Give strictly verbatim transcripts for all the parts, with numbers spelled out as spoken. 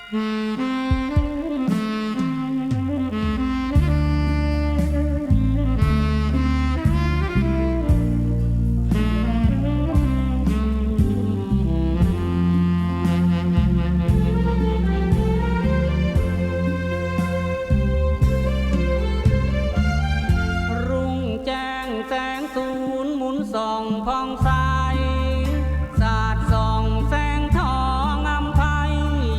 รุ่งแจ้งแสงสูนหมุนส่องผ่องใส สาดส่องแสงทองอำไพ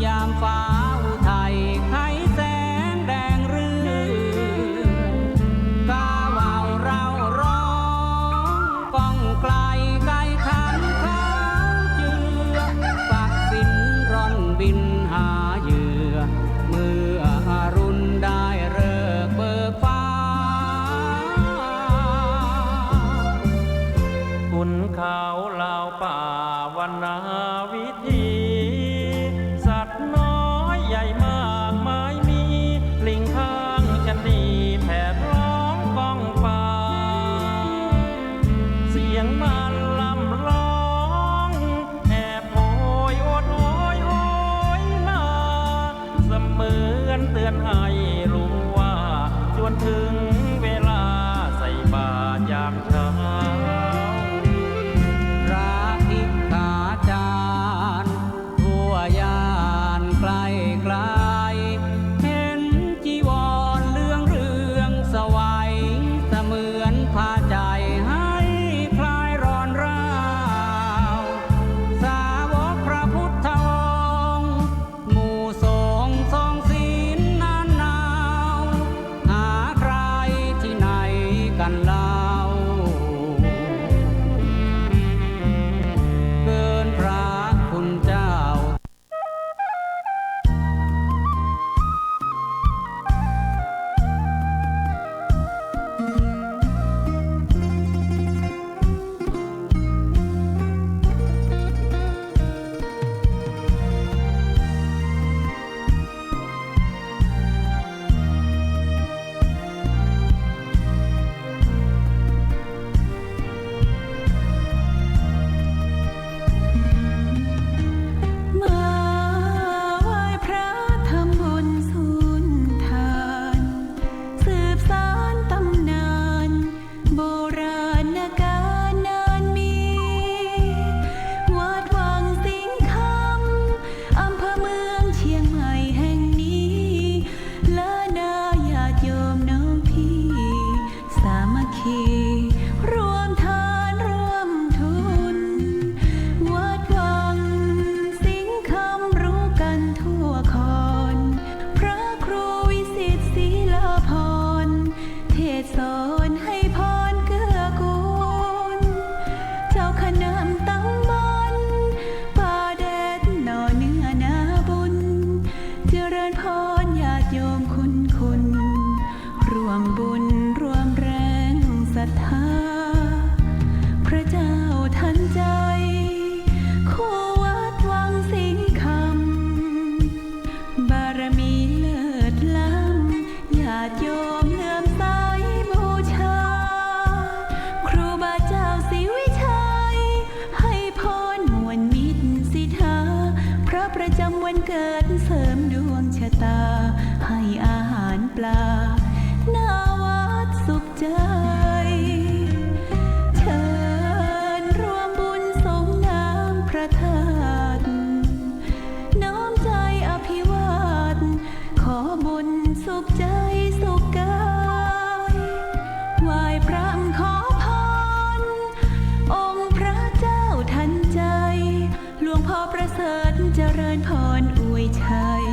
ยามฟ้าอุทัยไขแสงแดงเรือง กาว่าวเร้าร้องก้องไกลไกขันขาวเจือ ฝักสินร่อนบินหาเหยื่อ เมื่ออรุณได้ฤกษ์เบิกฟ้า ขุนเขาเหล่าป่า วนาวิถี สัตว์น้อยใหญ่มากมายมี ลิงข้างชะนีแผดร้องก้องฟ้า เสียงมันร่ำร้องแอบโหยโอดโอยโหยนา เสมือนเตือนให้รู้ว่า จวนถึงเวลาใส่บาตรยามเช้า พระสิกขาจารย์ทั่วย่านไกลไกล เห็นจีวรเหลืองเรืองไสว เสมือนผ้าใจ๋ให้คลายร้อนราว สาวกพระพุทธองค์ หมู่สงฆ์ทรงศีลนานนาว หาใครที่ไหนกันเล่า เกินพระคุณเจ้า มาไหว้พระทำบุญสุนทาน สืบสานตำนาน โบราณกาลนานมี วัดวังสิงห์คำ อำเภอเมืองเชียงใหม่แห่งนี้ และนาญาติโยมน้องพี่ สามัคคี ร่วมทานร่วมทุน วัดวังสิงห์คำรู้กันทั่วคอน พระครูวิสิตศิลาภรณ์ เทศน์สอนให้พรเกื้อกูล เจ้าคณะตำบลป่าแดดหน่อเนื้อนาบุญ เจริญพรญาติโยมคุณคุณ ร่วมบุญร่วมแรงศรัทธา พระเจ้าทันใจ คู่วัดวังสิงห์คำ บารมีเลิศล้ำ ญาติโยมเลื่อมใสบูชา ครูบาเจ้าศรีวิชัย ให้พรม่วนมิตรสิทธา พระประจำวันเกิดเสริมดวงชะตา ให้อาหารปลา หน้าวัดสุขใจ เชิญร่วมบุญสงน้ำพระธาตุ น้อมใจอภิวาท ขอบุญสุขใจสุขกาย ไหว้พระขอพร องค์พระเจ้าทันใจ หลวงพ่อประเสริฐเจริญพรอวยชัย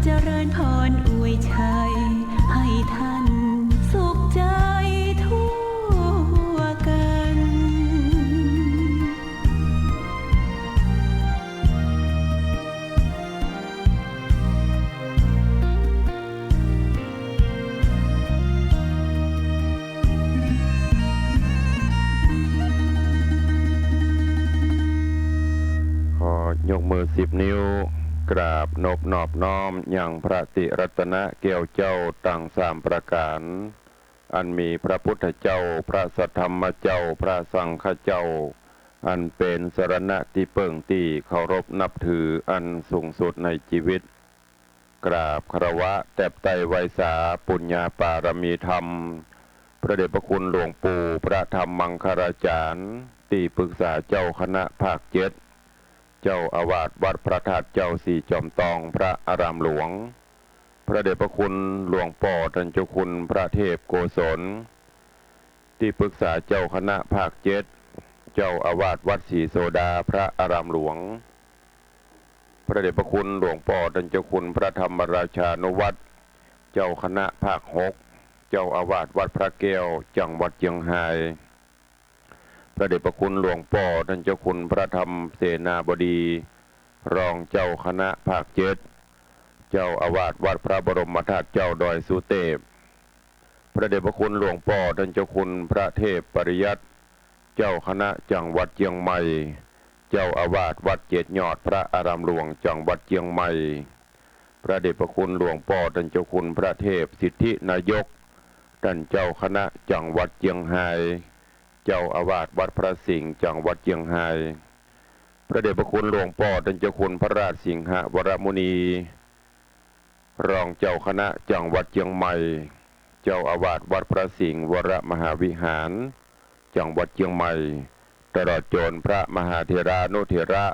เจริญพรอวยชัย ให้ท่านสุขใจทั่วกัน ขอยกมือสิบนิ้ว กราบนบนอบน้อมยังพระติรัตนะแก้วเจ้าตังสามประก๋าน อันมีพระพุทธเจ้า พระสัทธรรมเจ้า พระสังฆเจ้า อันเป๋นสรณะตี้เปิ้งตี้เคารพนับถืออันสูงสุดในจีวิต กราบคารวะแตบไต้ไหว้สาปุญญาปารมีธรรม พระเดชพระคุณหลวงปู่พระธรรมมังคลาจารย์ ตี้ปรึกษาเจ้าคณะภาคเจ็ด เจ้าอาวาสวัดพระธาตุเจ้าสี่จอมตอง พระอารามหลวง พระเดชพระคุณหลวงป้อต้านเจ้าคุณพระเทพโกศล ตี้ปรึกษาเจ้าคณะภาคเจ็ด เจ้าอาวาสวัดศรีโสดา พระอารามหลวง พระเดชพระคุณหลวงป้อต้านเจ้าคุณพระธรรมราชานุวัฒน์ เจ้าคณะภาคหก เจ้าอาวาสวัดพระแก้ว จังหวัดเจียงฮาย พระเดชพระคุณหลวงป้อต้านเจ้าคุณพระธรรมเสนาบดี รองเจ้าคณะภาคเจ็ด เจ้าอาวาสวัดพระบรมธาตุเจ้าดอยสุเตพ พระเดชพระคุณหลวงป้อต้านเจ้าคุณพระเทพปริยัติ เจ้าคณะจังหวัดเจียงใหม่ เจ้าอาวาสวัดเจ็ดยอด พระอารามหลวง จังหวัดเจียงใหม่ พระเดชพระคุณหลวงป้อต้านเจ้าคุณพระเทพสิทธินายก ต้านเจ้าคณะจังหวัดเจียงฮาย เจ้าอาวาสวัดพระสิงห์ จังหวัดเจียงฮาย พระเดชพระคุณหลวงป้อต้านเจ้าคุณพระราชสิงหวรมุนี รองเจ้าคณะจังหวัดเจียงใหม่ เจ้าอาวาสวัดพระสิงห์วรมหาวิหาร จังหวัดเจียงใหม่ ตลอดจ๋นพระมหาเถรานุเถระ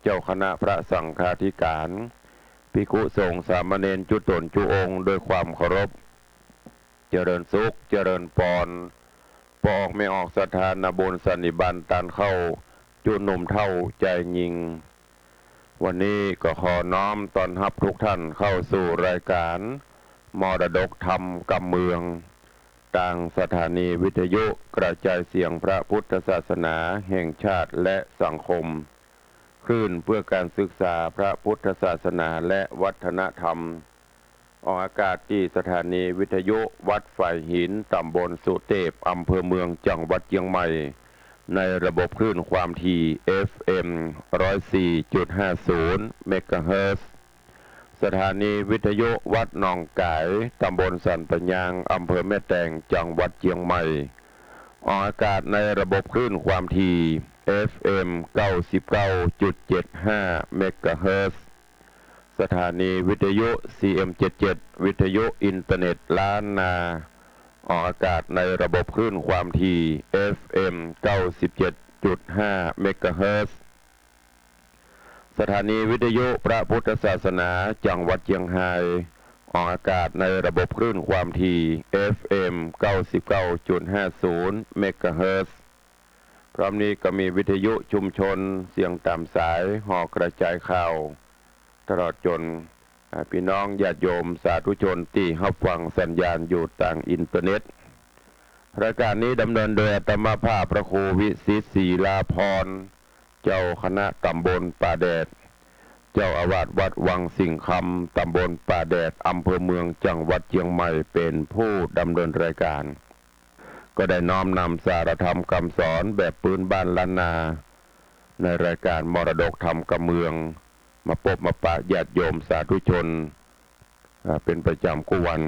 เจ้าคณะพระสังฆาธิการ ภิกขุสงฆ์สามเณรจุ๊ต๋นจุ๊องค์ โดยความเคารพ เจริญสุข เจริญปอน ป้อออกแม่ออกศรัทธานาบุญสันนิบาตต้านเข้า จุ๊หนุ่มเฒ่าจายญิง วันนี้ก็ขอน้อมต้อนฮับทุกท่านเข้าสู่รายการมรดกธรรมกำเมือง ตางสถานีวิทยุกระจายเสียงพระพุทธศาสนาแห่งชาติและสังคม คลื่นเพื่อการศึกษาพระพุทธศาสนาและวัฒนธรรม ออกอากาศตี้สถานีวิทยุวัดฝายหิน ตำบลสุเตพ อำเภอเมือง จังหวัดเจียงใหม่ ในระบบคลื่นความถี่ เอฟเอ็ม ร้อยสี่จุดห้าศูนย์ เมกะเฮิรตซ์ สถานีวิทยุวัดหนองก๋าย ตำบลสันป่ายาง อำเภอแม่แตง จังหวัดเจียงใหม่ ออกอากาศในระบบคลื่นความถี่ เอฟเอ็ม เก้าสิบเก้าจุดเจ็ดห้า เมกะเฮิรตซ์ สถานีวิทยุ ซีเอ็มเจ็ดเจ็ด วิทยุอินเทอร์เน็ตล้านนา ออกอากาศในระบบคลื่นความถี่ เอฟเอ็ม เก้าสิบเจ็ดจุดห้า เมกะเฮิรตซ์ สถานีวิทยุพระพุทธศาสนาจังหวัดเจียงฮาย ออกอากาศในระบบคลื่นความถี่ เอฟเอ็ม เก้าสิบเก้าจุดห้าศูนย์ เมกะเฮิรตซ์ พร้อมนี้ก็มีวิทยุชุมชนเสียงต๋ามสาย หอกระจายข่าว ตลอดจ๋น อ่า ปี้น้องญาติโยมสาธุชนตี้ฮับฟังสัญญาณอยู่ตางอินเทอร์เน็ต รายการนี้ดำเนินโดยอาตมาภาพพระครูวิสิทธิ์ ศิลาภรณ์ เจ้าคณะตำบลป่าแดด เจ้าอาวาสวัดวังสิงห์คำ ตำบลป่าแดด อำเภอเมือง จังหวัดเจียงใหม่ เป๋นผู้ดำเนินรายการ ก็ได้น้อมนำสารธรรมกำสอนแบบปื๊นบ้านล้านนา ในรายการมรดกธรรมกำเมือง มาปบมาปะญาติโยมสาธุชน อ่า เป๋นประจ๋ำกู้วัน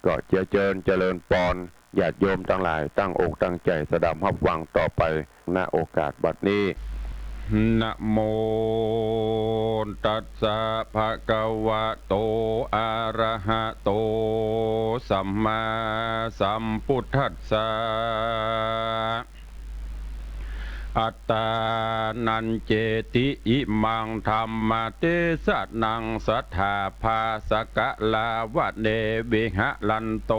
ก็เจียเจิญเจริญปอน ญาติโยมตังหลายตั้งอกตั้งใจ๋สดับฮับฟังต่อไป ณ โอกาสบัดนี้ นะโม ตัสสะ ภะคะวะโต อะระหะโต สัมมาสัมพุทธัสสะ อัตตานัญเจติ อิมังธัมมเตสะนัง สัทธาภาสกะลาวะเน วิหะรันโต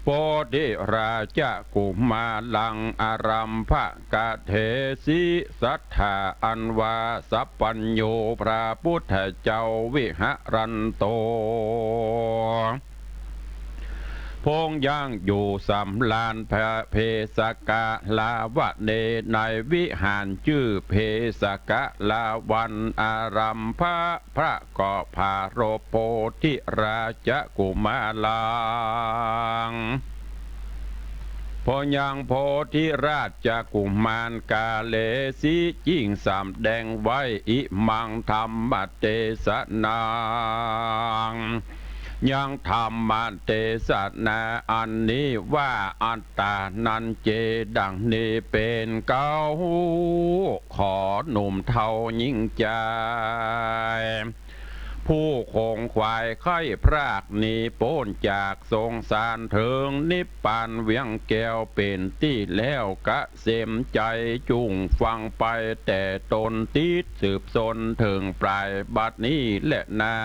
ภ โพธิราชกุมารัง อารัมภกเถสิ สัตถาอันว่าสัพพัญญูพระปุทธเจ้า วิหรันโต พงยังอยู่สำราญพระเพสกะลาวะเน ในวิหารจื้อเพสกะลาวัน อารัมภะ พระก็ปรารภโพธิราชกุมารัง พงยังโพธิราชกุมารกาเลสิ จิ่งสำแดงไว้อิมังธัมมเตสนัง ยังธรรมเตสนาอันนี้ว่า อัตตานันเจ ดังนี้เป๋นเก๊า ขอหนุ่มเฒ่าญิงจาย ผู้ขงขวายใค่พรากหนีป๊นจากสงสาร เถิงนิพพานเวียงแก้วเป๋นตี้แล้ว เกษมใจ๋จุ่งฟังไปแต่ต้น ติดสืบสนเถิงปลายบัดนี้แลนา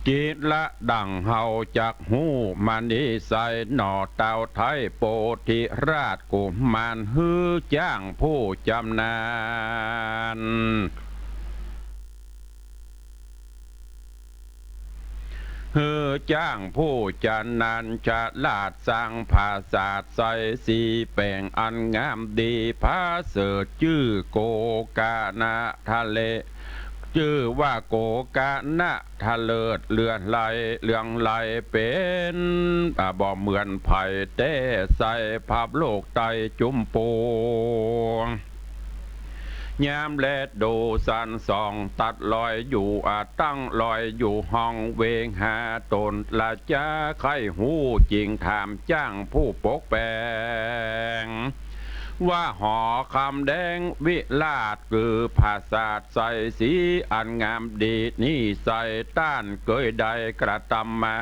กิจละดั่งเฮาจักฮู้มานี้ไซร้ หนอเต้าไท้โพธิราชกุมาร หื้อจ้างผู้จำนาญ หื้อจ้างผู้จำนาญฉลาด สร้างปราสาทไซสีแป๋งอันงามดี ประเสริฐจื้อโกกะนะทะเล จื้อว่าโกกะนะทะเลิศเลือดไหลเรืองไหลเป๋น อ่า บ่เหมือนใผแต๊ไซภพโลกไตรจุมปู ยามแลดูสันส่องตัดลอยอยู่ อ่า ตั้งลอยอยู่ห้องเวหา ตนละจาใค่ฮู้จิ่งถามจ้างผู้ปกแป๋ง ว่าหอคำแดงวิราช คือปราสาทไซสีอันงามดีนี้ไซ ต้านเกยได้กระตำมา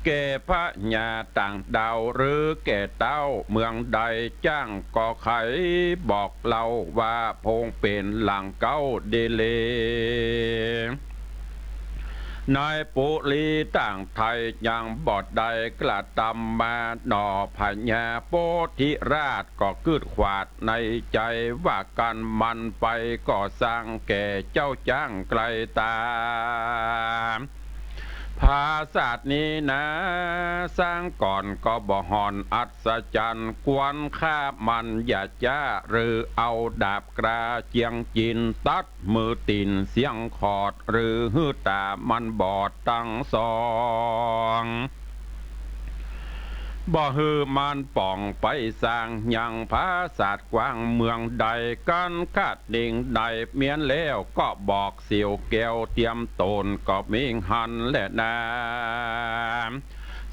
แก่พญาต่างดาวหรือแก่เต้าเมืองใด จ้างก็ใค่บอกเล่าว่าพงเป๋นหลังเก๊าดีหลี ในปุรีต่างไทยยังบ่ได้กระตำมา หนอพญาโพธิราชก็กึ๊ดขวาดในใจ๋ว่า กันมันไปก็สร้างแก่เจ้าจ้างไกลต๋า ปราสาทนี้นา สร้างก่อนก็บ่ห่อนอัศจรรย์ ควรฆ่ามันอย่าจ๊า หรือเอาดาบกล้าเจียงจิน ตัดมือตี๋นเสี้ยงขอด หรือหื้อต๋ามันบอดตังสอง บ่หื้อมันป่องไปสร้างยังปราสาทกว้างเมืองใด กั๋นกะนิ่งได้เมียนแล้วก็บอกเสียวแก้วเตียมต๋นก็มิงหันแลนา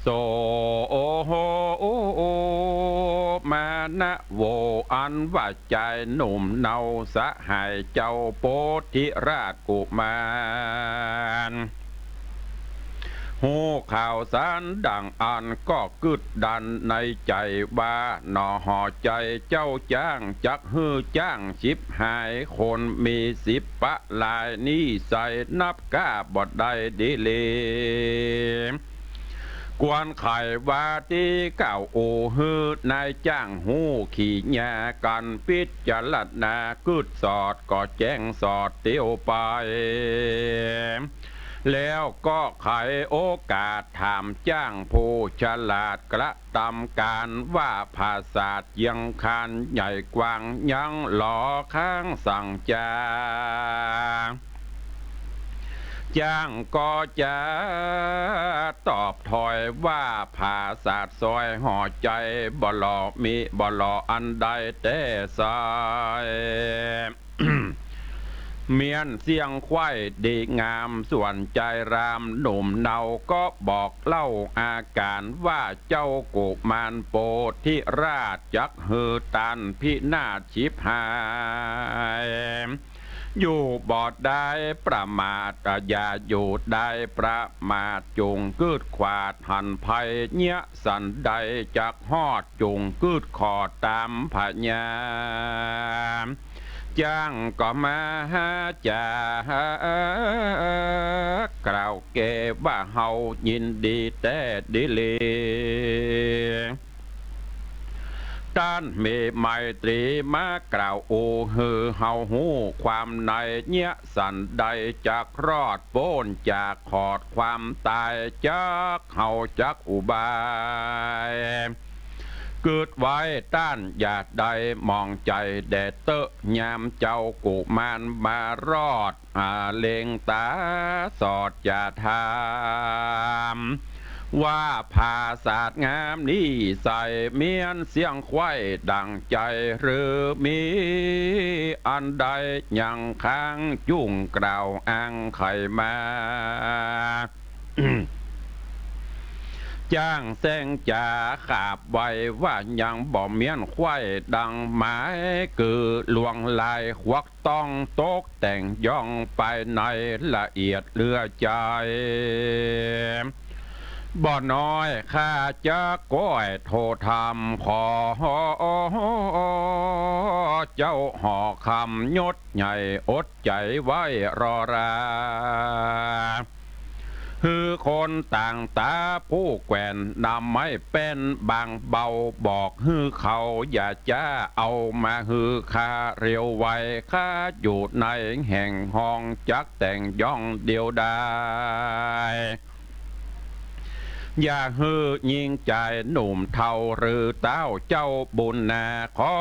โส โอโห โอ โอ มานะโว อันว่าจายหนุ่มเนาสหายเจ้าโพธิราชกุมาร ฮู้ข่าวสารดั่งอั้นก็กึ๊ดดันในใจ๋ว่า หนอหอใจ๋เจ้าจ้างจักหื้อจ้างฉิบหายคนมีสิบปะลายนี้ไซ นับก้าบ่ได้ดีหลี ควรใค่ว่าตี้เก่า โอหื้อนายจ้างฮู้ขี่ญากั๋น พิจารณากึ๊ดสอดก็แจ้งสอดเตียวไป แล้วก็ใค่โอกาสถามจ้างผู้ฉลาดกระตำก๋านว่า ปราสาทเยียงคานใหญ่กว้างยังหลอ ข้างสังจา จ้างก็จะตอบถอยว่า ปราสาทซอยหอใจ๋บ่หล่อ มิบ่หล่ออันใดแต๊ไซ เมียนเสี้ยงไขว้ดีงาม ส่วนจายรามหนุ่มเนาก็บอกเล่าอาก๋านว่า เจ้ากุมารโพธิราชจักหื้อต้านพินาศฉิบหาย อยู่บ่ได้ประมาท อย่าอยู่ได้ประมาท จุ่งกึ๊ดขวาดหันภัยเยียะสันใดจักฮอด จุ่งกึ๊ดขอดต๋ามพญา จ้างก็มาจ๋า กล่าวแก่ว่าเฮายินดีแต๊ดีหลี ต้านมีไมตรีมากล่าวอู้หื้อเฮาฮู้ความใน เยียะสันใดจักรอดป๊นจากขอดความต๋าย จักเฮาจักอุบาย กึ๊ดไว้ต้านอย่าได้หมองใจ๋แด่เต๊อะ ยามเจ้ากุมารมารอด อา เล็งต๋าสอดจะถาม ว่าผาสาทงามนี้ใส เมียนเสี้ยงไขว้ดั่งใจ๋หรือ มีอันใดยังค้างจุ่งกล่าวอ้างไขมา จ้างแซงจ๋าขาบไวว่ายังบ่เมียนไขว้ดังหมาย กือลวงลายควัก ต้องตกแต่งย่องไปในละเอียดเหลือใจ๋ บ่น้อยข้าจักก้อยโทธรรมขอ เจ้าหอคำยศใหญ่อดใจ๋ไว้รอรา หื้อคนต่างต๋าผู้แกว่นนำไม้แป้นบางเบา บอกหื้อเขาอย่าจ๊าเอามาหื้อข้าเร็วไว ข้าอยู่ในแห่งห้องจักแต่งย่องเดียวดาย อย่าหื้อญิงจายหนุ่มเฒ่าหรือเต้าเจ้าบุญนา ขอ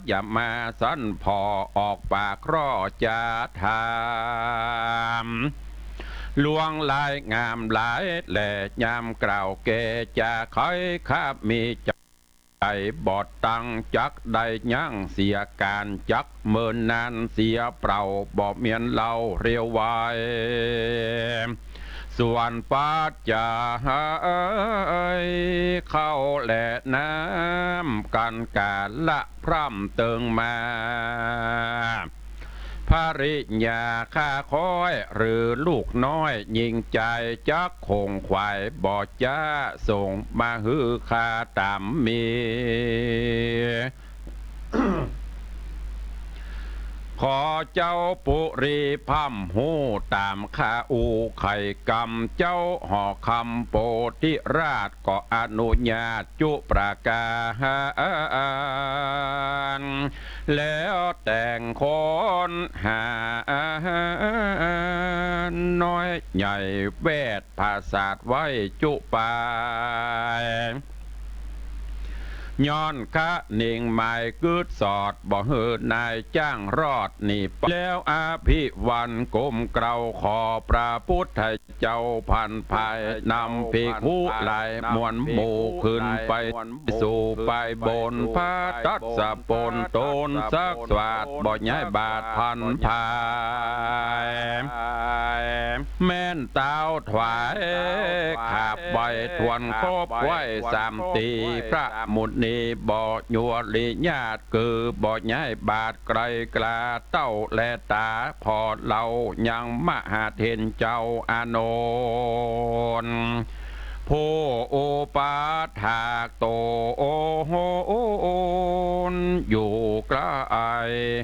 อย่ามาสันผ่อออกปากคร่อจะถาม ลวงลายงามหลายแลยามกล่าวแก่จะไข ข้ามีใจ๋บอดตังจักได้ยั้งเสียก๋าน จักเมินนานเสียเปล่า บ่เมียนเล่าเร็วไว ส่วนปัจจัยข้าวและน้ำ กั๋นก๋าละพร่ำเติงมา ภริยาข้าค้อยหรือลูกน้อยญิงจายจักขงขวาย บ่จ๊าส่งมาหื้อข้าต๋ามมี ขอเจ้าปุรีพร่ำฮู้ต๋ามข้าอู้ไขกำ เจ้าหอคำโปธิราชก็อนุญาตจุประก๋าน แล้วแต่งคนหาน้อยใหญ่แวด ผาสาทไว้จุปาย ย้อนคะนิงหมายกึ๊ดสอด บ่หื้อนายจ้างรอดหนีไป แล้วอภิวันก้มเกล้าขอพระพุทธเจ้าผันภาย นำภิกขุหลายมวลหมู่ขึ้นไป สู่ไปบนพระทัศปนตนสักสวัสดบ่ย้ายบาทผันภาย แม่นต้าวถวายขาบไหว้ทวนครบไหว้สามตี พระมุนีบ่ยัวริญาติ คือบ่ย้ายบาทไกลกล้า เต้าและต๋าพ่อเล่ายังมหาเถรเจ้าอานนท์ ผู้อุปถากตนอยู่ใกล้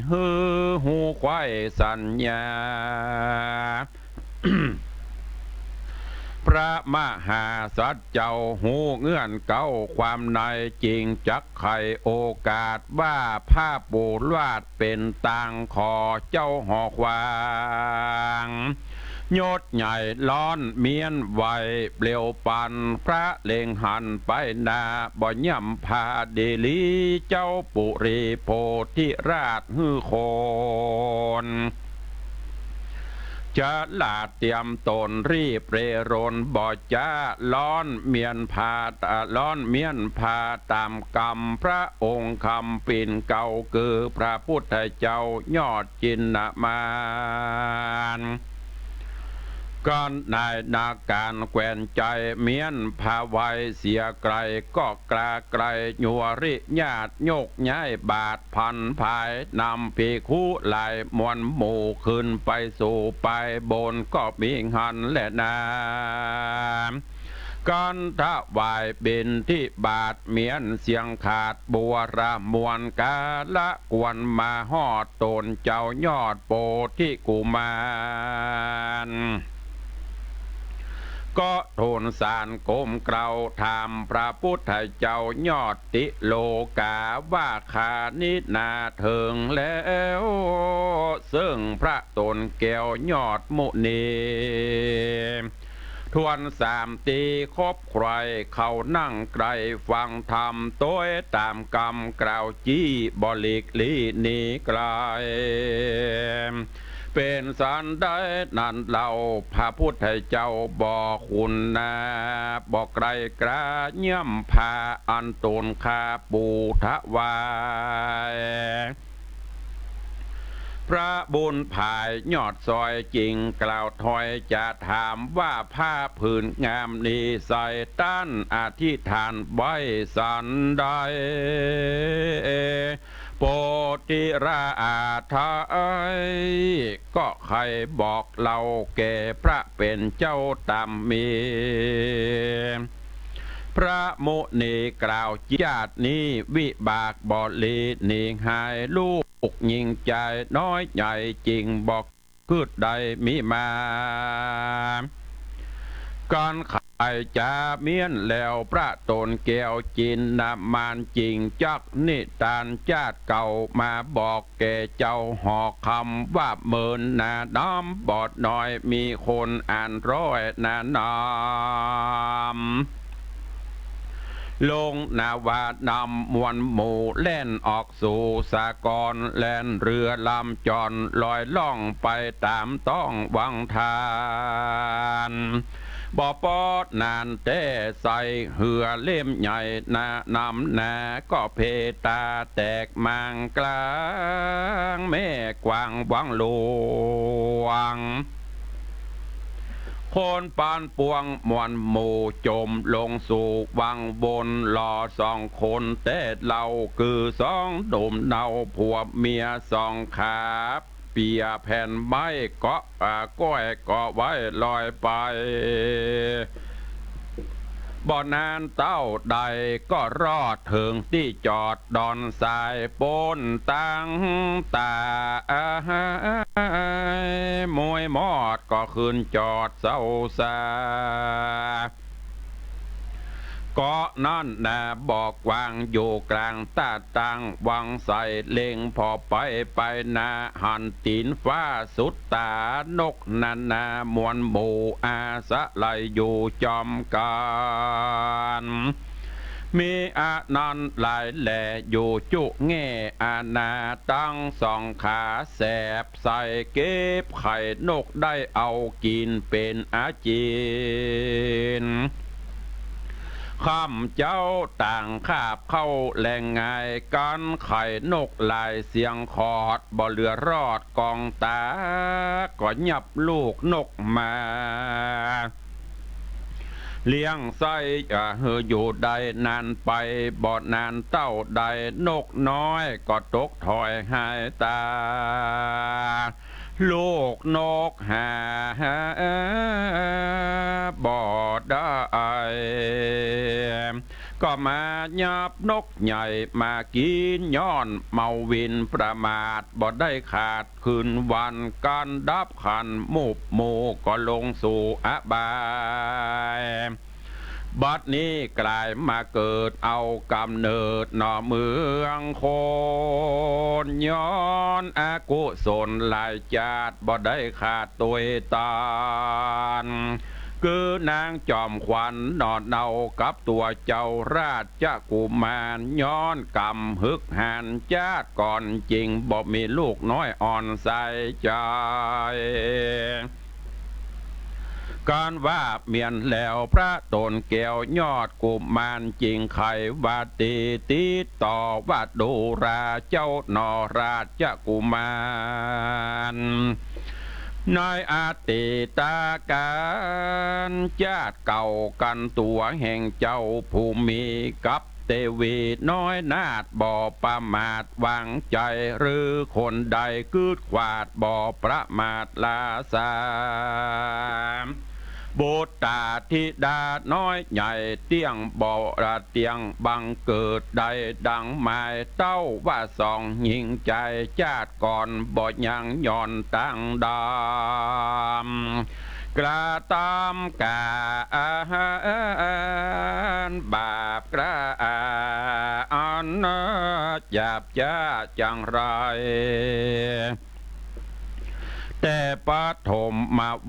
หื้อฮู้ไขว้สัญญา พระมหาสัตว์เจ้าฮู้เงื่อนเก้าความใน จึงจักไขโอกาสว่าพระปุราช เป๋นตางขอเจ้าหอขวาง ยศใหญ่ล้อนเมี้ยนไวเปลี่ยวปัน พระเล็งหันไปหน้าบ่ย่ำพาดีหลี เจ้าปุรีโพธิราชหื้อคน จะหลาดเตรียมตนรีบเร่รนบ่จ๊า ล้อนเมี้ยนพา ล้อนเมี้ยนพาต๋ามกำ พระองค์คำปิ่นเกล้า คือพระพุทธเจ้ายอดจินนามาน ก็นายนาการแควนใจ๋เมี้ยนพาไวเสียไกล ก็กล้าไกลยัวริญาติ ยกย้ายบาทผันภาย นำภิกขุหลายมวลหมู่ขึ้นไปสู่ไปบน ก็มีหั้นแลนา กันถวายบิณฑบาตเหมียนเสียงขาดบัวระมวลกาละกวนมาฮอดตนเจ้ายอดโปธิกุมาร ก็ทูลสารก้มเกล้าถามพระพุทธเจ้ายอดติโลกาว่า คานี้นาเถิงแล้ว ซึ่งพระตนแก้วยอดมุนี ทวนสามตีคบใคร่เข้านั่งใกล้ฟังธรรม โตยต๋ามกำกล่าวจี้บ่หลีกลี้หนีไกล เป๋นสันใดนั้นเล่า พระพุทธเจ้าบ่คุ้นหน้า บ่ไกลกล้าเยี่ยมผ้าอันตนข้าปูถวาย พระบุญผายยอดซอยจึงกล่าวถ้อยจะถามว่า ผ้าผืนงามนี้ใส่ต้านอธิษฐานไว้สันใด โปธิราชา ก็ใค่บอกเล่าแก่พระเป๋นเจ้าต๋ามมี พระมุนีกล่าว ชาตินี้วิบากบ่หลีหนีหาย ลูกหญิงจายน้อยใจ๋จึงบ่ กึ๊ดได้มีมา กันไขจ๋าเมียนแล้วพระตนแก้วจินนามาน จึงจักนิทานชาติเก่ามาบอกแก่เจ้าหอคำว่า เมินนาน้ำบ่อน้อย มีคนอันร้อยนาน้ำ ลงนาวานำมวลหมู่แล่นออกสู่สากร แล่นเรือลำจรลอยล่องไปต๋ามต้องวังทาน บ่ปอดนานแต๊ใส่เฮือเล่มใหญ่นานำนา ก็เพต๋าแตกมางกลางแม่กว้างวังหลวง คนปานปวงมวลหมู่จ๋มลงสู่วังวน หล่อสองคนแต๊เล่า คือสองหนุ่มเนาผัวเมียสองขา เปียแผ่นไม้เกาะ อ่า ก้อยเกาะไว้ลอยไป บ่นานเต้าใดก็รอดเถิงตี้จอดดอนทราย ป๊นตังต๋าย มวยมอดก็ขึ้นจอดเซาซา เกาะนั้นนาบ่อกว้างอยู่กลางตาดตั้งวังใส เล็งผ่อไปไปนาหันตี๋นฟ้าสุดต๋า นกนานา มวลหมู่อาสะไหลอยู่จอมกั๋น มีอานันต์หลายแหล่อยู่จุแง่อาณา ตังสองขาแสบใส่ เก็บไข่นกได้เอากิ๋นเป๋นอาจีน ค่ำเจ๊าต่างคาบเข้าแลงงาย กั๋นไข่นกหลายเสียงขอด บ่เหลือรอดกองต๋า ก็ยับลูกนกมา เลี้ยงใส้ อ่า หื้ออยู่ได้นานไป บ่นานเต้าใดนกน้อยก็ตกถอยหายต๋า ลูกนกหาบ่ได้ ก็มายับนกใหญ่มากิ๋น ย้อนเมาวินประมาท บ่ได้ขาดคืนวัน กั๋นดับขันธ์มุบหมู่ก็ลงสู่อบาย บัดนี้กลายมาเกิดเอาก๋ำเนิดหน่อเมืองคน ย้อนอกุศลหลายจาติ บ่ได้ขาดตวยตาน คือนางจอมขวัญหน่อเนากับตั๋วเจ้าราชกุมาร ย้อนก๋ำฮึกหาญจาติก่อน จึงบ่มีลูกน้อยอ่อนใส่ใจ๋ กั๋นว่าเมียนแล้วพระตนแก้วยอดกุมาร จึงไขว่าตี้ติดต่อว่า ดูราเจ้าหน่อราชกุมาร ในอดีตก๋านจาติเก่า กั๋นตั๋วแห่งเจ้าผู้มีกับเตวีน้อยนาถ บ่ประมาทวางใจ๋ หรือคนใดกึ๊ดขวาด บ่ประมาทลาสาม ปุตตาธิดาน้อยใหญ่เตี้ยงบ่ เตี้ยงบังเกิดได้ดังหมายเต้าว่าสอง ญิงจายจาติก่อนบ่ยังย่อนตางดำ กระตำก๋านบาปกระอันหยาบจ๊าจังไร แต่ปฐม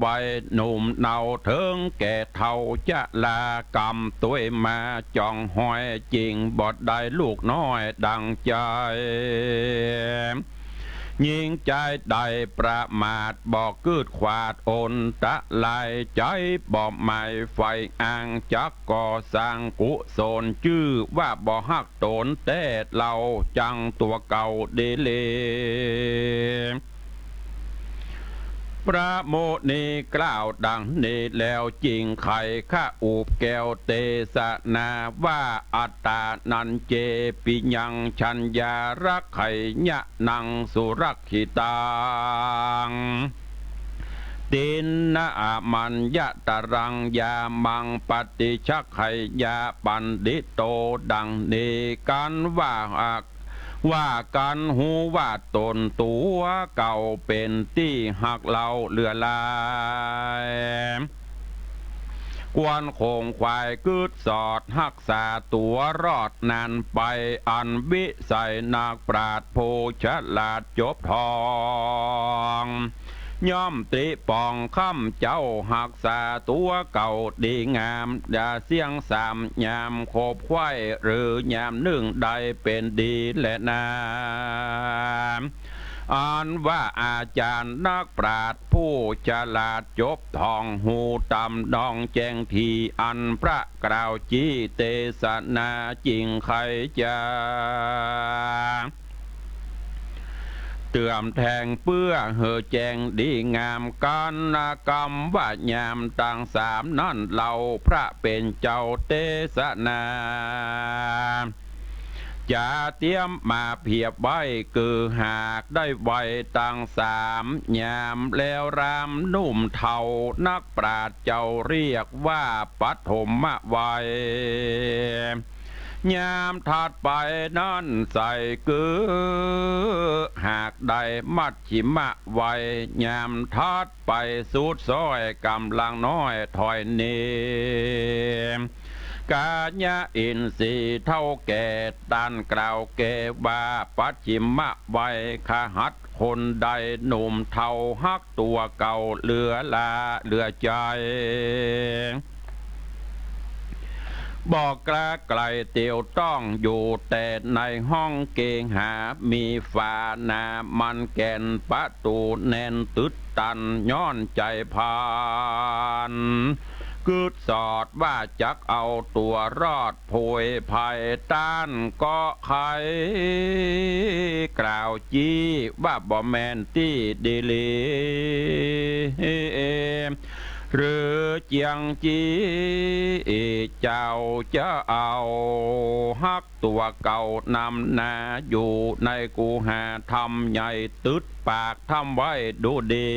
วัยหนุ่มเนาเถิงแก่เฒ่า จะลากรรมตวยมาจ่องหอย จิ่งบ่ได้ลูกน้อยดังใจ๋ ญิงจายได้ประมาทบ่กึ๊ดขวาดอนตะลาย ใจ๋บ่หมายใฝ่อ้างจักก่อสร้างกุศล จื้อว่าบ่ฮักต๋นแต๊เล่า จังตั๋วเก่าดีหลี พระมุนีกล่าวดังนี้แล้ว จิ่งไขขะอุบแก้วเตสนาว่า อัตตานันเจ ปิยัง ชัญญารักไขยะนัง สุรักขิตัง ติณณะมัญญะตรัง ยามัง ปฏิชักไขยะ ปัณฑิโต ดังนี้กั๋นว่า ว่ากั๋นฮู้ว่าต๋นตั๋วเก่าเป๋นตี้ฮักเล่าเหลือหลาย ควรขงขวายกึ๊ดสอดฮักษาตั๋วรอดนานไป อันวิสัยนักปราชญ์ผู้ฉลาดจบท่อง ย่อมตริปองคำเจ้าฮักษาตั๋วเก่าดีงาม อย่าเสี้ยงสามยามขบไขว้ หรือยามนึ่งได้เป๋นดีแลนา อันว่าอาจ๋ารย์นักปราชญ์ผู้ฉลาดจบท่อง ฮู้ตำนองแจ้งดี อันพระกล่าวจี้เตสนา จิ่งไขจ๋า เติมแทงเปื้อหื้อแจ้งดีงามกั๋น กำว่ายามตังสามนั้นเล่า พระเป๋นเจ้าเตสนา จะเตียมมาเผียบไว้ คือหากได้ไว้ตังสามยาม แล้วรามหนุ่มเฒ่านักปราชญ์เจ้าเรียกว่าปฐมวัย ยามถัดไปนั้นใส่คือ หากได้มัชฌิมวัย ยามถัดไปสุดซ้อยก๋ำลังน้อยถอยหนี กายะอินทรีย์เฒ่าแก่ ต้านกล่าวแก่ว่า ปัจฉิมวัยขหัตถ์คนใด หนุ่มเฒ่าฮักตั๋วเก่าเหลือหลาเหลือใจ๋ บ่กล้าไก๋เตียวต้องอยู่แต่ในห้องเกหา มีฝาหนามันแก่น ประตู๋แน่นตึดตัน ย้อนใจ๋พลัน กึ๊ดสอดว่าจักเอาตั๋วรอด โผยภัยต้านก็ใค่กล่าวจี้ว่าบ่แม่นตี้ดีหลี หรือเจียงจี้เจ้าจะเอาฮักตั๋วเก่านำนา อยู่ในกุหาถ้ำใหญ่ตึดปากถ้ำไว้ดูดี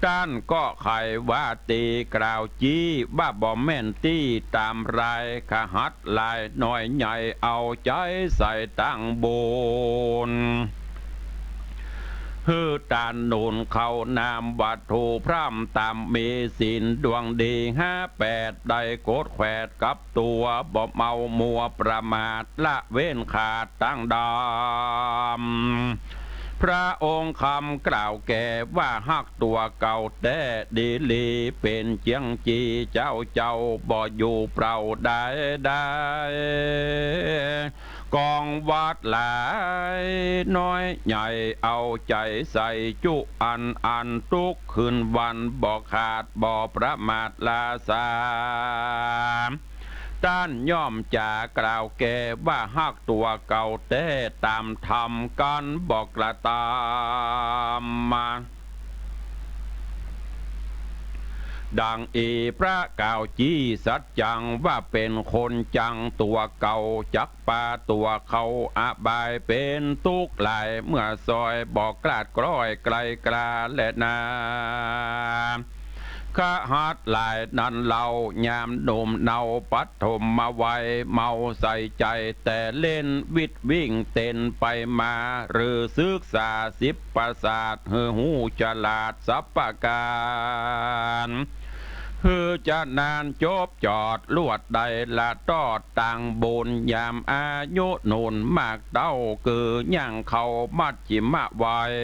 ต้านก็ใค่ว่าตี้กล่าวจี้ว่าบ่แม่นตี้ต๋ามรายขหัตถ์หลายน้อยใหญ่ เอาใจ๋ใส่ตั้งบุญ หื้อต้านหนุนเข้านามวัตถุพร่ำต๋ามมีศีลดวงดีห้าแปด ได้กดแขวดกับตั๋ว บ่เมามัวประมาทละเว้นขาดตังดำ พระองค์คำกล่าวแก่ว่าฮักตั๋วเก่าแต๊ดีหลี เป๋นเจียงจี้เจ้าเจ้าบ่อยู่เปล่าได้ได้ กองวัตถ์หลายน้อยใหญ่ เอาใจ๋ใส่จุอันอัน ตุ๊กคืนวันบ่ขาดบ่ประมาทลาสา ต้านย่อมจ๋ากล่าวแก่ว่าฮักตั๋วเก่าแต๊ต๋ามธรรมกั๋นบ่กระตำมา ดังอีพระกล่าวจี้สัจจังว่าเป๋นคนจังตั๋วเก่าจักปาตั๋วเข้าอบายเป๋นตุ๊กข์หลาย เมื่อซอยบ่กล้าดกล้อยไกลกล้าแลนา ขหัตถ์หลายนั้นเล่า ยามหนุ่มเนา ปฐมวัย เมาใส่ใจ๋แต่เล่น วิดวิ่งเต้นไปมา หรือศึกษาสิบประสาท หื้อฮู้ฉลาดสับประก๋าน หื้อจะนานจบจอด ลวดได้ละตอด ตางบุญยามอายุหนุ่น มากเต้า กือยังเข้ามัชฌิมวัย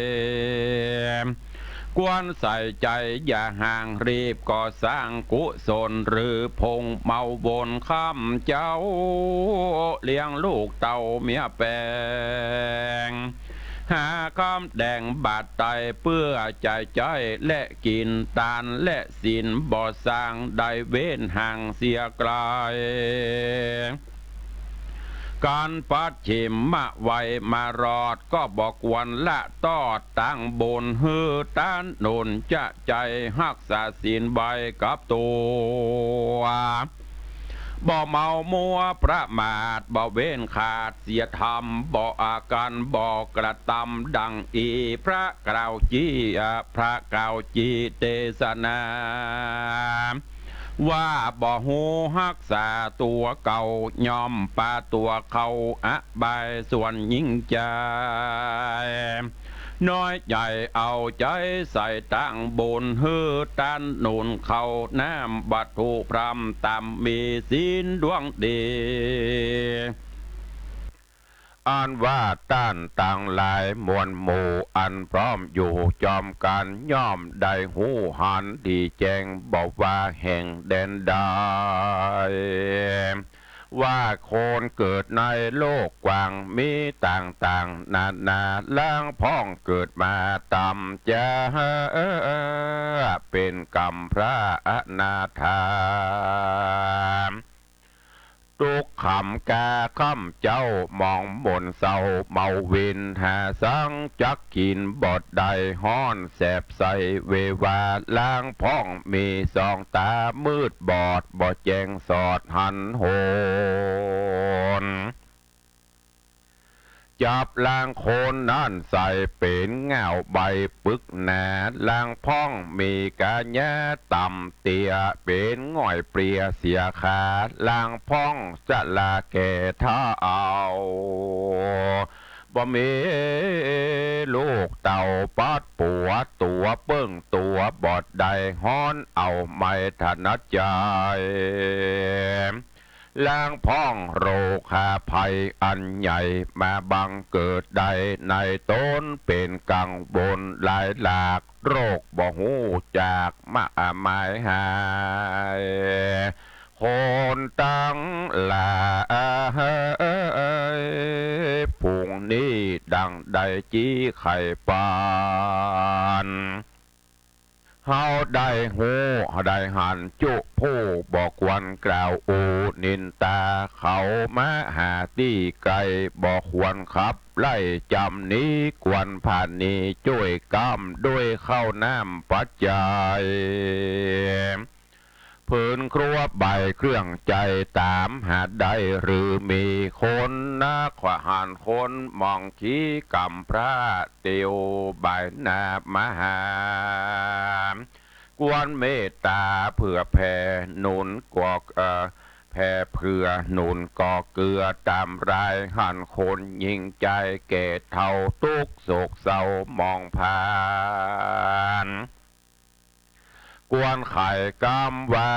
ควรใส่ใจ๋อย่าห่าง รีบก่อสร้างกุศล หรือพงเมาวน ค้ำเจ้าเลี้ยงลูกเต้าเมียแป๋ง หาคำแดงบาทไต้ เปื้อจะใจ๊และกิ๋น ตานและศีลบ่สร้าง ได้เว้นห่างเสียไก๋ ก๋านปัจฉิมวัยมารอด ก็บ่ควรละตอด ตางบุญหื้อต้านหนุน จะใจ๋ฮักษาศีลไว้กับตั๋ว บ่เมามัวประมาท บ่เว้นขาดเสียธรรม บ่อากั๋น บ่กระตำดังอี้ พระกล่าวจี้ พระกล่าวจี้เตสนา ว่าบ่ฮู้ฮักษาตั๋วเก่า ย่อมปาตั๋วเข้าอบายส่วนยิ่งใจ๋ น้อยใจ๋เอาใจ๋ใส่ตางบุญ หื้อต้านหนุนเข้าน้ำวัตถุพร่ำ ต๋ามมีศีลดวงดี อันว่าต้านตังหลายมวลหมู่ อันพร้อมอยู่จอมกั๋น ย่อมได้ฮู้หันดีแจ้ง บ่ว่าแห่งแดนใด ว่าคนเกิดในโลกกว้าง มีต่างๆ นานา ลางพ่องเกิดมาต่ำจ๊า เป๋นกำพร้าอนาถา ตุ๊กข์ขำกาค่ำเจ๊ามองหม่นเศร้าเมาวิน หาสังจักกิ๋นบ่ได้ ฮ้อนแสบใสเววา ลางพ่องมีสองต๋า มืดบอดบ่แจ้งสอดหันหน จับลางคนนั้นใส่เป๋นง่าวใบปึกหนา ลางพ่องมีก๋ายาต่ำเตี้ย เป๋นง่อยเปรียเสียขา ลางพ่องจะลาแก่เฒ่า บ่มีลูกเต้าปัดปั๋ว ตั๋วเปิ้งตั๋วบ่ได้ ฮ้อนเอาไม่ถนัดใจ๋ ลางพ่องโรคาภัยอันใหญ่ มาบังเกิดได้ในต๋น เป๋นกังวลหลายหลาก โรคบ่ฮู้จักมาหมายหาย คนตังหลายฝูงนี้ ดังได้จี้ไขปัน เฮาได้ฮู้ได้หันจุผู้ บ่ควรกล่าวอู้นินตา เขามาหาตี้ใก้ บ่ควรขับไล่จ๋ำหนี ควรผานีจ้วยก้ำ ด้วยข้าวน้ำปัจจัย ผืนครัวใบเครื่องใจ๊ ต๋ามหาได้หรือมี คนนักขวาหันคนมองขี้ กำพร้าเตียวบ่ายหน้ามาหา ควรเมตต๋าเผื่อแผ่หนุนก่อ เอ่อ แผ่เผื่อหนุนก่อเกื้อต๋ามราย หันคนยิ่งใจ๋แก่เฒ่า ตุ๊กข์โศกเศร้ามองผ่าน ควรไขกำหวา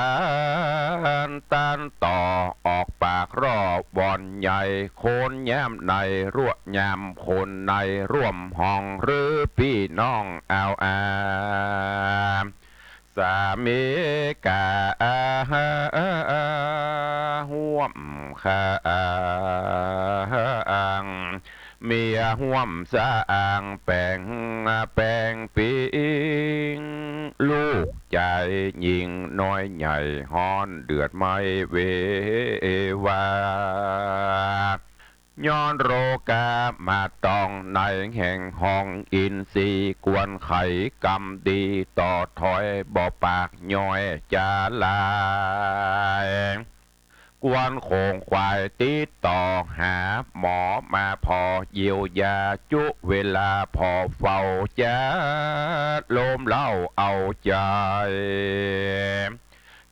นต้านต่อ ออกปากร่อวอนใหญ่ คนยามในร่วมยามคนในร่วมห้อง หรือปี้น้องอาวอา สามีกา ร่วมข้าง เมียฮ่วมสร้างแป๋งแป๋งปิ๊ง ลูกใจ๋ยิ่งน้อยใหญ่ฮ้อนเดือดไหม้เววา ย้อนโรคามาตองในแห่งห้องอินทรีย์ ควรไขกำดีต่อถอยบ่ปากย้อยจ๋าหลาย ควรขงขวายติดต่อหาหมอมาผ่อเยียวยาจุเวลาผ่อเฝ้าจะโลมเล้าเอาใจ๋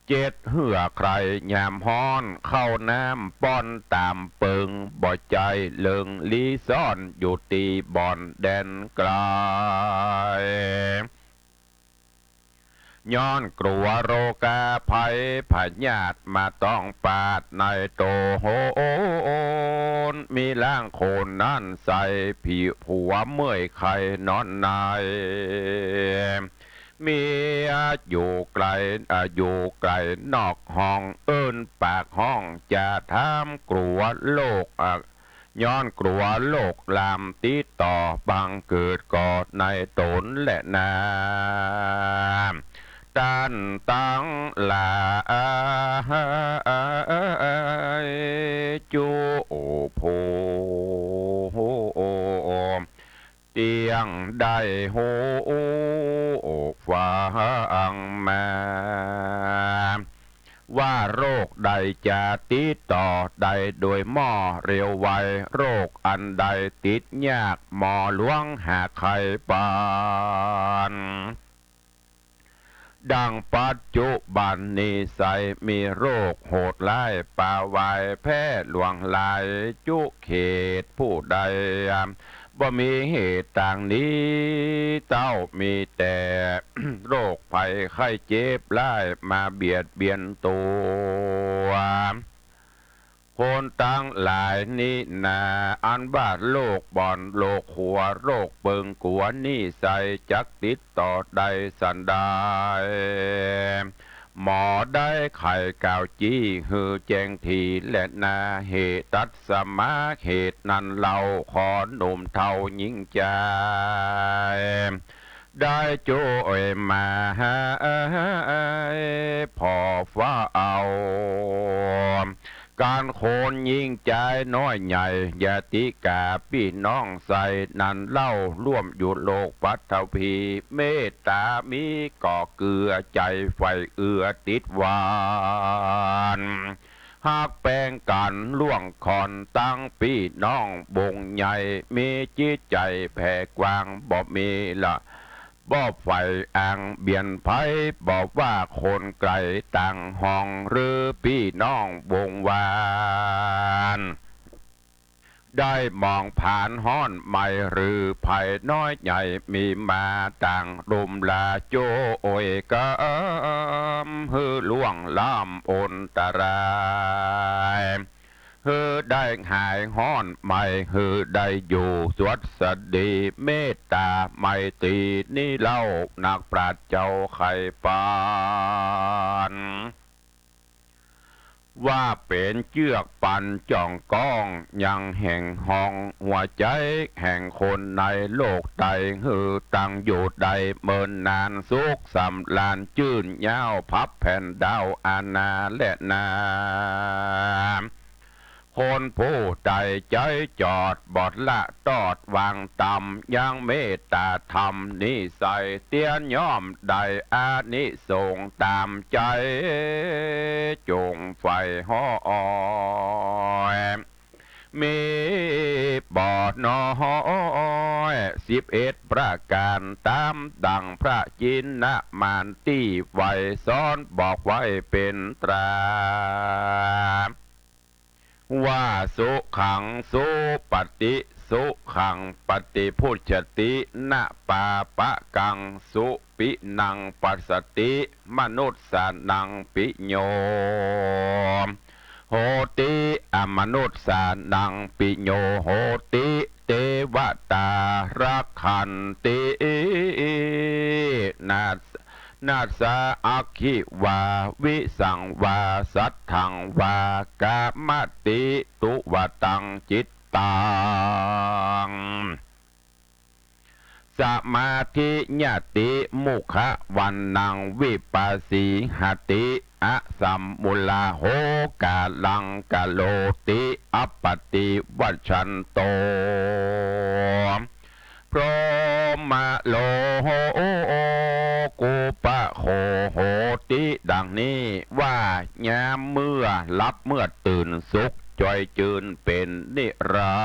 เจ็ด เหื้อใคร่ยามฮ้อน ข้าวน้ำป้อนต๋ามเปิง บ่ใจ้เลิงลี้ซ่อน อยู่ตี้บ่อนแดนไก๋ ย้อนกั๋วโรคาภัยพยาธิมาต้องปาดในโต๋น มีร่างคนนั้นใส่ผีผัวเมื่อยไข้นอนใน เมียอยู่ไก๋ อ่า อยู่ไก๋นอกห้อง เอิ้นปากฮ้องจะถามกั๋วโรค อ่า ย้อนกั๋วโรคลามติดต่อบังเกิดก่อในต๋นแลนา ต้านตังหลายจุผู้เตี้ยงได้ฮู้ฟังมา ว่าโรคใดจะติดต่อได้โดยหม้อเร็วไว โรคอันใดติดยากหมอหลวงหาไขปาน ดังปัจจุบันนี้ไซร้มีโรคโหดร้ายป่าไวแพร่หลวงหลายจุเขต ผู้ใดบ่มีเหตุตางนี้ เต้ามีแต่โรคภัยไข้เจ็บร้ายมาเบียดเบียนตั๋ว คนตังหลายนี้นา อันว่าโรคบ่อน โรคขัว โรคเปิงกั๋วนี้ไซจักติดต่อได้สันใด หมอได้ไขกล่าวจี้หื้อแจ้งทีแลนา เหตุตัดสมาเหตุนั้นเล่า ขอหนุ่มเฒ่าญิงจาย ได้จ้วยมาให้ผ่อฟ้าเอา ก๋านคนญิงจายน้อยใหญ่ ญาติกาปี้น้องไซร้นั้นเล่า ร่วมอยู่โลกปัทภี เมตต๋ามีก่อเกื้อ ใจ๋ใฝ่เอื้อติดหวาน ฮักแปงกั๋นล่วงค่อนตังปี้น้องวงใหญ่ มีจิตใจ๋แผ่กว้างบ่มีละ บ่ใฝ่อังเบียนไพ บ่ว่าคนไก๋ต่างห้อง หรือปี้น้องวงวาน ได้มองผ่านฮ้อนไหม หรือภัยน้อยใหญ่มีมาต่างลุ่มลา จ้วยกำหื้อล่วงล้ำอันตราย หื้อได้หายฮ้อนไหม หื้อได้อยู่สวัสดี เมตต๋าไมตรีนี้เล่า นักปราชญ์เจ้าไขปาน ว่าเป๋นเจื้อกปันจ่องก้อง ยังแห่งห้องหัวใจ๋แห่งคนในโลกใต้ หื้อตั้งอยู่ได้เมินนาน สุขสำราญจื้นยาว พับแผ่นดาวอาณาแลนา คนผู้ใดใจ๋จอด บ่ละตอดวางต่ำ ยังเมตต๋าธรรมนี้ไซร้ เตี้ยนย่อมได้อานิสงส์ต๋ามใจ๋ จงใฝ่ฮ้อย มีบ่น้อยสิบเอ็ดประก๋าน ต๋ามดั่งพระจินนมานตี้ไหว้สอนบอกไว้เป๋นตรา ว่า สุขังสุปฏิ สุขังปฏิพุชฌติ นะปาปะกัง สุปินังปัสสติ มนุสสานังปิโญ โหติ อมนุสสานังปิโญ โหติ เตวตารักขันติ นัส นัสสะ อัคขิวา วิสังวา สัตถังวา กะมะติ ตุวะตัง จิตตัง สมาธิญาติ มุขวัณณัง วิปัสสีหติ อสัมมุลา โหกาลัง กะโรติ อัปปติวัชชันโต พรหมโลกุปโค โหติ ดังนี้ว่า ยามเมื่อหลับเมื่อตื่นสุขจอยจืนเป๋นนิรั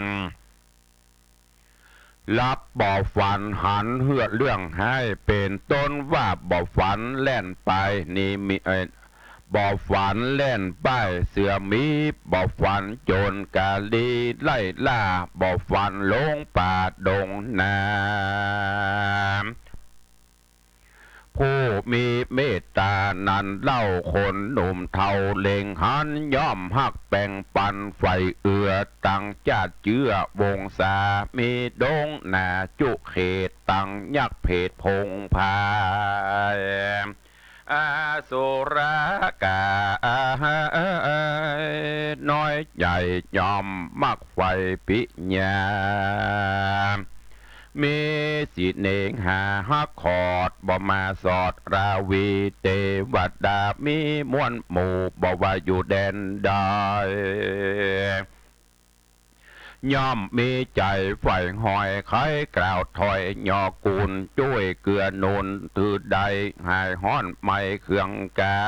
นดร์ หลับบ่ฝันหันเหื้อเรื่องฮ้าย เป๋นต้นว่าบ่ฝันแล่นไปนิมิต เอ่อ บ่ฝันแล่นไปเสือหมี บ่ฝันโจรกาลีไล่ล่า บ่ฝันหลงป่าดงนา ผู้มีเมตต๋านั้นเล่า คนหนุ่มเฒ่าเล็งหัน ย่อมฮักแบ่งปันใฝ่เอื้อ ตังจ๊าดเจื้อวงศา มีดงนาจุเขต ตังยักษ์เผดผงพาย อสุรกาย น้อยใหญ่ย่อมมักใฝ่ปิญญา มีเสน่หาฮักขอด บ่มาสอดราวี เตวดามีมวลหมู่ บ่ว่าอยู่แดนใด ย่อมมีใจ๋ใฝ่ฮอย ใค่กล่าวถ้อยยอกูล จ้วยเกื้อหนุน ถือได้หายฮ้อนไหม้เครื่องกา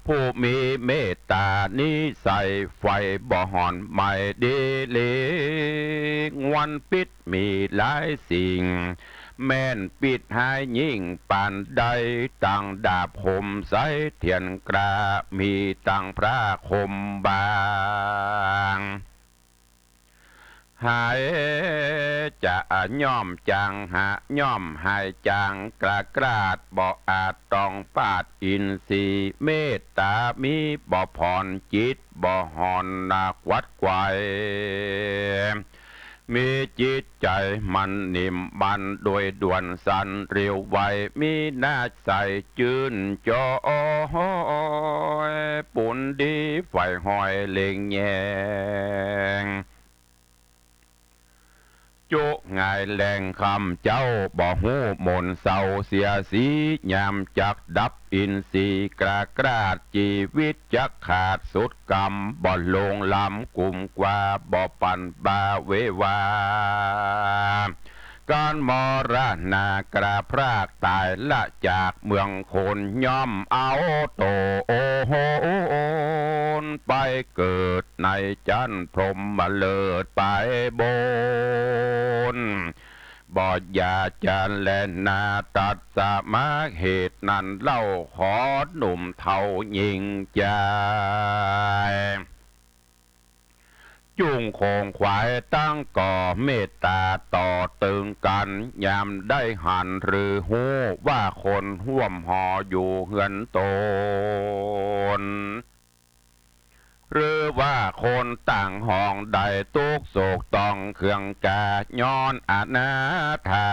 ผู้มีเมตต๋านิสัย ไฟบ่ฮ้อนไหม้ดีหลี งวนปิดมีหลายสิ่ง แม่นปิดฮ้ายยิ่งปานใด ตังดาบคมไส้เถียนกล้า มีตังพระคมบาง หายจะย่อมจางหะ ย่อมหายจางกล้ากล้าด บ่อาจต้องปาดอินทรีย์ เมตต๋ามีบ่ผ่อน จิตบ่ฮ้อนหนักหวั่นไหว มีจิตใจ๋มันนิ่มบัน โดยด่วนสันเร็วไว มีน้ำใสจื้นจ้อย ปูนดีใฝ่ฮอยเล็งแยง จุหงายแหล่งคำเจ้า บ่ฮู้หม่นเศร้าเสียสี ยามจักดับอินทรีย์กล้ากล้าด จีวิตจักขาดสุดกำ บ่ลงล้ำกุมกว่า บ่ปันบ่าเววา ก๋านมรณะกล้าพรากต๋ายละจากเมืองคน ย่อมเอาโตโอโหน ไปเกิดในจั๊นพรหมเลิศไปบน บ่อย่าจะแลนา ตัดสมาเหตุนั้นเล่า ขอหนุ่มเฒ่าหญิงใจ๋ จุ่งโขงขวายตั้งก่อเมตต๋าต่อตึงกั๋น ยามได้หันหรือฮู้ว่าคนฮ่วมหออยู่เฮือนตน หรือว่าคนต่างห้องได้ตุ๊กข์โศกต้องเครื่องกา ย้อนอนาถา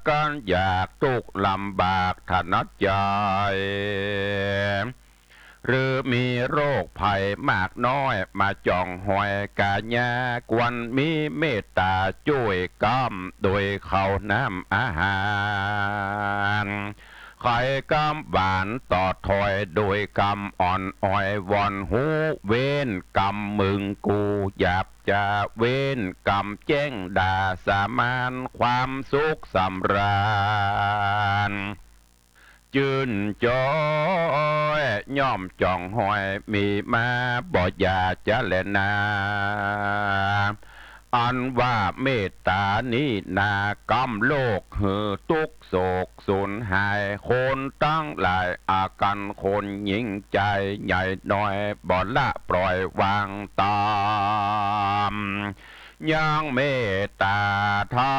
ก๋านอยากตุ๊กข์ลำบากถนัดใจ๋ หรือมีโรคภัยมากน้อยมาจ่องฮอยก๋ายา ควรมีเมตต๋าจ้วยก๊ำ โดยข้าวน้ำอาหาร ไข่ก๊ำหวานต่อถ้อย โดยกำอ่อนอ้อยวอนฮู้ เว้นกำมึงกูหยาบจ๋า เว้นกำแจ้งด่าสมาน ความสุขสำราญ จื้นจ้อย ย่อมจ่องฮอยมีมา บ่อย่าจะแลนา อันว่าเมตต๋านี้นา ก๊ำโลกหื้อตุ๊กข์โศกสูญหาย คนตังหลายอากั๋นคนหญิงใจ๋ ใหญ่น้อยบ่ละปล่อยวางต๋าม ยังเมตต๋าธรร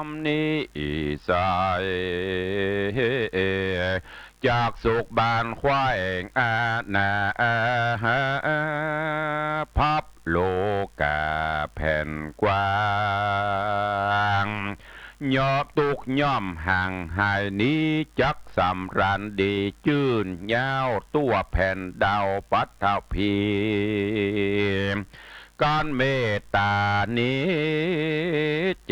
มนิสัย จากสุขบานแขว้งอาณา พับโลก๋าแผ่นกว้าง ย่อมตุ๊กข์ย่อมห่างหายหนี จักสำราญดีจื้นยาว ทั่วแผ่นดาวปัทภี ก๋านเมตต๋านี้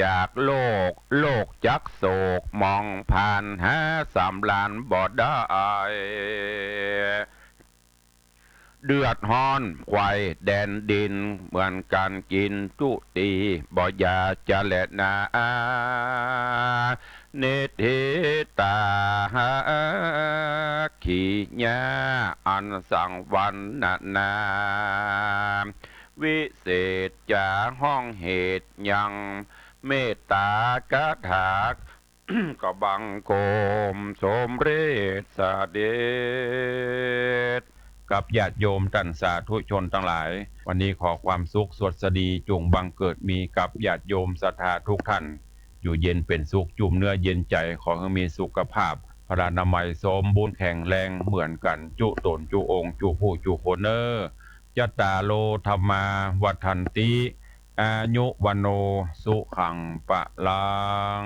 จากโลก โลกจักโศกหมองผ่าน หาสำราญบ่ได้ เดือดฮ้อนไขว่แดนดิน เหมือนกั๋นกิ๋นจุติ บ่อยากจะแลนา นิฏฐิตา ขีญา อันสังวรรณนา วิเศษจ๋าฮ้องเหตุยัง เมตตาคาถา ก็บังคมสมเร็จเสด็จ กับญาติโยมต้านสาธุชนตังหลาย วันนี้ขอความสุขสวัสดีจงบังเกิดมีกับญาติโยมศรัทธาทุกท่าน อยู่เย็นเป๋นสุข จุ่มเนื้อเย็นใจ๋ ขอหื้อมีสุขภาพพลานามัยสมบูรณ์แข็งแรงเหมือนกั๋นจุ๊ต๋นจุ๊องค์จุ๊ผู้จุ๊คนเน่อ จัตตาโร ธัมมา วัฑฒันติ อายุ วัณโณ สุขัง พลัง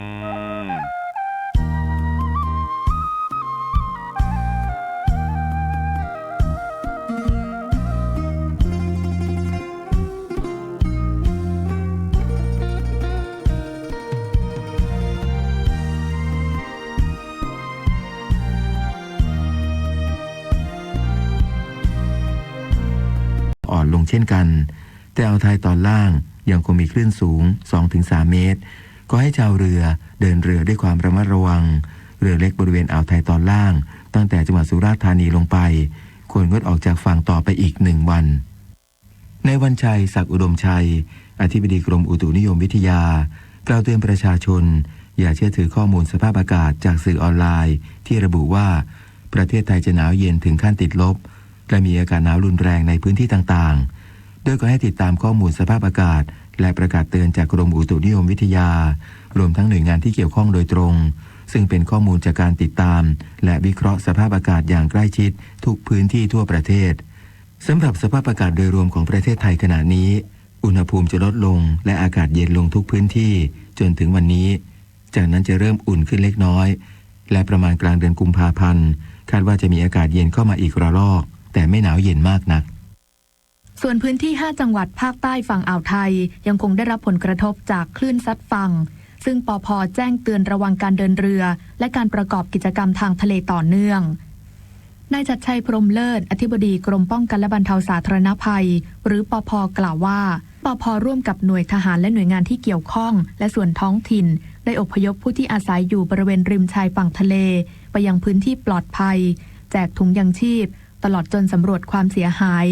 อ่อนลงเช่นกัน แต่อ่าวไทยตอนล่างยังคงมีคลื่นสูง สองถึงสามเมตร ขอให้ชาวเรือเดินเรือด้วยความระมัดระวัง เรือเล็กบริเวณอ่าวไทยตอนล่าง ตั้งแต่จังหวัดสุราษฎร์ธานีลงไป ควรงดออกจากฝั่งต่อไปอีกหนึ่งวัน นายวัญชัย ศักดิ์อุดมชัย อธิบดีกรมอุตุนิยมวิทยา กล่าวเตือนประชาชน อย่าเชื่อถือข้อมูลสภาพอากาศจากสื่อออนไลน์ ที่ระบุว่าประเทศไทยจะหนาวเย็นถึงขั้นติดลบ และมีอากาศหนาวรุนแรงในพื้นที่ต่างๆ โดยขอให้ติดตามข้อมูลสภาพอากาศ และประกาศเตือนจากกรมอุตุนิยมวิทยา รวมทั้งหน่วยงานที่เกี่ยวข้องโดยตรง ซึ่งเป็นข้อมูลจากการติดตาม และวิเคราะห์สภาพอากาศอย่างใกล้ชิดทุกพื้นที่ทั่วประเทศ สำหรับสภาพอากาศโดยรวมของประเทศไทยขณะนี้ อุณหภูมิจะลดลงและอากาศเย็นลงทุกพื้นที่จนถึงวันนี้ จากนั้นจะเริ่มอุ่นขึ้นเล็กน้อย และประมาณกลางเดือนกุมภาพันธ์ คาดว่าจะมีอากาศเย็นเข้ามาอีกระลอก แต่ไม่หนาวเย็นมากนัก ส่วนพื้นที่ห้าจังหวัดภาคใต้ฝั่งอ่าวไทยยังคงได้รับผลกระทบจากคลื่นซัดฝั่ง ซึ่ง ปภ แจ้งเตือนระวังการเดินเรือ และการประกอบกิจกรรมทางทะเลต่อเนื่อง นายชัดชัย พรหมเลิศ อธิบดีกรมป้องกันและบรรเทาสาธารณภัย หรือ ปภ กล่าวว่า ปภ ร่วมกับหน่วยทหารและหน่วยงานที่เกี่ยวข้อง และส่วนท้องถิ่น ได้อพยพผู้ที่อาศัยอยู่บริเวณริมชายฝั่งทะเล ไปยังพื้นที่ปลอดภัย แจกถุงยางชีพ ตลอดจนสำรวจความเสียหาย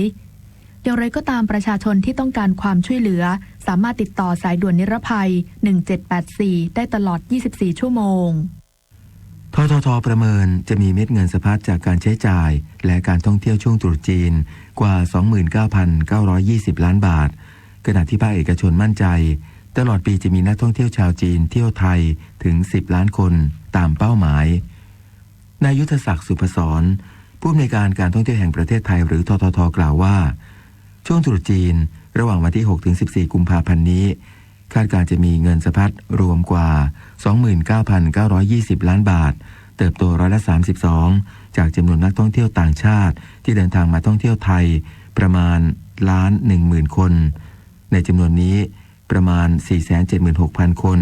อย่างไรก็ตาม ประชาชนที่ต้องการความช่วยเหลือ สามารถติดต่อสายด่วนนิรภัย หนึ่งเจ็ดแปดสี่ ได้ตลอด ยี่สิบสี่ ชั่วโมง ททท ประเมินจะมีเม็ดเงินสะพัดจากการใช้จ่ายและการท่องเที่ยวช่วงตรุษจีนกว่า สองหมื่นเก้าพันเก้าร้อยยี่สิบ ล้านบาท ขณะที่ภาคเอกชนมั่นใจ ตลอดปีจะมีนักท่องเที่ยวชาวจีนเที่ยวไทยถึง สิบ ล้านคน ตามเป้าหมาย นายยุทธศักดิ์ สุพศร ผู้อำนวยการการท่องเที่ยวแห่งประเทศไทย หรือ ททท กล่าวว่า ช่วงตรุษจีน ระหว่างวันที่ หกถึงสิบสี่ กุมภาพันธ์นี้ คาดการณ์จะมีเงินสะพัดรวมกว่า สองหมื่นเก้าพันเก้าร้อยยี่สิบ ล้านบาท เติบโตร้อยละ สามสิบสอง จากจำนวนนักท่องเที่ยวต่างชาติที่เดินทางมาท่องเที่ยวไทยประมาณ ล้านหนึ่งหมื่น คน ในจำนวนนี้ประมาณ สี่แสนเจ็ดหมื่นหกพัน คน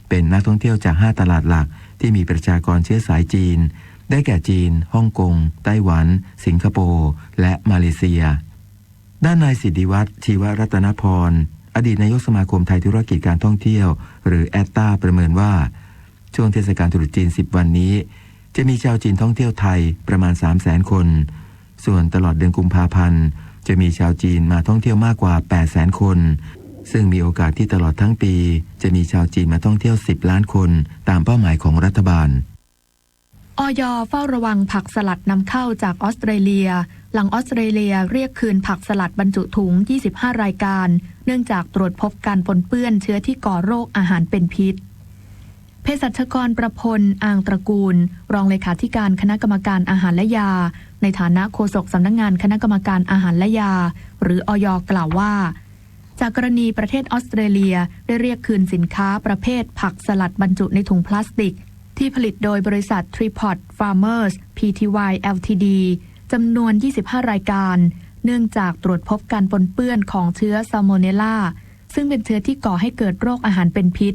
เป็นนักท่องเที่ยวจาก ห้า ตลาดหลักที่มีประชากรเชื้อสายจีน ได้แก่จีน ฮ่องกง ไต้หวัน สิงคโปร์ และมาเลเซีย ด้านนายสิทธิวัฒน์ ชีวรัตนพร อดีตนายกสมาคมไทยธุรกิจการท่องเที่ยว หรือ แอตตา ประเมินว่า ช่วงเทศกาลตรุษจีน สิบ วันนี้ จะมีชาวจีนท่องเที่ยวไทยประมาณ สามแสน คน ส่วนตลอดเดือนกุมภาพันธ์ จะมีชาวจีนมาท่องเที่ยวมากกว่า แปดแสน คน ซึ่งมีโอกาสที่ตลอดทั้งปี จะมีชาวจีนมาท่องเที่ยว สิบ ล้านคน ตามเป้าหมายของรัฐบาล อย.เฝ้าระวังผักสลัดนำเข้าจากออสเตรเลีย หลังออสเตรเลียเรียกคืนผักสลัดบรรจุถุง ยี่สิบห้า รายการ เนื่องจากตรวจพบการปนเปื้อนเชื้อที่ก่อโรคอาหารเป็นพิษ เภสัชกรประพล อางตระกูล รองเลขาธิการคณะกรรมการอาหารและยา ในฐานะโฆษกสำนักงานคณะกรรมการอาหารและยา หรือ อย.กล่าวว่า จากกรณีประเทศออสเตรเลียได้เรียกคืนสินค้าประเภทผักสลัดบรรจุในถุงพลาสติก ที่ผลิตโดยบริษัท Tripod Farmers Pty Ltd จำนวน ยี่สิบห้า รายการ เนื่องจากตรวจพบการปนเปื้อนของเชื้อซาโมเนลลา ซึ่งเป็นเชื้อที่ก่อให้เกิดโรคอาหารเป็นพิษ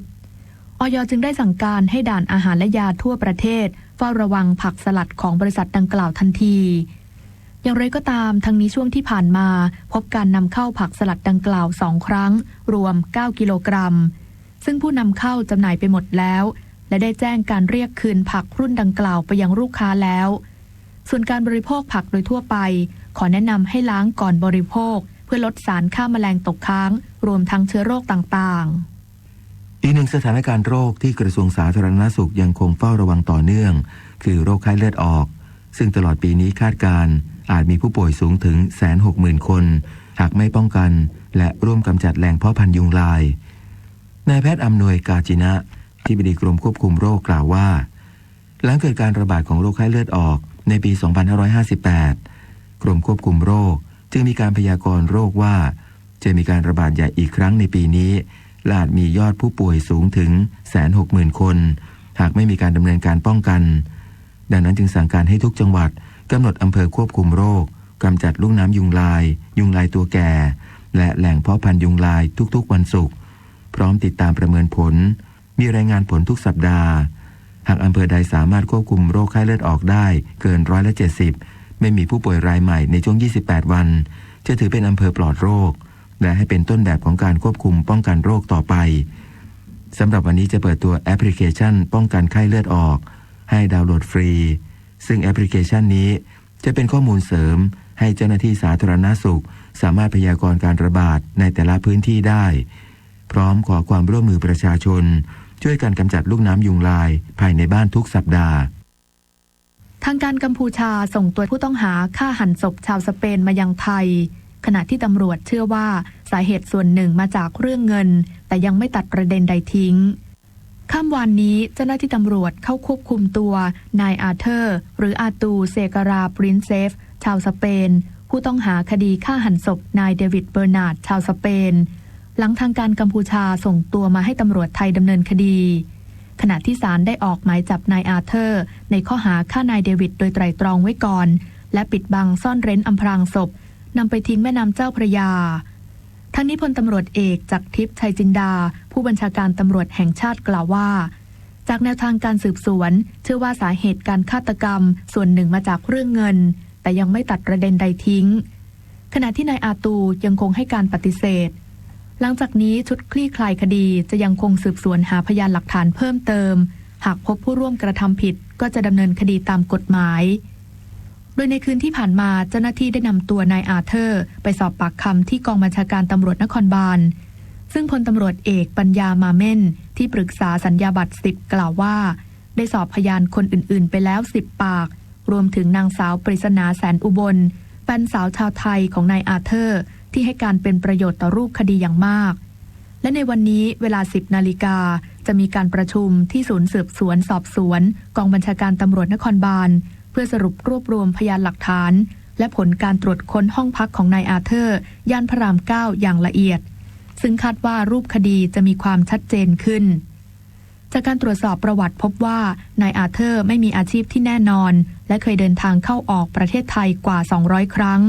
อย.จึงได้สั่งการให้ด่านอาหารและยาทั่วประเทศ เฝ้าระวังผักสลัดของบริษัทดังกล่าวทันที อย่างไรก็ตาม ทั้งนี้ช่วงที่ผ่านมา พบการนำเข้าผักสลัดดังกล่าวสองครั้ง รวมเก้ากิโลกรัม ซึ่งผู้นำเข้าจำหน่ายไปหมดแล้ว และได้แจ้งการเรียกคืนผักรุ่นดังกล่าวไปยังลูกค้าแล้ว ส่วนการบริโภคผักโดยทั่วไป ขอแนะนำให้ล้างก่อนบริโภค เพื่อลดสารฆ่าแมลงตกค้าง รวมทั้งเชื้อโรคต่างๆ อีกหนึ่งสถานการณ์โรคที่กระทรวงสาธารณสุขยังคงเฝ้าระวังต่อเนื่อง คือโรคไข้เลือดออก ซึ่งตลอดปีนี้คาดการณ์อาจมีผู้ป่วยสูงถึงแสนหกหมื่นคน หากไม่ป้องกัน และร่วมกำจัดแหล่งเพาะพันธุ์ยุงลาย นายแพทย์อำนวย กาจินะ อธิบดีกรมควบคุมโรคกล่าวว่า หลังเกิดการระบาดของโรคไข้เลือดออกในปีสองพันห้าร้อยห้าสิบแปด กรมควบคุมโรคจึงมีการพยากรณ์โรคว่า จะมีการระบาดใหญ่อีกครั้งในปีนี้ และอาจมียอดผู้ป่วยสูงถึงแสนหกหมื่นคน หากไม่มีการดำเนินการป้องกัน ดังนั้นจึงสั่งการให้ทุกจังหวัดกำหนดอำเภอควบคุมโรค กำจัดลูกน้ำยุงลาย ยุงลายตัวแก่ และแหล่งเพาะพันธุ์ยุงลายทุกๆวันศุกร์ พร้อมติดตามประเมินผล มีรายงานผลทุกสัปดาห์ หากอำเภอใดสามารถควบคุมโรคไข้เลือดออกได้เกินร้อยละเจ็ดสิบ ไม่มีผู้ป่วยรายใหม่ในช่วงยี่สิบแปดวัน จะถือเป็นอำเภอปลอดโรค และให้เป็นต้นแบบของการควบคุมป้องกันโรคต่อไป สำหรับวันนี้จะเปิดตัวแอปพลิเคชันป้องกันไข้เลือดออก ให้ดาวน์โหลดฟรี ซึ่งแอปพลิเคชันนี้จะเป็นข้อมูลเสริมให้เจ้าหน้าที่สาธารณสุข สามารถพยากรณ์การระบาดในแต่ละพื้นที่ได้ พร้อมขอความร่วมมือประชาชน ช่วยกันกำจัดลูกน้ำยุงลายภายในบ้านทุกสัปดาห์ ทางการกัมพูชาส่งตัวผู้ต้องหาฆ่าหันศพชาวสเปนมายังไทย ขณะที่ตำรวจเชื่อว่าสาเหตุส่วนหนึ่งมาจากเรื่องเงิน แต่ยังไม่ตัดประเด็นใดทิ้ง ค่ำวานนี้เจ้าหน้าที่ตำรวจเข้าควบคุมตัวนายอาเธอร์ หรืออาตู เซการา ปรินเซฟ ชาวสเปน ผู้ต้องหาคดีฆ่าหันศพนายเดวิด เบอร์นาร์ด ชาวสเปน หลังทางการกัมพูชาส่งตัวมาให้ตำรวจไทยดำเนินคดี ขณะที่ศาลได้ออกหมายจับนายอาเธอร์ ในข้อหาฆ่านายเดวิดโดยไตร่ตรองไว้ก่อน และปิดบังซ่อนเร้นอำพรางศพ นำไปทิ้งแม่น้ำเจ้าพระยา ทั้งนี้พลตำรวจเอก จักรทิพย์ ชัยจินดา ผู้บัญชาการตำรวจแห่งชาติกล่าวว่า จากแนวทางการสืบสวน เชื่อว่าสาเหตุการฆาตกรรมส่วนหนึ่งมาจากเรื่องเงิน แต่ยังไม่ตัดประเด็นใดทิ้ง ขณะที่นายอาตูยังคงให้การปฏิเสธ หลังจากนี้ชุดคลี่คลายคดีจะยังคงสืบสวนหาพยานหลักฐานเพิ่มเติม หากพบผู้ร่วมกระทำผิดก็จะดำเนินคดีตามกฎหมาย โดยในคืนที่ผ่านมาเจ้าหน้าที่ได้นำตัวนายอาเธอร์ ไปสอบปากคำที่กองบัญชาการตำรวจนครบาล ซึ่งพลตำรวจเอก ปัญญา มาเม่น ที่ปรึกษาสัญญาบัตรสิบ กล่าวว่า ได้สอบพยานคนอื่นๆ ไปแล้วสิบปาก รวมถึงนางสาวปริศนา แสนอุบล แฟนสาวชาวไทยของนายอาเธอร์ ที่ให้การเป็นประโยชน์ต่อรูปคดีอย่างมาก และในวันนี้เวลาสิบนาฬิกา จะมีการประชุมที่ศูนย์สืบสวนสอบสวน กองบัญชาการตำรวจนครบาล เพื่อสรุปรวบรวมพยานหลักฐาน และผลการตรวจค้นห้องพักของนายอาเธอร์ ย่านพระรามเก้า อย่างละเอียด ซึ่งคาดว่ารูปคดีจะมีความชัดเจนขึ้น จากการตรวจสอบประวัติพบว่านายอาเธอร์ไม่มีอาชีพที่แน่นอน และเคยเดินทางเข้าออกประเทศไทยกว่าสองร้อยครั้ง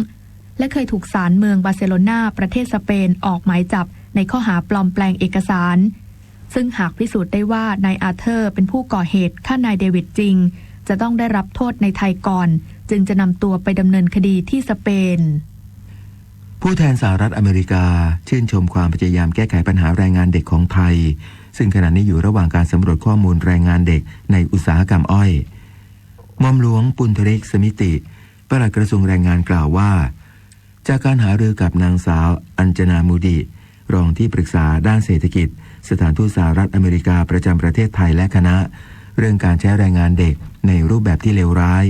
และเคยถูกศาลเมืองบาร์เซโลนาประเทศสเปนออกหมายจับในข้อหาปลอมแปลงเอกสาร ซึ่งหากพิสูจน์ได้ว่านายอาเธอร์เป็นผู้ก่อเหตุฆ่านายเดวิดจริง จะต้องได้รับโทษในไทยก่อน จึงจะนำตัวไปดำเนินคดีที่สเปน ผู้แทนสหรัฐอเมริกาชื่นชมความพยายามแก้ไขปัญหาแรงงานเด็กของไทย ซึ่งขณะนี้อยู่ระหว่างการสำรวจข้อมูลแรงงานเด็กในอุตสาหกรรมอ้อย หม่อมหลวงปุณณริก สมิติ ปลัดกระทรวงแรงงานกล่าวว่า จากการหารือกับนางสาวอัญจนา มูดิ รองที่ปรึกษาด้านเศรษฐกิจ สถานทูตสหรัฐอเมริกาประจำประเทศไทยและคณะ เรื่องการใช้แรงงานเด็กในรูปแบบที่เลวร้าย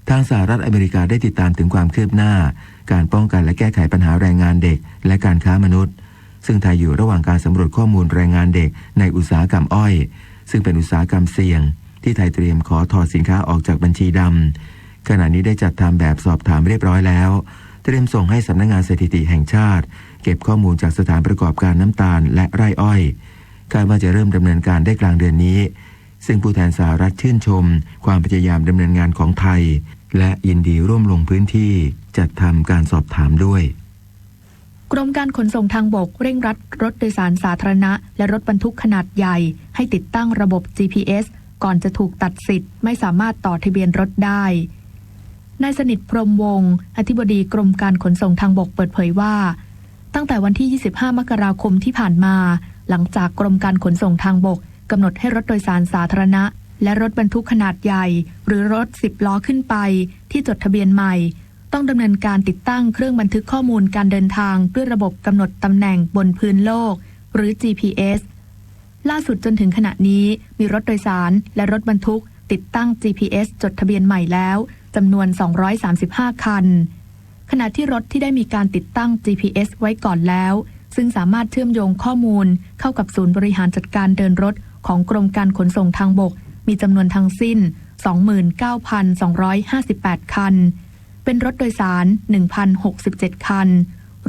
ทางสหรัฐอเมริกาได้ติดตามถึงความคืบหน้า การป้องกันและแก้ไขปัญหาแรงงานเด็ก และการค้ามนุษย์ ซึ่งไทยอยู่ระหว่างการสำรวจข้อมูลแรงงานเด็กในอุตสาหกรรมอ้อย ซึ่งเป็นอุตสาหกรรมเสี่ยง ที่ไทยเตรียมขอถอดสินค้าออกจากบัญชีดำ ขณะนี้ได้จัดทำแบบสอบถามเรียบร้อยแล้ว เตรียมส่งให้สำนักงานสถิติแห่งชาติ เก็บข้อมูลจากสถานประกอบการน้ำตาลและไร่อ้อย คาดว่าจะเริ่มดำเนินการได้กลางเดือนนี้ ซึ่งผู้แทนสหรัฐชื่นชมความพยายามดำเนินงานของไทย และยินดีร่วมลงพื้นที่จัดทำการสอบถามด้วย กรมการขนส่งทางบกเร่งรัดรถโดยสารสาธารณะ และรถบรรทุกขนาดใหญ่ ให้ติดตั้งระบบ จีพีเอส ก่อนจะถูกตัดสิทธิ์ไม่สามารถต่อทะเบียนรถได้ นายสนิท พรหมวงศ์ อธิบดีกรมการขนส่งทางบกเปิดเผยว่า ตั้งแต่วันที่ ยี่สิบห้า มกราคมที่ผ่านมา หลังจากกรมการขนส่งทางบกกำหนดให้รถโดยสารสาธารณะ และรถบรรทุกขนาดใหญ่ หรือรถสิบล้อขึ้นไป ที่จดทะเบียนใหม่ ต้องดำเนินการติดตั้งเครื่องบันทึกข้อมูลการเดินทางด้วยระบบกำหนดตำแหน่งบนพื้นโลก หรือ จีพีเอส ล่าสุดจนถึงขณะนี้มีรถโดยสารและรถบรรทุกติดตั้ง จีพีเอส จดทะเบียนใหม่แล้วจำนวน สองร้อยสามสิบห้า คัน ขณะที่รถที่ได้มีการติดตั้ง จีพีเอส ไว้ก่อนแล้ว ซึ่งสามารถเชื่อมโยงข้อมูลเข้ากับศูนย์บริหารจัดการเดินรถของกรมการขนส่งทางบก มีจำนวนทั้งสิ้น สองหมื่นเก้าพันสองร้อยห้าสิบแปด คัน เป็นรถโดยสาร หนึ่งพันหกสิบเจ็ด คัน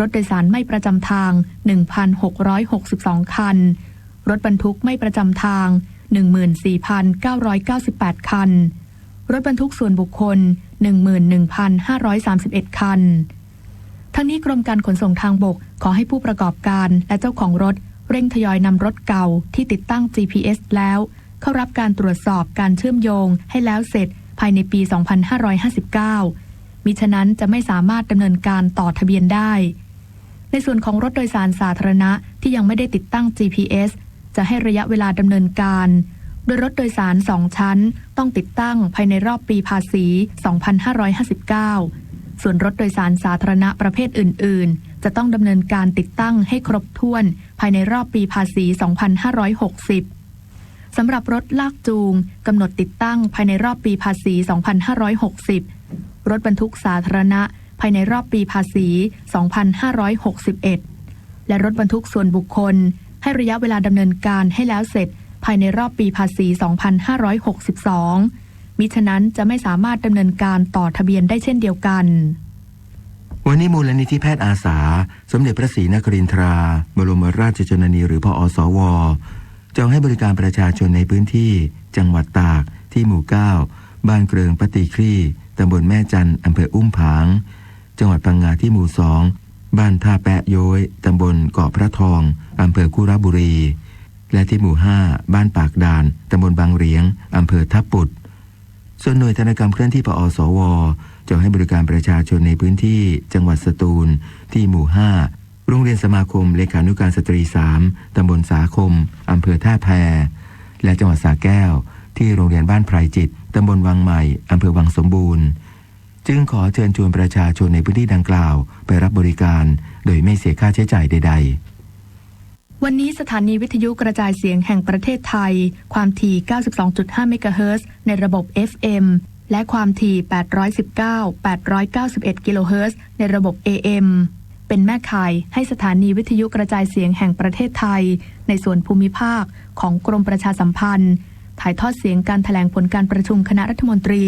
รถโดยสารไม่ประจำทาง หนึ่งพันหกร้อยหกสิบสอง คัน รถบรรทุกไม่ประจำทาง หนึ่งหมื่นสี่พันเก้าร้อยเก้าสิบแปด คัน รถบรรทุกส่วนบุคคล หนึ่งหมื่นหนึ่งพันห้าร้อยสามสิบเอ็ด คัน ทั้งนี้กรมการขนส่งทางบกขอให้ผู้ประกอบการและเจ้าของรถเร่งทยอยนำรถเก่าที่ติดตั้ง จีพีเอส แล้ว เข้ารับการตรวจสอบการเชื่อมโยงให้แล้วเสร็จภายในปี สองพันห้าร้อยห้าสิบเก้า มิฉะนั้นจะไม่สามารถดำเนินการต่อทะเบียนได้ ในส่วนของรถโดยสารสาธารณะที่ยังไม่ได้ติดตั้ง จีพีเอส จะให้ระยะเวลาดำเนินการ โดยรถโดยสารสองชั้นต้องติดตั้งภายในรอบปีภาษี สองพันห้าร้อยห้าสิบเก้า ส่วนรถโดยสารสาธารณะประเภทอื่นๆ จะต้องดำเนินการติดตั้งให้ครบถ้วนภายในรอบปีภาษี สองพันห้าร้อยหกสิบ สำหรับรถลากจูงกำหนดติดตั้งภายในรอบปีภาษี สองพันห้าร้อยหกสิบ รถบรรทุกสาธารณะภายในรอบปีภาษี สองพันห้าร้อยหกสิบเอ็ด และรถบรรทุกส่วนบุคคล ให้ระยะเวลาดำเนินการให้แล้วเสร็จภายในรอบปีภาษี สองพันห้าร้อยหกสิบสอง มิฉะนั้นจะไม่สามารถดำเนินการต่อทะเบียนได้เช่นเดียวกัน วันนี้มูลนิธิแพทย์อาสา สมเด็จพระศรีนครินทรา บรมราชชนนี หรือ พอสว จะให้บริการประชาชนในพื้นที่จังหวัดตากที่หมู่เก้า บ้านเกริงปะตีคลี่ ตำบลแม่จัน อำเภออุ้มผาง จังหวัดพังงาที่หมู่สอง บ้านท่าแป๊ะโย้ย ตำบลเกาะพระทอง อำเภอคุระบุรี และที่หมู่ห้า บ้านปากด่าน ตำบลบางเหรียง อำเภอทับปุด ส่วนหน่วยทันตกรรมเคลื่อนที่ พอสว จะให้บริการประชาชนในพื้นที่จังหวัดสตูล ที่หมู่ห้า โรงเรียนสมาคมเลขานุการสตรีสาม ตำบลสาคม อำเภอท่าแพ และจังหวัดสระแก้ว ที่โรงเรียนบ้านไพรจิต ตำบลวังใหม่ อำเภอวังสมบูรณ์ จึงขอเชิญชวนประชาชนในพื้นที่ดังกล่าวไปรับบริการ โดยไม่เสียค่าใช้จ่ายใดๆ วันนี้สถานีวิทยุกระจายเสียงแห่งประเทศไทย ความถี่ เก้าสิบสองจุดห้า เมกะเฮิรตซ์ ในระบบ เอฟเอ็ม และความถี่ แปดร้อยสิบเก้า แปดร้อยเก้าสิบเอ็ด กิโลเฮิรตซ์ ในระบบ เอเอ็ม เป็นแม่ข่ายให้สถานีวิทยุกระจายเสียงแห่งประเทศไทย ในส่วนภูมิภาคของกรมประชาสัมพันธ์ ถ่ายทอดเสียงการแถลงผลการประชุมคณะรัฐมนตรี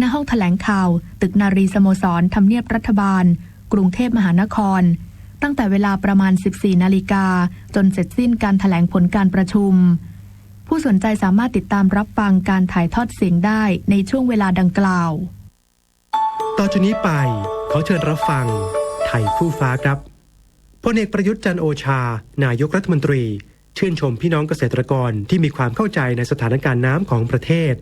ณ ห้องแถลงข่าว ตึกนารีสโมสร ทำเนียบรัฐบาล กรุงเทพมหานคร ตั้งแต่เวลาประมาณ สิบสี่ นาฬิกา จนเสร็จสิ้นการแถลงผลการประชุม ผู้สนใจสามารถติดตามรับฟังการถ่ายทอดเสียงได้ในช่วงเวลาดังกล่าว ต่อจากนี้ไป ขอเชิญรับฟัง ไทยคู่ฟ้าครับ พลเอกประยุทธ์ จันทร์โอชา นายกรัฐมนตรี ชื่นชมพี่น้องเกษตรกรที่มีความเข้าใจในสถานการณ์น้ำของประเทศ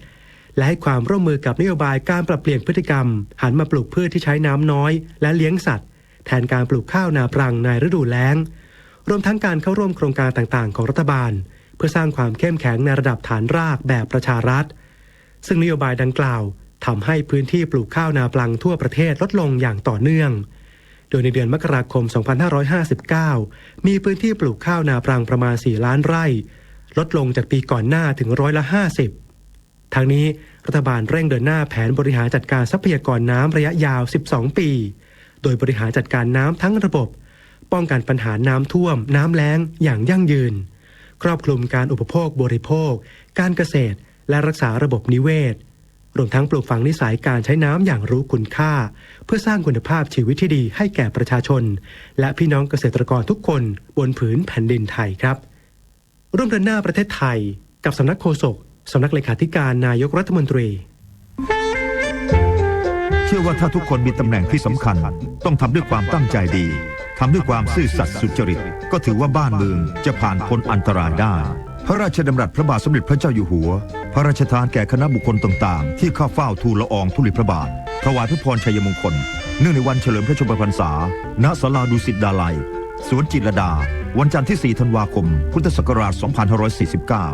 และให้ความร่วมมือกับนโยบายการปรับเปลี่ยนพฤติกรรม หันมาปลูกพืชที่ใช้น้ำน้อย และเลี้ยงสัตว์ แทนการปลูกข้าวนาปรังในฤดูแล้ง รวมทั้งการเข้าร่วมโครงการต่างๆ ของรัฐบาล เพื่อสร้างความเข้มแข็งในระดับฐานรากแบบประชารัฐ ซึ่งนโยบายดังกล่าวทำให้พื้นที่ปลูกข้าวนาปรังทั่วประเทศลดลงอย่างต่อเนื่อง โดยในเดือนมกราคม สองพันห้าร้อยห้าสิบเก้า มีพื้นที่ปลูกข้าวนาปรังประมาณ สี่ ล้านไร่ ลดลงจากปีก่อนหน้าถึงร้อยละ ห้าสิบ ทั้งนี้รัฐบาลเร่งเดินหน้าแผนบริหารจัดการทรัพยากรน้ำระยะยาว สิบสอง ปี โดยบริหารจัดการน้ำทั้งระบบ ป้องกันปัญหาน้ำท่วม น้ำแล้งอย่างยั่งยืน ครอบคลุมการอุปโภคบริโภค การเกษตร และรักษาระบบนิเวศ รวมทั้งปลูกฝังนิสัยการใช้น้ำอย่างรู้คุณค่า เพื่อสร้างคุณภาพชีวิตที่ดีให้แก่ประชาชน และพี่น้องเกษตรกรทุกคนบนผืนแผ่นดินไทยครับ ร่วมเดินหน้าประเทศไทยกับสำนักโฆษก สำนักเลขาธิการนายกรัฐมนตรี เชื่อว่าถ้าทุกคนมีตำแหน่งที่สำคัญ ต้องทำด้วยความตั้งใจดี ทำด้วยความซื่อสัตย์สุจริต ก็ถือว่าบ้านเมืองจะผ่านพ้นอันตรายได้ พระราชดำรัสพระบาทสมเด็จพระเจ้าอยู่หัว พระราชทานแก่คณะบุคคลต่างๆ ที่เข้าเฝ้าทูลละอองธุลีพระบาท ถวายพระพรชัยมงคล เนื่องในวันเฉลิมพระชนมพรรษา ณ ศาลาดุสิตดาลัย สวนจิตรลดา วันจันทร์ที่ สี่ ธันวาคม พุทธศักราช สองพันห้าร้อยสี่สิบเก้า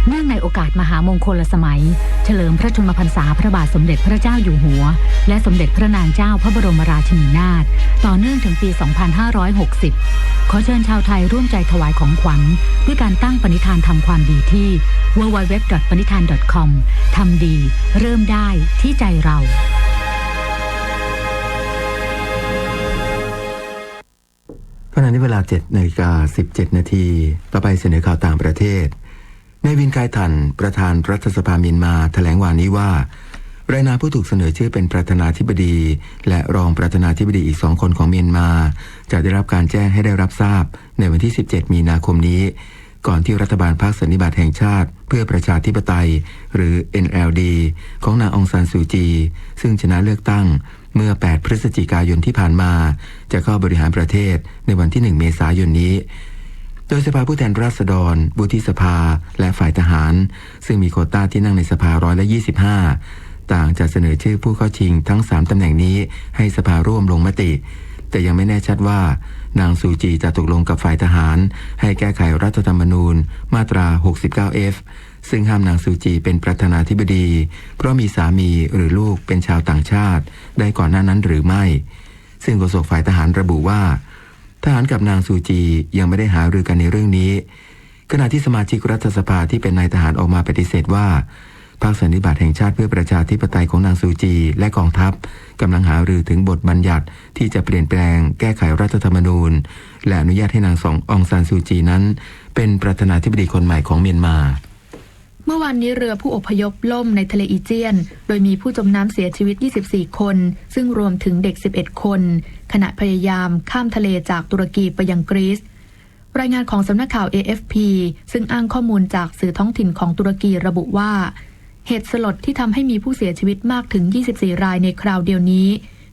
เนื่องในโอกาสมหามงคลสมัย เฉลิมพระชนมพรรษาพระบาทสมเด็จพระเจ้าอยู่หัว และสมเด็จพระนางเจ้าพระบรมราชินีนาถ ต่อเนื่องถึงปี สองพันห้าร้อยหกสิบ ขอเชิญชาวไทยร่วมใจถวายของขวัญ ด้วยการตั้งปณิธานทำความดีที่ ดับเบิลยู ดับเบิลยู ดับเบิลยู ดอท ปณิธาน ดอท คอม ทำดี เริ่มได้ที่ใจเรา ขณะนี้เวลา เจ็ดนาฬิกาสิบเจ็ดนาที ต่อไปเสนอข่าวต่างประเทศ นายวิน คาย ทัน ประธานรัฐสภาเมียนมา แถลงวานี้ว่า รายนามผู้ถูกเสนอชื่อเป็นประธานาธิบดี และรองประธานาธิบดีอีกสองคนของเมียนมา จะได้รับการแจ้งให้ได้รับทราบในวันที่ สิบเจ็ด มีนาคมนี้ ก่อนที่รัฐบาลพรรคสันนิบาตแห่งชาติเพื่อประชาธิปไตย หรือ เอ็นแอลดี ของนางองซานซูจี ซึ่งชนะเลือกตั้งเมื่อ แปด พฤศจิกายนที่ผ่านมา จะเข้าบริหารประเทศในวันที่ หนึ่ง เมษายนนี้ โดยสภาผู้แทนราษฎร วุฒิสภา และฝ่ายทหาร ซึ่งมีโควต้าที่นั่งในสภา ร้อยละยี่สิบห้า ต่างจะเสนอชื่อผู้เข้าชิงทั้งสามตำแหน่งนี้ให้สภาร่วมลงมติ แต่ยังไม่แน่ชัดว่านางซูจีจะตกลงกับฝ่ายทหารให้แก้ไขรัฐธรรมนูญมาตรา หกสิบเก้าเอฟ ซึ่งห้ามนางซูจีเป็นประธานาธิบดี เพราะมีสามีหรือลูกเป็นชาวต่างชาติได้ก่อนหน้านั้นหรือไม่ ซึ่งโฆษกฝ่ายทหารระบุว่า ทหารกับนางซูจียังไม่ได้หารือกันในเรื่องนี้ ขณะที่สมาชิกรัฐสภาที่เป็นนายทหารออกมาปฏิเสธว่า พรรคสันนิบาตแห่งชาติเพื่อประชาธิปไตยของนางซูจี และกองทัพกำลังหารือถึงบทบัญญัติที่จะเปลี่ยนแปลงแก้ไขรัฐธรรมนูญ และอนุญาตให้นางองซานซูจีนั้นเป็นประธานาธิบดีคนใหม่ของเมียนมา เมื่อวานนี้เรือผู้อพยพล่มในทะเลอีเจียน โดยมีผู้จมน้ำเสียชีวิต ยี่สิบสี่ คน ซึ่งรวมถึงเด็ก สิบเอ็ด คน ขณะพยายามข้ามทะเลจากตุรกีไปยังกรีซ รายงานของสำนักข่าว เอเอฟพี ซึ่งอ้างข้อมูลจากสื่อท้องถิ่นของตุรกีระบุว่า เหตุสลดที่ทำให้มีผู้เสียชีวิตมากถึง ยี่สิบสี่ รายในคราวเดียวนี้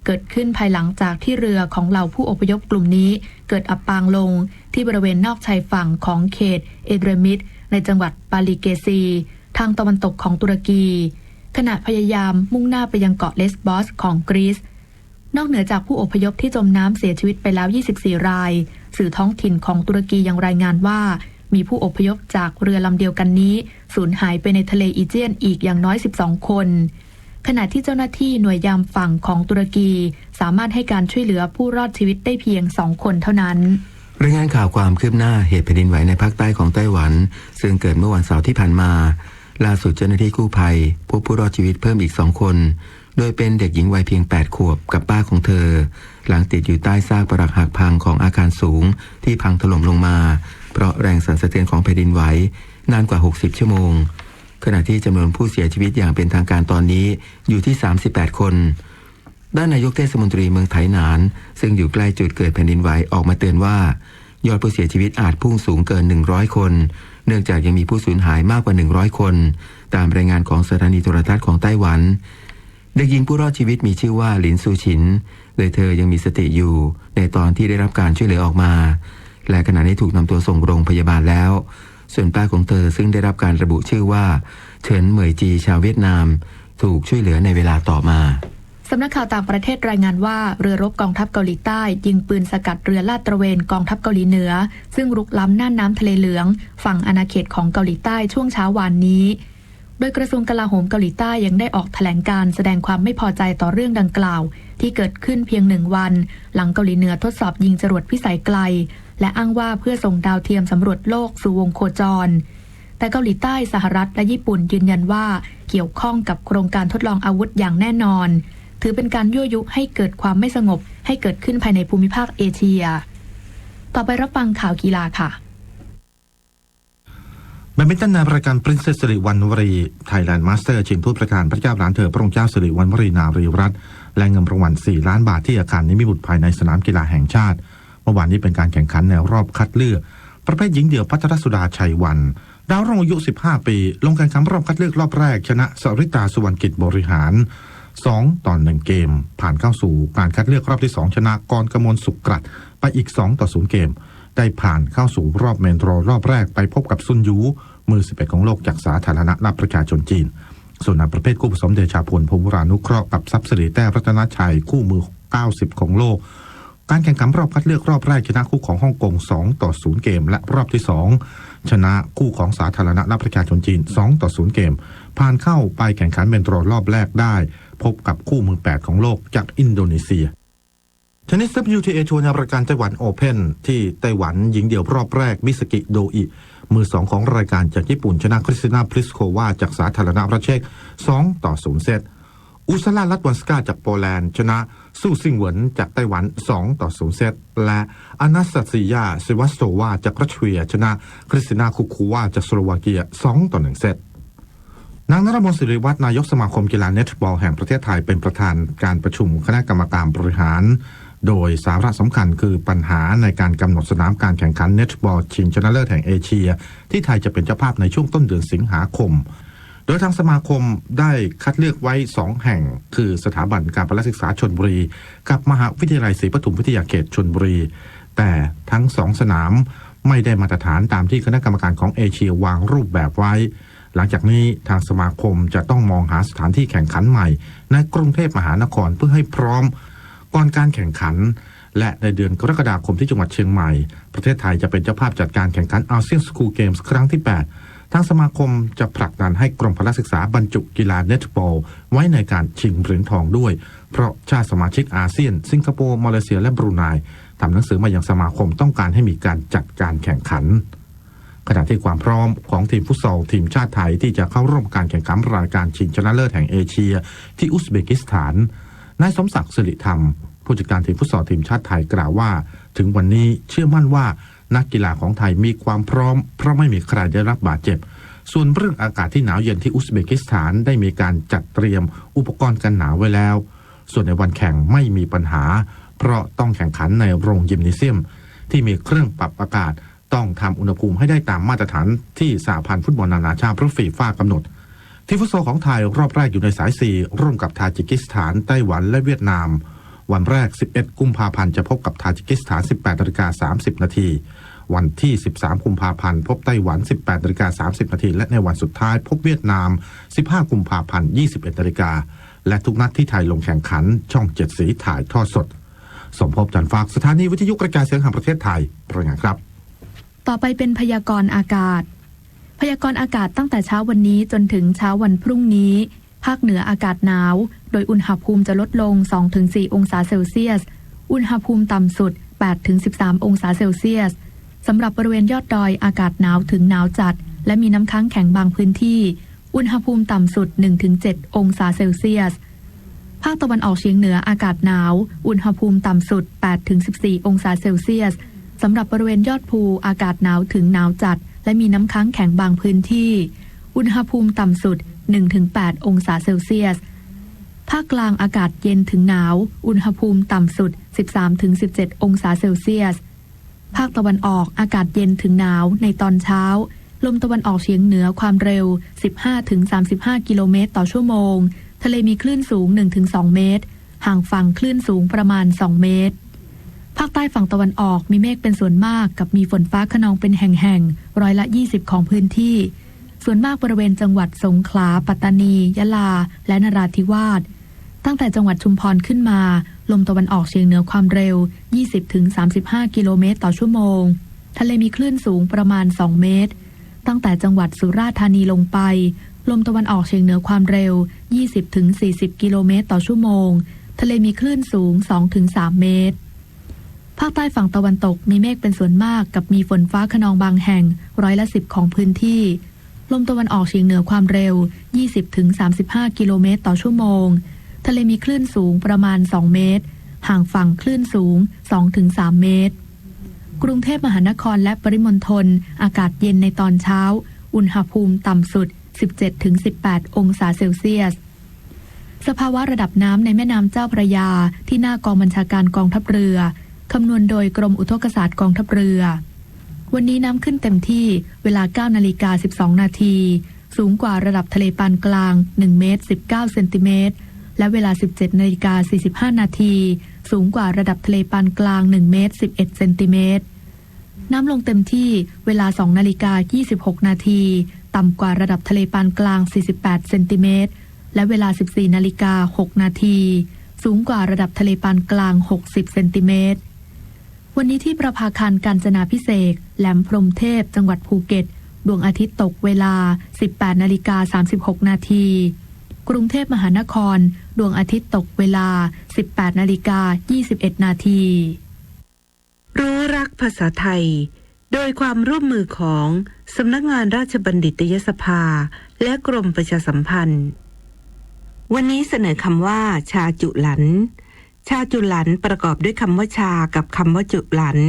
เกิดขึ้นภายหลังจากที่เรือของเหล่าผู้อพยพกลุ่มนี้เกิดอับปางลงที่บริเวณนอกชายฝั่งของเขตเอเดรมิด ในจังหวัดปาลีเกซี ทางตะวันตกของตุรกี ขณะพยายามมุ่งหน้าไปยังเกาะเลสบอสของกรีซ นอกเหนือจากผู้อพยพที่จมน้ำเสียชีวิตไปแล้ว ยี่สิบสี่ ราย สื่อท้องถิ่นของตุรกียังรายงานว่า มีผู้อพยพจากเรือลำเดียวกันนี้สูญหายไปในทะเลอีเจียนอีกอย่างน้อย สิบสอง คน ขณะที่เจ้าหน้าที่หน่วยยามฝั่งของตุรกีสามารถให้การช่วยเหลือผู้รอดชีวิตได้เพียง สอง คนเท่านั้น รายงานข่าวความคืบหน้าเหตุแผ่นดินไหวในภาคใต้ของไต้หวัน ซึ่งเกิดเมื่อวันเสาร์ที่ผ่านมา ล่าสุดเจ้าหน้าที่กู้ภัยพบผู้รอดชีวิตเพิ่มอีกสองคน โดยเป็นเด็กหญิงวัยเพียงแปดขวบกับป้าของเธอ หลังติดอยู่ใต้ซากปรักหักพังของอาคารสูงที่พังถล่มลงมา เพราะแรงสั่นสะเทือนของแผ่นดินไหวนานกว่าหกสิบชั่วโมง ขณะที่จำนวนผู้เสียชีวิตอย่างเป็นทางการตอนนี้อยู่ที่สามสิบแปดคน ด้านนายกเทศมนตรีเมืองไถหนาน ซึ่งอยู่ใกล้จุดเกิดแผ่นดินไหวออกมาเตือนว่า ยอดผู้เสียชีวิตอาจพุ่งสูงเกินหนึ่งร้อยคน เนื่องจากยังมีผู้สูญหายมากกว่าหนึ่งร้อยคน ตามรายงานของสถานีโทรทัศน์ของไต้หวัน เด็กหญิงผู้รอดชีวิตมีชื่อว่าหลินซูชิน โดยเธอยังมีสติอยู่ในตอนที่ได้รับการช่วยเหลือออกมา และขณะนี้ถูกนำตัวส่งโรงพยาบาลแล้ว ส่วนป้าของเธอซึ่งได้รับการระบุชื่อว่าเฉินเหมยจี ชาวเวียดนาม ถูกช่วยเหลือในเวลาต่อมา สำนักข่าวต่างประเทศรายงานว่า เรือรบกองทัพเกาหลีใต้ยิงปืนสกัดเรือลาดตระเวนกองทัพเกาหลีเหนือ ซึ่งรุกล้ำน่านน้ำทะเลเหลือง ฝั่งอาณาเขตของเกาหลีใต้ช่วงเช้าวานนี้ โดยกระทรวงกลาโหมเกาหลีใต้ยังได้ออกแถลงการณ์แสดงความไม่พอใจต่อเรื่องดังกล่าว ที่เกิดขึ้นเพียงหนึ่งวัน หลังเกาหลีเหนือทดสอบยิงจรวดพิสัยไกล และอ้างว่าเพื่อส่งดาวเทียมสำรวจโลกสู่วงโคจร แต่เกาหลีใต้ สหรัฐ และญี่ปุ่นยืนยันว่าเกี่ยวข้องกับโครงการทดลองอาวุธอย่างแน่นอน ถือเป็นการยั่วยุให้เกิดความไม่สงบให้เกิดขึ้นภายในภูมิภาคเอเชีย ต่อไปรับฟังข่าวกีฬาค่ะ แบดมินตันในรายการ Princess สิริวัณวรี Thailand Master ชิงถ้วยพระราชทานพระเจ้าหลานเธอพระองค์เจ้าสิริวัณวรีนารีรัตน์ และเงินรางวัล สี่ล้านบาท ที่อาคารนิมิตรบุตรภายในสนามกีฬาแห่งชาติ เมื่อวานนี้เป็นการแข่งขันในรอบคัดเลือก ประเภทหญิงเดี่ยว ภัทรสุดา ชัยวัน ดาวรุ่งอายุ สิบห้า ปี ลงแข่งขันรอบคัดเลือกรอบแรก ชนะ สริตา สุวรรณกิจบริหาร สองต่อหนึ่งเกม ผ่านเข้าสู่การคัดเลือกรอบที่สอง ชนะ กรกมล สุขกรัตน์ ไปอีก สองต่อศูนย์เกม ได้ผ่านเข้าสู่รอบเมนดรอว์รอบแรกไปพบกับซุนหยู มือสิบเอ็ดของโลกจากสาธารณรัฐประชาชนจีน ส่วนในประเภทคู่ผสมเดชาพล พลวรานุเคราะห์ กับทรัพย์สิริแต้รัตนชัย คู่มือเก้าสิบของโลก การแข่งขันรอบคัดเลือกรอบแรกชนะคู่ของฮ่องกง สองต่อศูนย์เกม และรอบที่สองชนะคู่ของสาธารณรัฐประชาชนจีน สองต่อศูนย์เกม ผ่านเข้าไปแข่งขันเมนดรอว์รอบแรกได้ พบกับคู่มือแปดของโลกจากอินโดนีเซีย เทนนิส ดับเบิลยู ที เอ ทัวร์ในรายการไต้หวันโอเพ่น ที่ไต้หวันหญิงเดี่ยวรอบแรก มิสกิ โดอิ มือสองของรายการจากญี่ปุ่น ชนะคริสตินา พลิสโควา จากสาธารณรัฐเช็ก สองต่อศูนย์เซต อุสลา ลัตวันสกา จากโปแลนด์ ชนะ ซู่ซิงเหวิน จากไต้หวัน สองต่อศูนย์เซต และ อานาสตาซียา เซวัสโตวา จากรัสเซีย ชนะคริสตินา คูคูวา จากสโลวาเกีย สองต่อหนึ่งเซต นางนรมน ศิริวัฒน์ นายกสมาคมกีฬาเนตบอลแห่งประเทศไทย เป็นประธานการประชุมคณะกรรมการบริหาร โดยสาระสำคัญคือปัญหาในการกำหนดสนามการแข่งขันเนตบอลชิงชนะเลิศแห่งเอเชีย ที่ไทยจะเป็นเจ้าภาพในช่วงต้นเดือนสิงหาคม โดยทางสมาคมได้คัดเลือกไว้สองแห่ง คือสถาบันการพละศึกษาชลบุรี กับมหาวิทยาลัยศรีปทุมวิทยาเขตชลบุรี แต่ทั้งสองสนามไม่ได้มาตรฐานตามที่คณะกรรมการของเอเชียวางรูปแบบไว้ หลังจากนี้ทางสมาคมจะต้องมองหาสถานที่แข่งขันใหม่ในกรุงเทพมหานครเพื่อให้พร้อมก่อนการแข่งขัน และในเดือนกรกฎาคมที่จังหวัดเชียงใหม่ ประเทศไทยจะเป็นเจ้าภาพจัดการแข่งขันอาเซียนสคูลเกมส์ครั้งที่แปด ทางสมาคมจะผลักดันให้กรมพละศึกษาบรรจุกีฬาเนตบอลไว้ในการชิงเหรียญทองด้วย เพราะชาติสมาชิกอาเซียน สิงคโปร์ มาเลเซีย และบรูไน ทำหนังสือมายังสมาคมต้องการให้มีการจัดการแข่งขัน ขณะที่ความพร้อมของทีมฟุตซอลทีมชาติไทยที่จะเข้าร่วมการแข่งขันรายการชิงชนะเลิศแห่งเอเชียที่อุซเบกิสถาน นายสมศักดิ์ สิริธรรม ผู้จัดการทีมฟุตซอลทีมชาติไทยกล่าวว่า ถึงวันนี้เชื่อมั่นว่านักกีฬาของไทยมีความพร้อม เพราะไม่มีใครได้รับบาดเจ็บ ส่วนเรื่องอากาศที่หนาวเย็นที่อุซเบกิสถานได้มีการจัดเตรียมอุปกรณ์กันหนาวไว้แล้ว ส่วนในวันแข่งไม่มีปัญหา เพราะต้องแข่งขันในโรงยิมเนเซียมที่มีเครื่องปรับอากาศ ต้องทำอุณหภูมิให้ได้ตามมาตรฐานที่สหพันธ์ฟุตบอลนานาชาติหรือฟีฟ่ากำหนด ทีมฟุตซอลของไทยรอบแรกอยู่ในสาย C ร่วมกับทาจิกิสถาน ไต้หวัน และเวียดนาม วันแรก สิบเอ็ดกุมภาพันธ์ จะพบกับทาจิกิสถาน สิบแปดนาฬิกาสามสิบนาที วันที่ สิบสามกุมภาพันธ์ พบไต้หวัน สิบแปดนาฬิกาสามสิบนาที และในวันสุดท้ายพบเวียดนาม สิบห้ากุมภาพันธ์ ยี่สิบเอ็ดนาฬิกา และทุกนัดที่ไทยลงแข่งขัน ช่องเจ็ดสีถ่ายทอดสด สมภพ จันทร์ฟาก สถานีวิทยุกระจายเสียงแห่งประเทศไทย รายงานครับ ต่อไปเป็นพยากรณ์อากาศ พยากรณ์อากาศตั้งแต่เช้าวันนี้จนถึงเช้าวันพรุ่งนี้ ภาคเหนืออากาศหนาว โดยอุณหภูมิจะลดลง สองถึงสี่องศาเซลเซียส อุณหภูมิต่ำสุด แปดถึงสิบสามองศาเซลเซียส สำหรับบริเวณยอดดอยอากาศหนาวถึงหนาวจัด และมีน้ำค้างแข็งบางพื้นที่ อุณหภูมิต่ำสุด หนึ่งถึงเจ็ดองศาเซลเซียส ภาคตะวันออกเฉียงเหนืออากาศหนาว อุณหภูมิต่ำสุด แปดถึงสิบสี่องศาเซลเซียส สำหรับบริเวณยอดภูอากาศหนาวถึงหนาวจัด และมีน้ำค้างแข็งบางพื้นที่ อุณหภูมิต่ำสุด หนึ่งถึงแปดองศาเซลเซียส ภาคกลางอากาศเย็นถึงหนาว อุณหภูมิต่ำสุด สิบสามถึงสิบเจ็ดองศาเซลเซียส ภาคตะวันออกอากาศเย็นถึงหนาวในตอนเช้า ลมตะวันออกเฉียงเหนือความเร็ว สิบห้าถึงสามสิบห้ากิโลเมตรต่อชั่วโมง ทะเลมีคลื่นสูง หนึ่งถึงสองเมตร ห่างฝั่งคลื่นสูงประมาณสองเมตร ภาคใต้ฝั่งตะวันออกมีเมฆเป็นส่วนมากกับมีฝนฟ้าคะนองเป็นแห่งๆ ร้อยละยี่สิบของพื้นที่ ส่วนมากบริเวณจังหวัดสงขลา ปัตตานี ยะลา และนราธิวาส ตั้งแต่จังหวัดชุมพรขึ้นมา ลมตะวันออกเฉียงเหนือความเร็ว ยี่สิบถึงสามสิบห้ากิโลเมตรต่อชั่วโมง ทะเลมีคลื่นสูงประมาณสองเมตร ตั้งแต่จังหวัดสุราษฎร์ธานีลงไป ลมตะวันออกเฉียงเหนือความเร็ว ยี่สิบถึงสี่สิบกิโลเมตรต่อชั่วโมง ทะเลมีคลื่นสูง สองถึงสามเมตร ภาคใต้ฝั่งตะวันตกมีเมฆเป็นส่วนมากกับมีฝนฟ้าคะนองบางแห่ง ร้อยละสิบของพื้นที่ ลมตะวันออกเฉียงเหนือความเร็ว ยี่สิบถึงสามสิบห้ากิโลเมตรต่อชั่วโมง ทะเลมีคลื่นสูงประมาณสองเมตร ห่างฝั่งคลื่นสูง สองถึงสามเมตร กรุงเทพมหานครและปริมณฑลอากาศเย็นในตอนเช้า อุณหภูมิต่ำสุด สิบเจ็ดถึงสิบแปดองศาเซลเซียส สภาวะระดับน้ำในแม่น้ำเจ้าพระยาที่หน้ากองบัญชาการกองทัพเรือ คำนวณโดยกรมอุทกศาสตร์กองทัพเรือ วันนี้น้ำขึ้นเต็มที่เวลา เก้านาฬิกาสิบสองนาที สูงกว่าระดับทะเลปานกลาง หนึ่งเมตรสิบเก้าเซนติเมตร และเวลา สิบเจ็ดนาฬิกาสี่สิบห้านาที สูงกว่าระดับทะเลปานกลาง หนึ่งเมตรสิบเอ็ดเซนติเมตร น้ำลงเต็มที่เวลา สองนาฬิกา ยี่สิบหกนาที ต่ำกว่าระดับทะเลปานกลาง สี่สิบแปดเซนติเมตร และเวลา สิบสี่นาฬิกา หกนาที สูงกว่าระดับทะเลปานกลาง หกสิบเซนติเมตร วันนี้ที่ประภาคารกาญจนาภิเษก แหลมพรหมเทพ จังหวัดภูเก็ต ดวงอาทิตย์ตกเวลา สิบแปดนาฬิกา สามสิบหกนาที กรุงเทพมหานคร ดวงอาทิตย์ตกเวลา สิบแปดนาฬิกา ยี่สิบเอ็ดนาที รู้รักภาษาไทย โดยความร่วมมือของสำนักงานราชบัณฑิตยสภา และกรมประชาสัมพันธ์ วันนี้เสนอคำว่า ชาจุหลัน ชาจุหลันประกอบด้วยคำว่าชากับคำว่าจุหลัน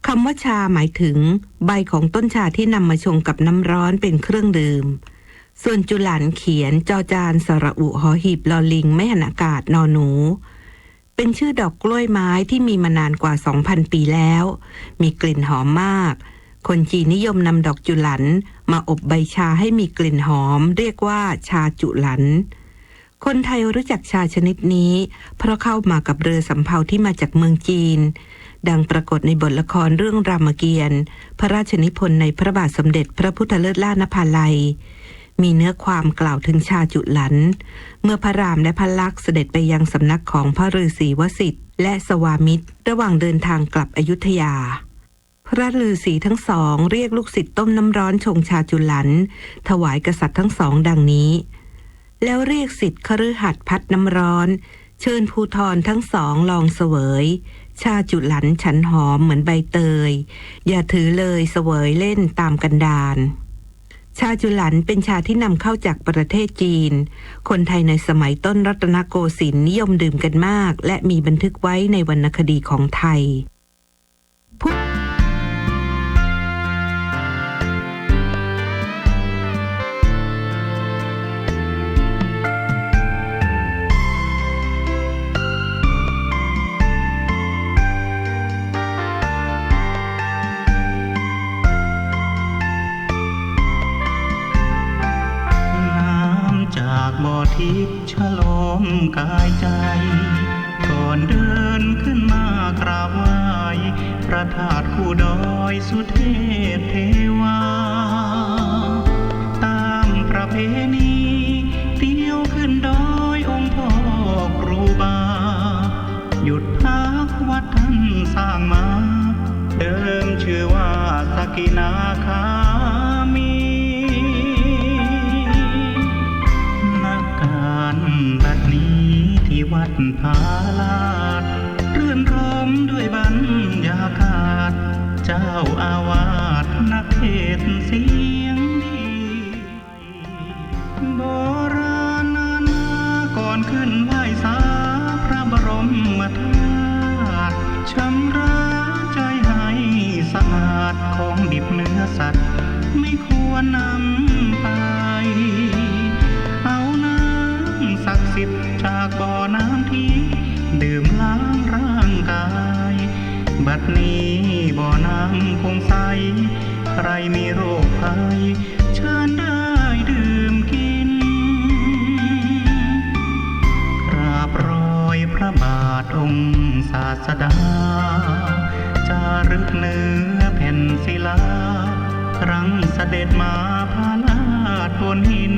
คำว่าชาหมายถึงใบของต้นชาที่นำมาชงกับน้ำร้อนเป็นเครื่องดื่ม ส่วนจุหลันเขียน จอจาน สระอุ หอหีบ ลอลิง ไม้หันอากาศ นอหนู เป็นชื่อดอกกล้วยไม้ที่มีมานานกว่า สองพันปีแล้ว มีกลิ่นหอมมาก คนจีนนิยมนำดอกจุหลันมาอบใบชาให้มีกลิ่นหอม เรียกว่าชาจุหลัน คนไทยรู้จักชาชนิดนี้ เพราะเข้ามากับเรือสำเภาที่มาจากเมืองจีน ดังปรากฏในบทละครเรื่องรามเกียรติ์ พระราชนิพนธ์ในพระบาทสมเด็จพระพุทธเลิศล่านภาลัย มีเนื้อความกล่าวถึงชาจุหลัน เมื่อพระรามและพระลักษมณ์เสด็จไปยังสำนักของพระฤาษีวสิทธิ์และสวามิตร ระหว่างเดินทางกลับอยุธยา พระฤาษีทั้งสองเรียกลูกศิษย์ต้มน้ำร้อนชงชาจุหลัน ถวายกษัตริย์ทั้งสองดังนี้ แล้วเรียกศิษย์คฤหัสถ์พัดน้ำร้อน เชิญภูธรทั้งสองลองเสวย ชาจุหลันฉันหอมเหมือนใบเตย อย่าถือเลยเสวยเล่นตามกันดาร ชาจุหลันเป็นชาที่นำเข้าจากประเทศจีน คนไทยในสมัยต้นรัตนโกสินทร์นิยมดื่มกันมาก และมีบันทึกไว้ในวรรณคดีของไทย น้ำจากบ่อทิพย์ชโลมกายใจ ก่อนเดินขึ้นมากราบไหว้ พระธาตุคู่ดอยสุเทพเทวา ตามประเพณีเที่ยวขึ้นดอยองค์พ่อครูบา หยุดพักวัดท่านสร้างมา เดิมชื่อว่าสกินาคามี ณ การบัดนี้ที่วัดผาลาด รื่นรมด้วยบรรยากาศ เจ้าอาวาสนักเทศน์เสียงดี โบราณนานาก่อนขึ้นไหว้สาพระบรมธาตุ ชำระใจให้สะอาด ของดิบเนื้อสัตว์ไม่ควรนำไป เอาน้ำศักดิ์สิทธิ์จากบ่อน้ำทิพย์ ดื่มล้างร่างกาย บัดนี้บ่อน้ำคงใส ใครมีโรคภัย เชิญได้ดื่มกิน กราบรอยพระบาทองค์ศาสดา จารึกเนื้อแผ่นศิลา ครั้งเสด็จมาผาลาดบนหิน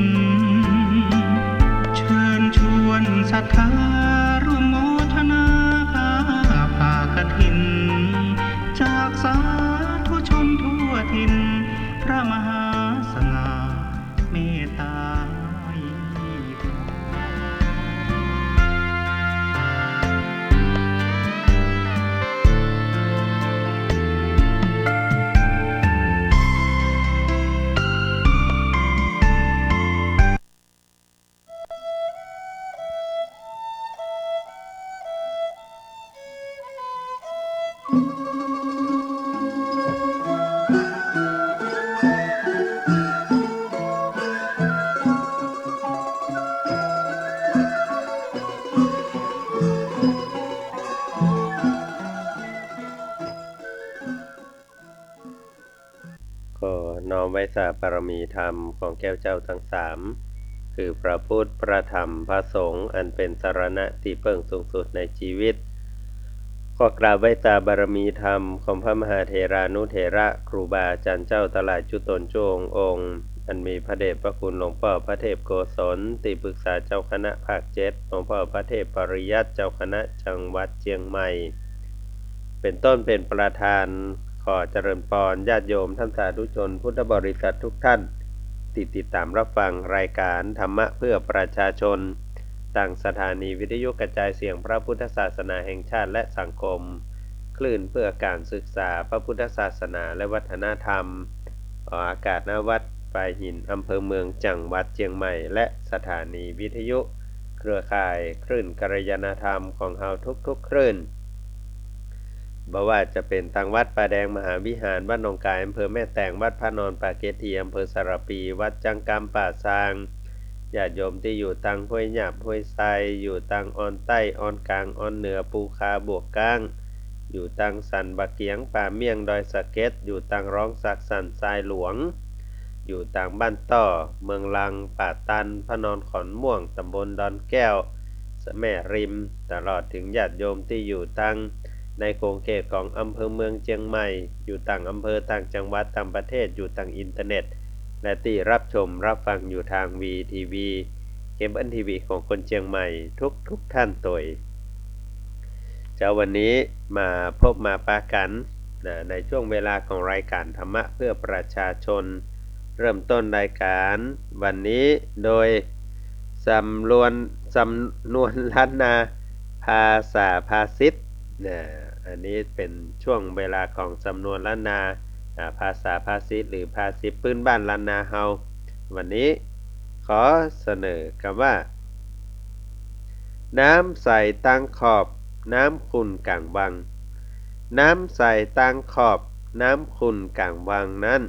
เชิญชวนศรัทธาร่วมโมทนาผ้าป่ากฐิน จากสาธุชนทั่วถิ่น พระมหาสง่าเมตตา ขอน้อมไหว้สาบารมีธรรมของแก้วเจ้าทั้งสาม คือพระพุทธ พระธรรม พระสงฆ์ อันเป็นสรณะที่พึ่งสูงสุดในชีวิต ข ขอกราบไหว้สาบารมีธรรมของพระมหาเถรานุเถระครูบาอาจารย์เจ้าตังหลายจุ๊ตนจุ๊องค์ อันมีพระเดชพระคุณหลวงป้อพระเทพโกศล ตี้ปรึกษาเจ้าคณะภาคเจ็ด หลวงป้อพระเทพปริยัติเจ้าคณะจังหวัดเจียงใหม่ เป๋นต้นเป๋นประธาน ขอเจริญปอนญาติโยมท่านสาธุชนพุทธบริษัททุกท่าน ตี้ติดตามรับฟังรายการธรรมะเพื่อประชาชน ตางสถานีวิทยุกระจายเสียงพระพุทธศาสนาแห่งชาติและสังคม คลื่นเพื่อการศึกษาพระพุทธศาสนาและวัฒนธรรม ออกอากาศ ณ วัดปายหิน อำเภอเมือง จังหวัดเจียงใหม่ และสถานีวิทยุเครือข่ายคลื่นกัลยาณธรรมของเฮาทุกๆคลื่น บ่ว่าจะเป๋นตางวัดป่าแดงมหาวิหาร วัดหนองก๋าย อำเภอแม่แตง วัดพระนอนป่าเกตถี อำเภอสารภี วัดจังกำป่าซาง ญาติโยมตี้อยู่ตางห้วยหยาบ ห้วยทราย อยู่ตางออนใต้ ออนก๋าง ออนเหนือ ปูคา บวกก๊าง อยู่ตางสันป่าเกียง ป่าเมี่ยง ดอยสะเก็ด อยู่ตางร้องสัก สันทรายหลวง อยู่ตางบ้านต้อ เมืองลัง ป่าตัน พระนอน ขอนม่วง ตำบลดอนแก้ว แม่ริม ตลอดเถิงญาติโยมตี้อยู่ตางในขงเขตของอำเภอเมืองเจียงใหม่ อยู่ต่างอำเภอ ต่างจังหวัด ต่างประเทศ อยู่ตางอินเทอร์เน็ต และตี้รับชมรับฟังอยู่ตางวีทีวี เคเบิลทีวีของคนเจียงใหม่ทุกๆท่านตวย เจ๊าวันนี้มาพบมาปะกั๋น นะ ในช่วงเวลาของรายการธรรมะเพื่อประชาชน เริ่มต้นรายการวันนี้โดยสำนวน สำนวนล้านนาภาษาภาษิต นะ อันนี้เป๋นช่วงเวลาของสำนวนล้านนา อ่า ภาษาภาษิต หรือภาษิตพื้นบ้านล้านนาเฮา วันนี้ขอเสนอกำว่า น้ำใสตางขอบ น้ำขุ่นก๋างวัง น้ำใสตางขอบ น้ำขุ่นก๋างวังนั้น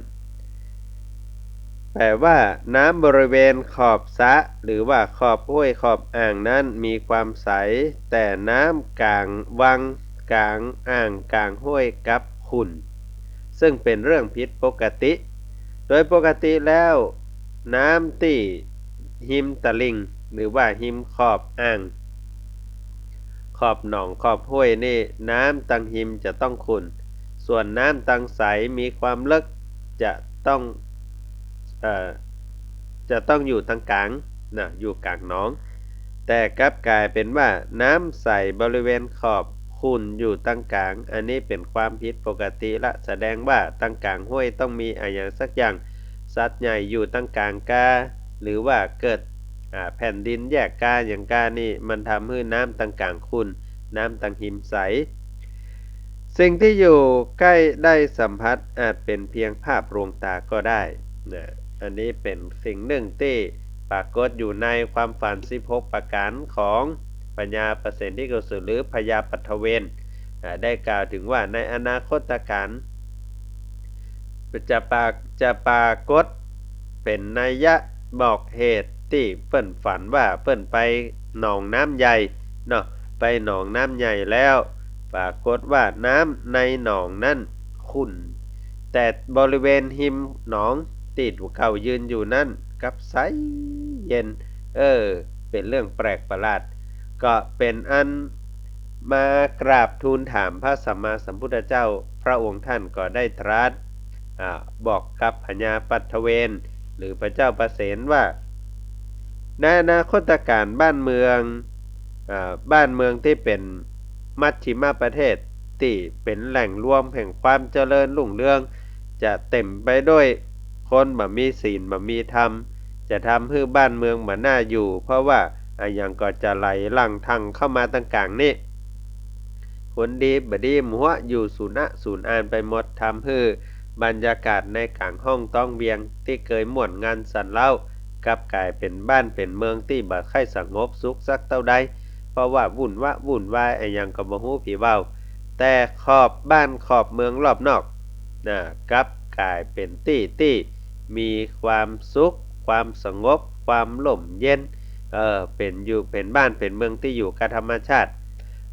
แปลว่า น้ำบริเวณขอบสระ หรือว่าขอบห้วยขอบอ่างนั้นมีความใส แต่น้ำก๋างวัง ก๋างอ่าง ก๋างห้วยกลับขุ่น ซึ่งเป๋นเรื่องผิดปกติ โดยปกติแล้ว น้ำตี้ฮิมตลิ่ง หรือว่าฮิมขอบอ่าง ขอบหนอง ขอบห้วยนี่ น้ำตางฮิมจะต้องขุ่น ส่วนน้ำตางใสมีความลึก จะต้อง เอ่อ จะต้องอยู่ตางก๋าง นะ อยู่ก๋างหนอง แต่กลับกลายเป๋นว่า น้ำใสบริเวณขอบ ขุ่นอยู่ตางก๋าง อันนี้เป๋นความผิดปกติละ แสดงว่าตางก๋างห้วยต้องมีอะหยังสักอย่าง สัตว์ใหญ่อยู่ตางก๋างกา หรือว่าเกิด อ่า แผ่นดินแยกกา อย่างกานี่ มันทำหื้อน้ำตางก๋างขุ่น น้ำตางฮิมใส สิ่งที่อยู่ใกล้ได้สัมผัสอาจเป๋นเพียงภาพลวงตาก็ได้ นะ อันนี้เป๋นสิ่งนึ่งตี้ปรากฏอยู่ในความฝันสิบหกประก๋านของพญาประเสนทิโกศล หรือพญาปัทเวณ อ่า ได้กล่าวเถิงว่าในอนาคตกาล จะปราก- จะปรากฏเป๋นนัยยะบอกเหตุตี้เปิ้นฝันว่าเปิ้นไปหนองน้ำใหญ่เนาะ ไปหนองน้ำใหญ่แล้ว ปรากฏว่าน้ำในหนองนั้นขุ่น แต่บริเวณฮิมหนองตี้ตั๋วเก่ายืนอยู่นั้นกลับใสเย็น เออ เป๋นเรื่องแปลกประหลาด ก็เป๋นอันมากราบทูลถามพระสัมมาสัมพุทธเจ้า พระองค์ท่านก็ได้ตรัส อ่า บอกกับพญาปัทเวณ หรือพระเจ้าประเสนว่า ในอนาคตกาลบ้านเมือง อ่า บ้านเมืองตี้เป๋นมัชฌิมประเทศ ตี้เป๋นแหล่งรวมแห่งความเจริญรุ่งเรือง จะเต๋มไปด้วยคนบ่มีศีลบ่มีธรรม จะทำหื้อบ้านเมืองบ่น่าอยู่ เพราะว่าอะหยังก็จะไหลหลั่งทังเข้ามาตางก๋างนี้ คนดีบ่ดีหมด อยู่สูญอะสูญอานไปหมด ทำหื้อบรรยากาศในก๋างห้องต้องเวียงตี้เกยม่วนงันสันเล้า กลับกลายเป๋นบ้านเป๋นเมืองตี้บ่ใค่สงบสุขสักเต้าใด เพราะว่าวุ่นวะวุ่นวายอะหยังก็บ่ฮู้ผีเว้า แต่ขอบบ้านขอบเมืองรอบนอก นะ กลับกลายเป๋นตี้ตี้มีความสุข ความสงบ ความร่มเย็น เออ เป๋นอยู่ เป๋นบ้านเป๋นเมืองตี้อยู่กับธรรมชาติ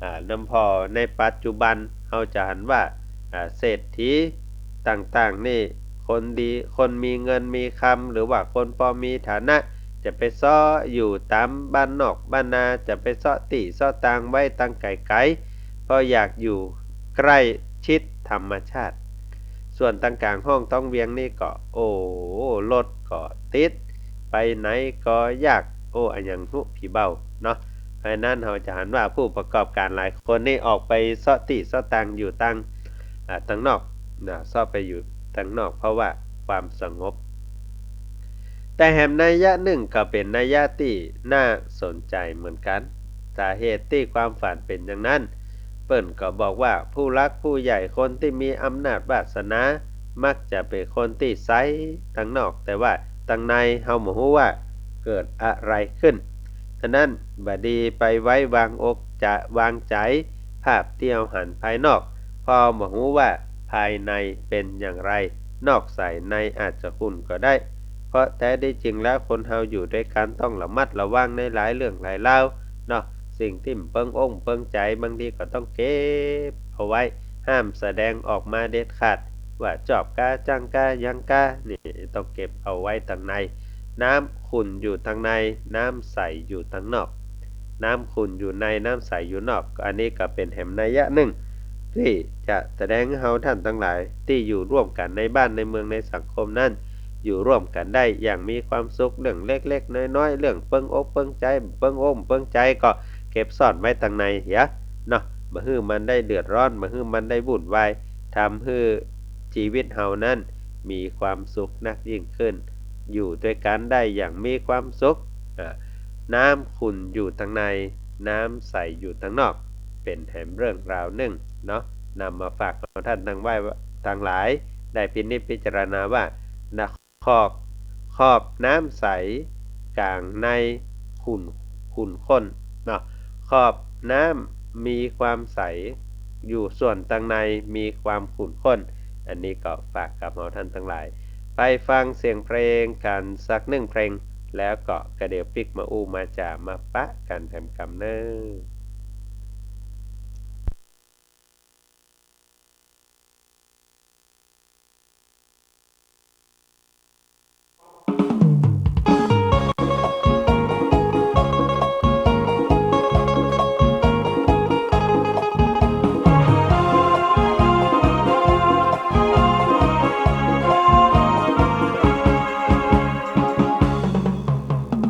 อ่า นำผ่อในปัจจุบันเฮาจะหันว่า อ่า เศรษฐีต่างๆ นี่ คนดี คนมีเงินมีคำ หรือว่าคนปอมีฐานะ จะไปเซาะอยู่ต๋ามบ้านนอกบ้านนา จะไปเซาะตี้เซาะตางไว้ตังไก๋ๆ ก็อยากอยู่ใกล้ชิดธรรมชาติ ส่วนตังก๋างฮ้องต๊องเวียงนี่ก็ โอ้ รถก็ติด ไปไหนก็ยาก โอ้ อะหยังฮู้ผีเบ้าเนาะ เพราะฉะนั้นเฮาจะหันว่าผู้ประกอบก๋านหลายคนนี่ออกไปเซาะตี้เซาะตางอยู่ตัง อ่า ตังนอกนะ เซาะไปอยู่ตังนอก เพราะว่าความสงบ แต่แหมนัยยะนึ่งก็เป๋นนัยยะตี้น่าสนใจ๋เหมือนกั๋น สาเหตุตี้ความฝันเป๋นอย่างนั้น เปิ้นก็บอกว่าผู้หลักผู้ใหญ่คนตี้มีอำนาจวาสนา มักจะเป๋นคนตี้ใสตังนอก แต่ว่าตังในเฮาบ่ฮู้ว่าเกิดอะไรขึ้น ฉะนั้นบ่ดีไปไว้วางอกจะวางใจ๋ภาพตี้เฮาหันภายนอก เพราะบ่ฮู้ว่าภายในเป๋นอย่างไร นอกใสในอาจจะขุ่นก็ได้ เพราะแท้ตี้จริงแล้วคนเฮาอยู่ตวยกั๋นต้องระมัดระวังในหลายเรื่องหลายราวเนาะ สิ่งตี้บ่เปิงอกบ่เปิงใจ๋บางทีก็ต้องเก็บเอาไว้ ห้ามแสดงออกมาเด็ดขาด ว่าจอบกา จังกา หยังกา นี่ต้องเก็บเอาไว้ตังใน น้ำขุ่นอยู่ตังใน น้ำใสอยู่ตังนอก น้ำขุ่นอยู่ใน น้ำใสอยู่นอก อันนี้ก็เป๋นแหมนัยยะนึ่ง ตี้จะแสดงหื้อเฮาต้านตังหลาย ตี้อยู่ร่วมกั๋นในบ้านในเมืองในสังคมนั้น อยู่ร่วมกั๋นได้อย่างมีความสุข เรื่องเล็กๆ น้อยๆ เรื่องเปิงอกเปิงใจ๋ เปิงอกเปิงใจ๋ก็เก็บซ่อนไว้ตังในเหียเนาะ บ่หื้อมันได้เดือดร้อน บ่หื้อมันได้วุ่นวาย ทำหื้อจีวิตเฮานั้นมีความสุขนักยิ่งขึ้น อยู่ตวยกั๋นได้อย่างมีความสุข อ่า น้ำขุ่นอยู่ตังใน น้ำใสอยู่ตังนอก เป๋นแหมเรื่องราวนึ่งเนาะ นำมาฝากเฮาต้านตังไหว้ตังหลาย ได้พินิจพิจารณาว่า นะ ขอบ ขอบน้ำใส ก๋างในขุ่น ขุ่นข้นเนาะ ขอบน้ำมีความใส อยู่ส่วนตังในมีความขุ่นข้น อันนี้ก็ฝากกับเฮาต้านตังหลาย ไปฟังเสียงเพลงกั๋นสักนึ่งเพลง แล้วก็กระเดี่ยวปิ๊กมาอู้มาจ๋ามาปะกั๋นแถมกำเน่อ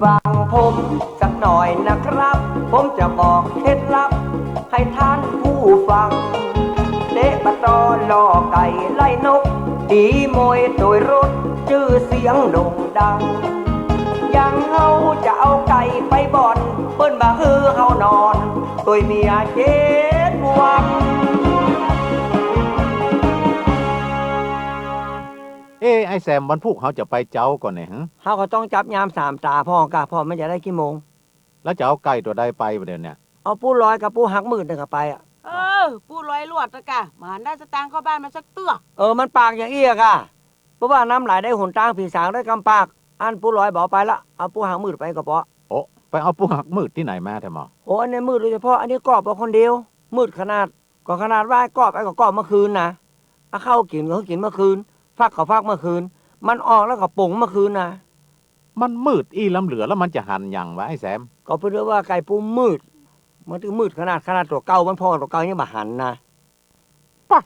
ฟังผมสักหน่อยนะครับ ผมจะบอกเคล็ดลับให้ท่านผู้ฟัง เตะปะตอล่อไก่ไล่นก ตีมวยโตยรถ จื้อเสียงโด่งดัง อย่างเฮาจะเอาไก่ไปบ่อน เปิ้นบ่หื้อเฮานอน โตยเมียเจ็ดวัน เอ๊ะ ไอ้แซม วันพูกเฮาจะไปเจ๊าก่อเนี่ยหึ เฮาก็ต้องจับยามสามต๋าพ่องกา พ่อมันจะได้กี่โมง แล้วจะเอาไก่ตั๋วใดไปบ่าเดี่ยวเนี่ย เอาปู้ลอยกับปู้หักมืดนั่นก็ไปอะ เออ ปู้ลอยลวดนะกา บ่หันได้สตางค์เข้าบ้านมาสักเตื้อ เออ มันปากอย่างอี้อะกา เพราะว่าน้ำไหลได้หนตาง ผีสางได้กำปาก อันปู้ลอยบ่เอาไปละ เอาปู้หักมืดไปก็ปอ โอ้ ไปเอาปู้หักมืดตี้ไหนมาแท้หมอ โอ้ อันนี้มืดโดยเฉพาะ อันนี้กอบเอาคนเดียว มืดขนาด ก็ขนาดว่าไอ้กอบ ไอ้ก็กอบเมื่อคืนนะ เอาข้าวกิ๋นก็กิ๋นเมื่อคืน ฟักก็ฟักเมื่อคืน มันออกแล้วก็ป๋งเมื่อคืนนะ มันมืดอี้ล้ำเหลือ แล้วมันจะหันหยังวะไอ้แซม ก็เปิ้นว่าไก่ปู้มืด มันถึงมืดขนาด ขนาดตั๋วเก่ามันพ่องตั๋วเก่ายังบ่หันนะ ปะ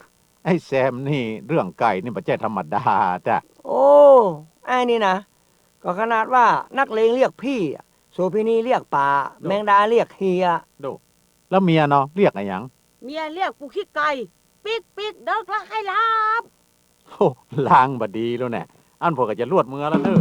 ไอ้แซมนี่เรื่องไก่นี่บ่ใจ้ธรรมดาจ้ะ โอ้ ไอ้นี่นะ ก็ขนาดว่านักเลงเรียกพี่อะ โสเภณีเรียกป๋า โด แมงดาเรียกเฮีย โด แล้วเมียเนาะ เรียกอะหยัง เมียเรียกปู้ขี้ไก่ ปิ๊กปิ๊ก เดิกละใค่หลับ โอ้ ลางบ่ดีแล้วแน่ อันพวกก็จะลวดเมือแล้วเน่อ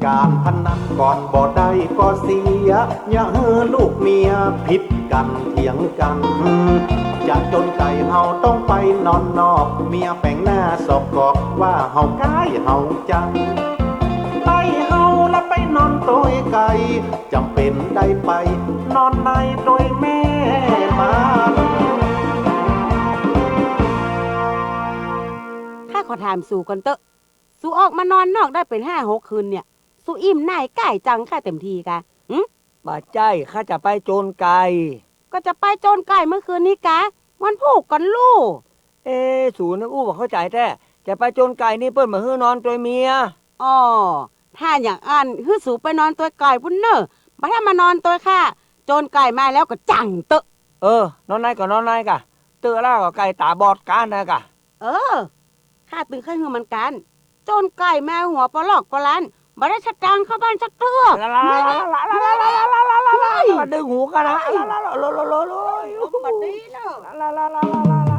ก๋านพนันก่อนบ่ได้ก็เสีย อย่าหื้อลูกเมียผิดกั๋นเถียงกั๋น จะจนไก่เฮาต้องไปนอนนอก เมียแป๋งหน้าสอกกอกว่าเฮาก้ายเฮาจัง ไล่เฮาละไปนอนโตยไก่ จ๋ำเป๋นได้ไปนอนในโตยแม่มัน ข้าขอถามสูก่อนเต๊อะ สูออกมานอนนอกได้เป๋นห้าหกคืนเนี่ย สูอิ่มหน่ายก้ายจังข้าเต็มทีกา หึ บ่ใจ้ ข้าจะไปจนไก่ ก็จะไปโจนไก่เมื่อคืนนี้กา มันพูดกั๋นลู่ เอ๊ะ สูนี่อู้บ่เข้าใจ๋แต๊ จะไปโจนไก่นี่เปิ้นบ่หื้อนอนตวยเมีย อ้อ ถ้าอย่างอั้นหื้อสูไปนอนตวยไก่ปู้นเน่อ บ่ถ้ามานอนตวยข้า โจนไก่มาแล้วก็จั่งเต๊อะ เออ นอนในก็นอนในก่ะ เต๊อะแล้วก็ไก่ต๋าบอดก้านนะก่ะ เออ ข้าตึงเกยหื้อมันก้าน โจนไก่มาหัวปอลอกปอล้าน บ่ได้สตางค์เข้าบ้านสักเตื้อ ละละละละละละละละละละละละละ เฮ้ย ดึงหูข้านะ เฮ้ย ละละละละละละละ บ่ดีเนาะ ละละละละละละละ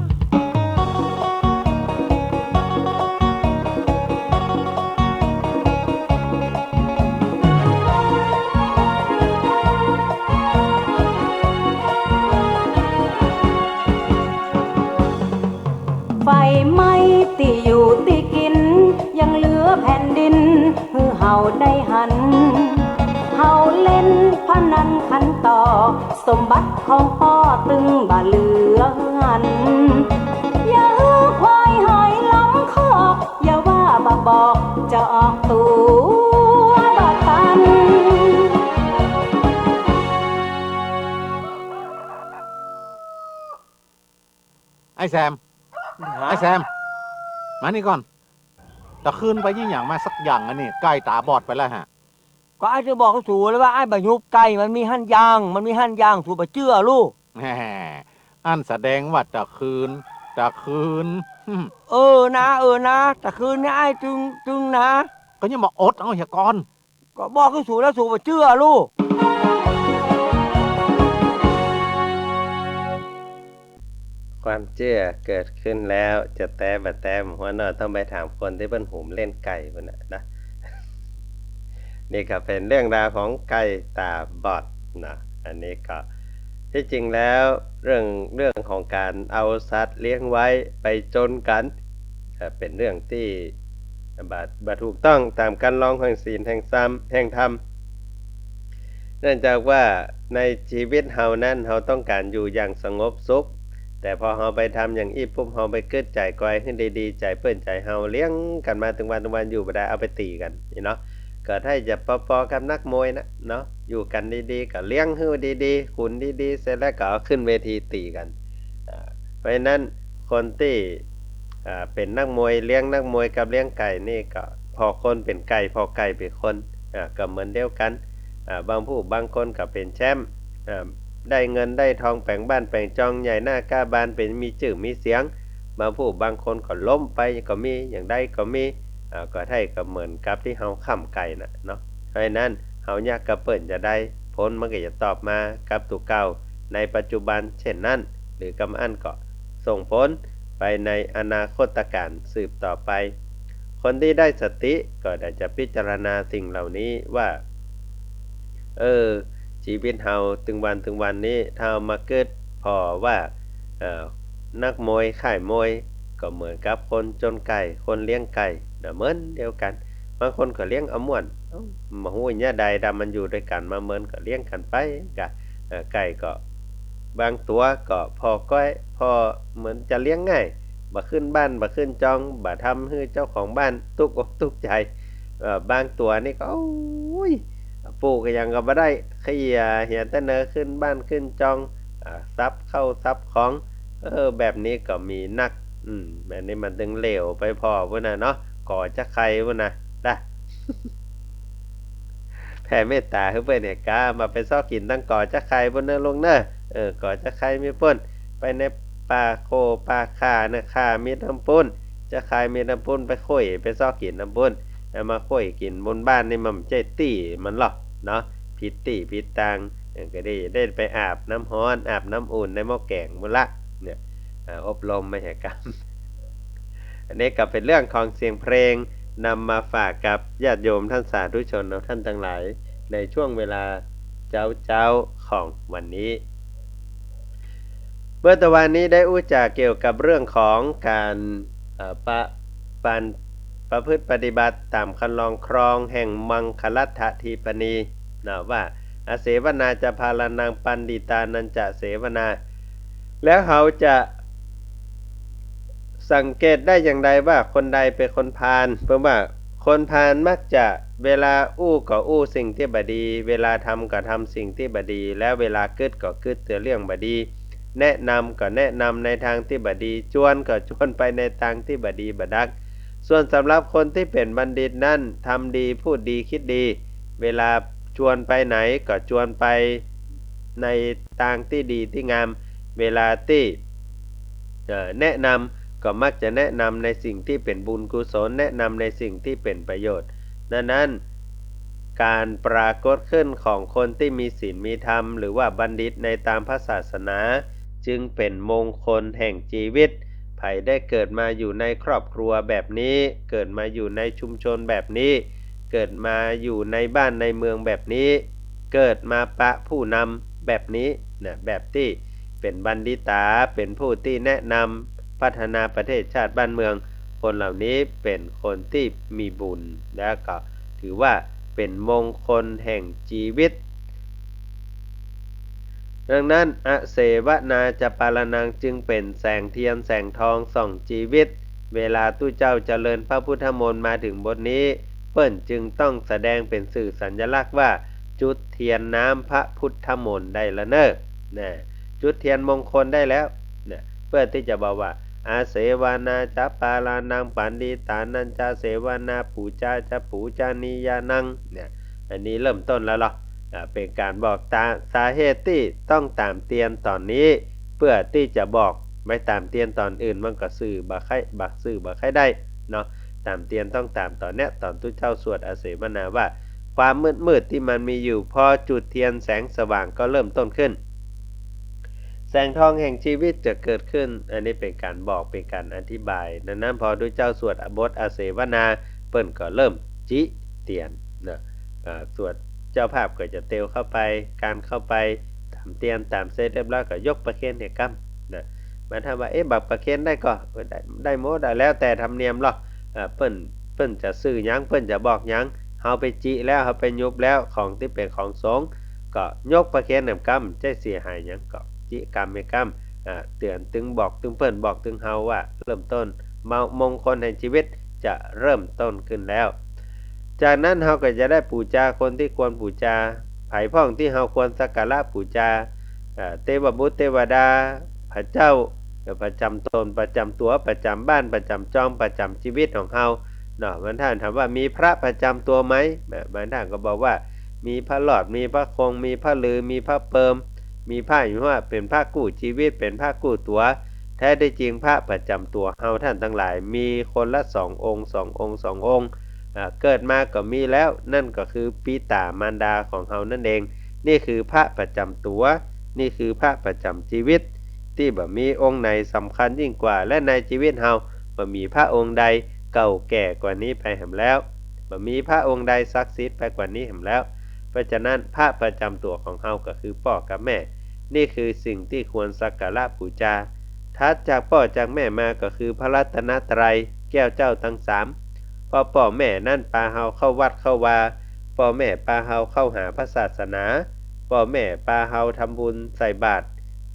ไฟไหม้ตี้อยู่ตี้กิ๋น ยังเหลือแผ่นดินหื้อเฮาได้หัน เฮาเล่นพนันขันต่อ สมบัติของป้อตึงบ่เหลือหื้อหัน อย่าหื้อควายหอยล้อมคอก อย่าว่าบ่บอก จะออกตั๋วบ่ตัน ไอ้แซม ฮะ ไอ้แซม มานี่ก่อน ตะคืนไปเยียะหยังมาสักอย่างอันนี้ ไก่ต๋าบอดไปแล้วฮะ ก็อ้ายจะบอกกับสูแล้วว่าอ้ายบ่หยุบไก่ มันมีหั้นอย่าง มันมีหั้นอย่าง สูบ่เจื้อลู่ แหม อั้นแสดงว่าตะคืน ตะคืน เออนะ เออนะ ตะคืนนี่อ้ายตึง ตึงนะ ก็ยังบ่อดเอาเหียก่อน ก็บอกกับสูแล้ว สูบ่เจื้อลู่ ความเจื้อเกิดขึ้นแล้ว จะแต๊บ่แต๊ หัวหน้อต้องไปถามคนตี้เปิ้นหุมเล่นไก่ปู้นน่ะนะ นี่ก็เป๋นเรื่องราวของไก่ต๋าบอดเนาะ อันนี้ก็ ตี้จริงแล้วเรื่อง เรื่องของก๋านเอาสัตว์เลี้ยงไว้ไปจนกั๋น เอ่อ เป๋นเรื่องตี้บ่ บ่ถูกต้องต๋ามคันลองแห่งศีลแห่งธรรม แห่งธรรม เนื่องจากว่าในชีวิตเฮานั้น เฮาต้องก๋านอยู่อย่างสงบสุข แต่พอเฮาไปทำอย่างอี้ปุ๊บ เฮาไปกึ๊ดใจ๋กอยหื้อดีๆ ใจ๋เปิ้นใจ๋เฮา เลี้ยงกั๋นมาตึงวันตึงวัน อยู่บ่ได้ เอาไปตี๋กั๋น นี่เนาะ ก็ถ้าจะปอๆ กับนักมวยนะเนาะ อยู่กั๋นดีๆ ก็เลี้ยงหื้อดีๆ ขุนดีๆ เสร็จแล้วก็เอาขึ้นเวทีตี๋กั๋น อ่า เพราะฉะนั้นคนตี้ อ่า เป๋นนักมวย เลี้ยงนักมวยกับเลี้ยงไก่นี่ก็ ผ่อคนเป๋นไก่ ผ่อไก่เป๋นคน อ่า ก็เหมือนเดียวกั๋น อ่า บางผู้บางคนก็เป๋นแชมป์ อ่า ได้เงินได้ทอง แป๋งบ้านแป๋งจอง ใหญ่หน้ากล้าบาน เป๋น มีจื้อมีเสียง บางผู้บางคนก็ล้มไปก็มี อย่างใดก็มี อ่า ก็ใท่ก็เหมือนกับตี้เฮาค้ำไก่น่ะเนาะ เพราะฉะนั้นเฮาเยียะกับเปิ้นจะใด ผลมันก็จะตอบมากับตั๋วเก่า ในปัจจุบันเช่นนั้น หรือกำอั้นก็ส่งผลไปในอนาคตกาลสืบต่อไป คนตี้ได้สติก็ได้จะพิจารณาสิ่งเหล่านี้ว่า เออ ชีวิตเฮาตึงวันตึงวันนี้ ถ้าเฮามากึ๊ดผ่อว่า เอ่อ นักมวยค่ายมวย ก็เหมือนกับคนจนไก่ คนเลี้ยงไก่น่ะ เหมือนเดียวกั๋น บางคนก็เลี้ยงเอาม่วน เอ้า บ่ฮู้เยียะใด ถ้ามันอยู่ตวยกั๋นมาเมินก็เลี้ยงกั๋นไป กะ เอ่อ ไก่ก็ บางตั๋วก็ผ่อก้อย ผ่อเหมือนจะเลี้ยงง่าย บ่ขึ้นบ้าน บ่ขึ้นจอง บ่ทำหื้อเจ้าของบ้านตุ๊กอกตุ๊กใจ๋ เอ่อ บางตั๋วนี่ก็ โอ๊ย ปูกอะหยังก็บ่ได้ เขี่ยเหียแต่เนอ ขึ้นบ้านขึ้นจอง อ่า สับข้าวสับของ เออ แบบนี้ก็มีนัก อืม แบบนี้มันตึงเหลวไปผ่อปู้นน่ะเนาะ กอจะไข่ปู้นน่ะ แผ่เมตต๋าหื้อเปิ้นเนี่ย ก้าบ่าไปเซาะกิ๋นตังกอจะไข่ปู้นเน่อลุงเน่อ เออ กอจะไข่มีปู้น ไปในป่าโคป่าข่าน่ะ ข่ามีตำปู้น จะไข่มีตำปู้น ไปคุ้ยไปเซาะกิ๋นตำปู้น เอามาคุ้ยกิ๋นบนบ้านนี่มันบ่ใจ้ตี้มันหรอกเนาะ ผิดตี้ผิดตาง เออ ก็ดี ได้ไปอาบน้ำฮ้อน อาบน้ำอุ่นในหม้อแก๋งปู้นละ เนี่ย อ่า อบรมมหกรรม อันนี้ก็เป๋นเรื่องของเสียงเพลง นำมาฝากกับญาติโยมท่านสาธุชนเนาะ ท่านตังหลาย ในช่วงเวลาเจ๊าๆ ของวันนี้ เมื่อตะวันนี้ได้อู้จ๋าเกี่ยวกับเรื่องของก๋าน เอ่อ ปะ ปาน ประพฤติปฏิบัติต๋ามคันลองครองแห่งมังคลัฏฐทีปนี นะ ว่า อเสวนาจะพาลานัง ปัณฑิตานัญจะเสวนา แล้วเฮาจะสังเกตได้อย่างใดว่าคนใดเป๋นคนพาล เพราะว่าคนพาลมักจะ เวลาอู้ก็อู้สิ่งตี้บ่ดี เวลาทำก็ทำสิ่งตี้บ่ดี แล้วเวลากึ๊ดก็กึ๊ดแต่เรื่องบ่ดี แนะนำก็แนะนำในตางตี้บ่ดี จวนก็จวนไปในตางตี้บ่ดีบ่ดัก ส่วนสำหรับคนตี้เป๋นบัณฑิตนั้น ทำดี พูดดี คิดดี เวลาจวนไปไหนก็จวนไปในตางตี้ดีตี้งาม เวลาตี้ เอ่อ แนะนำก็มักจะแนะนำในสิ่งตี้เป๋นบุญกุศล แนะนำในสิ่งตี้เป๋นประโยชน์ ดังนั้น ก๋านปรากฏขึ้นของคนตี้มีศีลมีธรรม หรือว่าบัณฑิตในตางพระศาสนา จึงเป๋นมงคลแห่งจีวิต ใผได้เกิดมาอยู่ในครอบครัวแบบนี้ เกิดมาอยู่ในชุมชนแบบนี้ เกิดมาอยู่ในบ้านในเมืองแบบนี้ เกิดมาปะผู้นำแบบนี้นะ แบบตี้เป๋นบัณฑิตา เป๋นผู้ตี้แนะนำพัฒนาประเทศชาติบ้านเมือง คนเหล่านี้เป๋นคนตี้มีบุญ แล้วก็ถือว่าเป๋นมงคลแห่งจีวิต ดังนั้น อเสวนาจะปาลานัง จึงเป๋นแสงเตียนแสงทองส่องจีวิต เวลาตุ๊เจ้าเจริญพระพุทธมนต์มาเถิงบทนี้ เปิ้นจึงต้องแสดงเป๋นสื่อสัญลักษณ์ว่า จุดเตียนน้ำพระพุทธมนต์ได้แล้วเน่อ นะ จุดเตียนมงคลได้แล้ว นะ เปื้อตี้จะบอกว่า อเสวนาจะปาลานัง ปัณฑิตานัญจะเสวนา ปูจาจะปูจานียานัง เนี่ย อันนี้เริ่มต้นแล้วเหรอ อ่า เป๋นก๋านบอกตา สาเหตุตี้ต้องต๋ามเตียนต๋อนนี้ เปื้อตี้จะบอก ไปต๋ามเตียนต๋อนอื่นมันก็ซื่อบ่ใค่ บ่ซื่อบ่ใค่ได้เนาะ ต๋ามเตียนต้องต๋ามต๋อนเนี้ย ต๋อนตุ๊เจ้าสวดอเสวนาว่า ความมืดๆ ตี้มันมีอยู่ พอจุดเตียนแสงสว่างก็เริ่มต้นขึ้น แสงทองแห่งจีวิตจะเกิดขึ้น อันนี้เป๋นก๋านบอก เป๋นก๋านอธิบาย ดังนั้นพอตุ๊เจ้าสวดบทอเสวนา เปิ้นก็เริ่มจิเตียนนะ อ่า สวด เจ้าภาพก็จะเตียวเข้าไป ก๋านเข้าไปต๋ามเตียนต๋ามเสร็จเรียบร้อยก็ยกประเคนเหียกำนะ บางต้านว่า เอ๊ะ บับประเคนได้ก่อ เออ ได้ ได้หมดอะ แล้วแต่ธรรมเนียมลอ เอ่อ เปิ้น เปิ้นจะสื่อหยัง เปิ้นจะบอกหยัง เฮาไปจิแล้ว เฮาไปยุบแล้ว ของตี้เป๋นของสงฆ์ ก็ยกประเคนเหียกำ จะเสียหายหยัง ก็จิกำเหียกำ อ่า เตื๋อนตึง บอกตึงเปิ้น บอกตึงเฮาว่า เริ่มต้น มงคลแห่งจีวิตจะเริ่มต้นขึ้นแล้ว จากนั้นเฮาก็จะได้ปู๋จาคนตี้ควรปู๋จา ใผพ่องตี้เฮาควรสักการะปู๋จา เอ่อ เตวบุตรเตวดา พระเจ้า เอ่อ ประจ๋ำต๋น ประจ๋ำตั๋ว ประจ๋ำบ้าน ประจ๋ำจอง ประจ๋ำจีวิตของเฮาเนาะ บางต้านถามว่ามีพระประจ๋ำตั๋วไหม บางต้านก็บอกว่ามีพระรอด มีพระคง มีพระฤา มีพระเปิม มีพระอยู่ว่าเป๋นพระกู้จีวิต เป๋นพระกู้ตั๋ว แท้ตี้จริงพระประจ๋ำตั๋วเฮาต้านตังหลาย มีคนละสององค์ สององค์ สององค์ อ่า เกิดมาก็มีแล้ว นั่นก็คือปิต๋ามารดาของเฮานั่นเอง นี่คือพระประจ๋ำตั๋ว นี่คือพระประจ๋ำจีวิต ตี้บ่มีองค์ไหนสำคัญยิ่งกว่า และในจีวิตเฮาบ่มีพระองค์ใดเก่าแก่กว่านี้ไปแหมแล้ว บ่มีพระองค์ใดศักดิ์สิทธิ์ไปกว่านี้แหมแล้ว เพราะฉะนั้นพระประจ๋ำตั๋วของเฮาก็คือป้อกับแม่ นี่คือสิ่งตี้ควรสักการะปู๋จา ถัดจากป้อจากแม่มาก็คือพระรัตนตรัย แก้วเจ้าตังสาม เพราะป้อแม่นั้นปาเฮาเข้าวัดเข้าวา ป้อแม่ปาเฮาเข้าหาพระศาสนา ป้อแม่ปาเฮาทำบุญใส่บาตร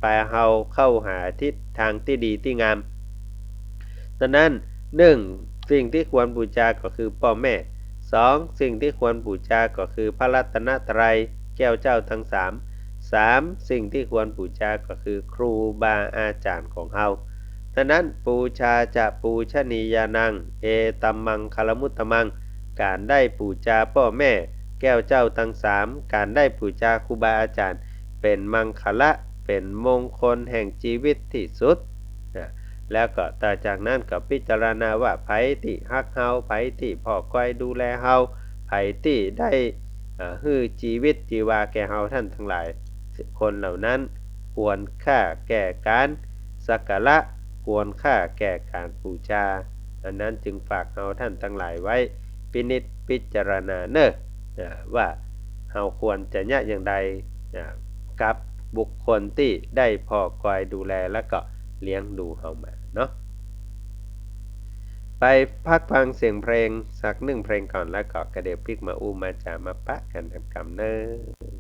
ปาเฮาเข้าหาทิศตางตี้ดีตี้งาม ดังนั้น นึ่ง สิ่งตี้ควรปู๋จาก็คือป้อแม่ สอง สิ่งตี้ควรปู๋จาก็คือพระรัตนตรัย แก้วเจ้าตังสาม สาม สิ่งตี้ควรปู๋จาก็คือครูบาอาจ๋ารย์ของเฮา ดังนั้น ปูชาจะปูชนียานัง เอตัมมังคลมุตตมัง ก๋านได้ปู๋จาป้อแม่ แก้วเจ้าตังสาม ก๋านได้ปู๋จาครูบาอาจ๋ารย์ เป๋นมังคละ เป๋นมงคลแห่งจีวิตตี้สุดนะ แล้วก็ต่อจากนั้นก็พิจารณาว่าใผตี้ฮักเฮา ใผตี้ผ่อคอยดูแลเฮา ใผตี้ได้ เอ่อ หื้อจีวิตจีวาแก่เฮาต้านตังหลาย คนเหล่านั้นควรค่าแก่ก๋านสักการะ ควรค่าแก่ก๋านปู๋จา อันนั้นจึงฝากเฮาต้านตังหลายไว้พินิจพิจารณาเน่อ อ่า ว่าเฮาควรจะเยียะอย่างใด อ่า กับบุคคลตี้ได้ผ่อคอยดูแลแล้วก็เลี้ยงดูเฮามาเนาะ ไปพักฟังเสียงเพลงสักหนึ่งเพลงก่อน แล้วก็กระเดี่ยวปิ๊กมาอู้มาจ๋ามาปะกั๋นแหมกำเน่อ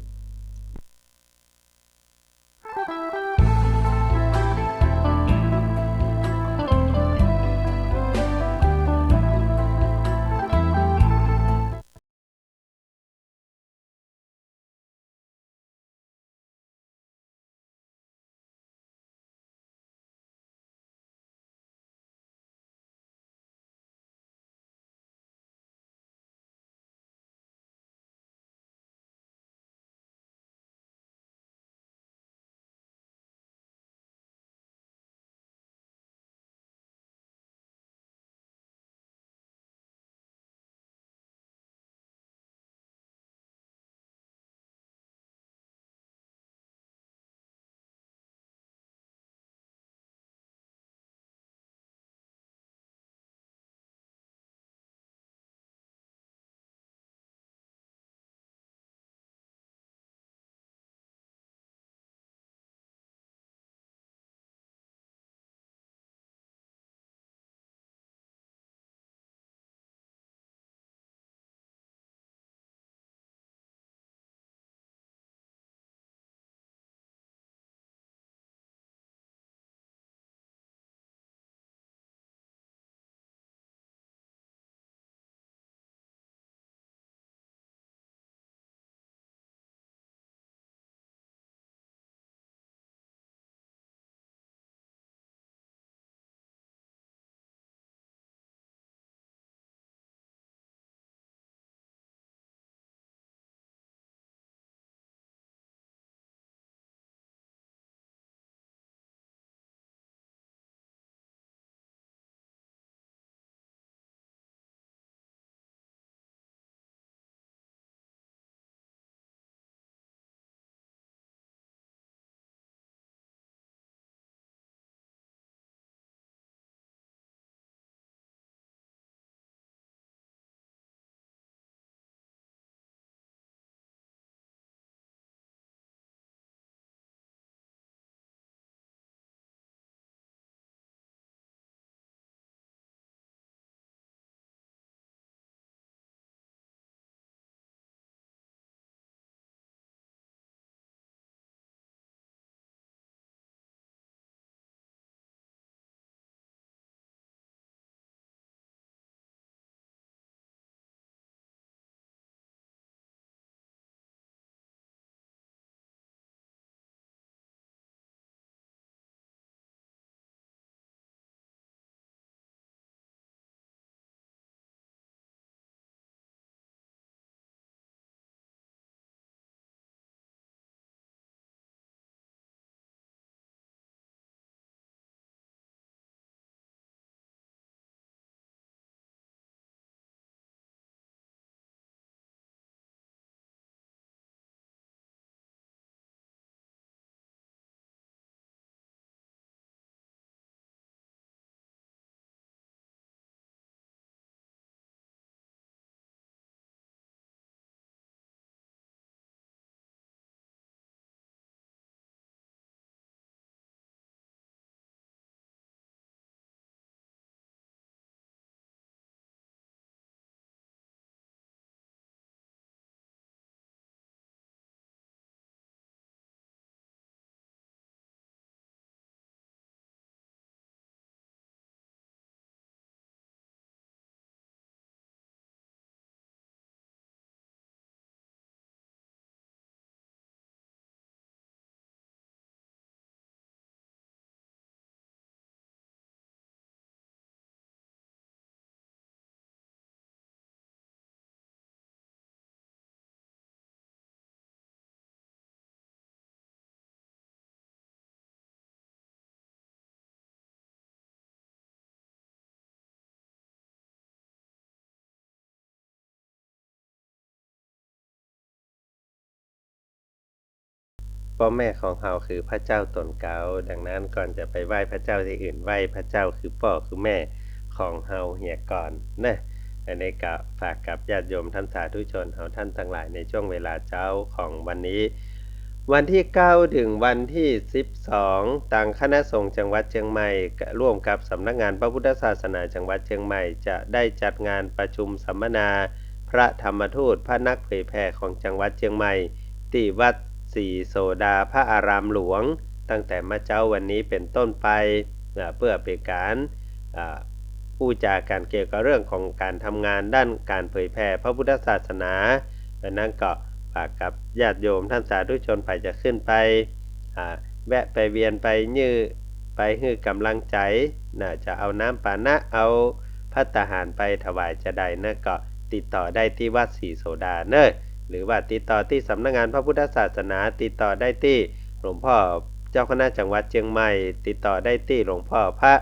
ป้อแม่ของเฮาคือพระเจ้าต๋นเก๊า ดังนั้นก่อนจะไปไหว้พระเจ้าตี้อื่น ไหว้พระเจ้าคือป้อคือแม่ของเฮาเหียก่อนเนาะ อันนี้ก็ฝากกับญาติโยมท่านสาธุชนเฮาท่านตังหลายในช่วงเวลาเจ๊าของวันนี้ วันตี้เก้าเถิงวันตี้สิบสอง ตางคณะสงฆ์จังหวัดเจียงใหม่ ร่วมกับสำนักงานพระพุทธศาสนาจังหวัดเจียงใหม่ จะได้จัดงานประชุมสัมมนาพระธรรมทูต พระนักเผยแผ่ของจังหวัดเจียงใหม่ ตี้วัดศรีโสดาพระอารามหลวง ตั้งแต่เมื่อเจ๊าวันนี้เป๋นต้นไป อ่า เปื้อเป๋นก๋าน อ่า อู้จ๋ากั๋นเกี่ยวกับเรื่องของก๋านทำงานด้านก๋านเผยแผ่พระพุทธศาสนา ดังนั้นก็ฝากกับญาติโยมท่านสาธุชนใผจะขึ้นไป อ่า แวะไปเวียนไปยื่อ ไปหื้อก๋ำลังใจ๋นะ จะเอาน้ำปานะ เอาภัตตาหารไปถวายจาใดนะ ก็ติดต่อได้ตี้วัดศรีโสดาเนาะ หรือว่าติดต่อตี้สำนักงานพระพุทธศาสนา ติดต่อได้ตี้หลวงพ่อเจ้าคณะจังหวัดเจียงใหม่ ติดต่อได้ตี้หลวงพ่อพระ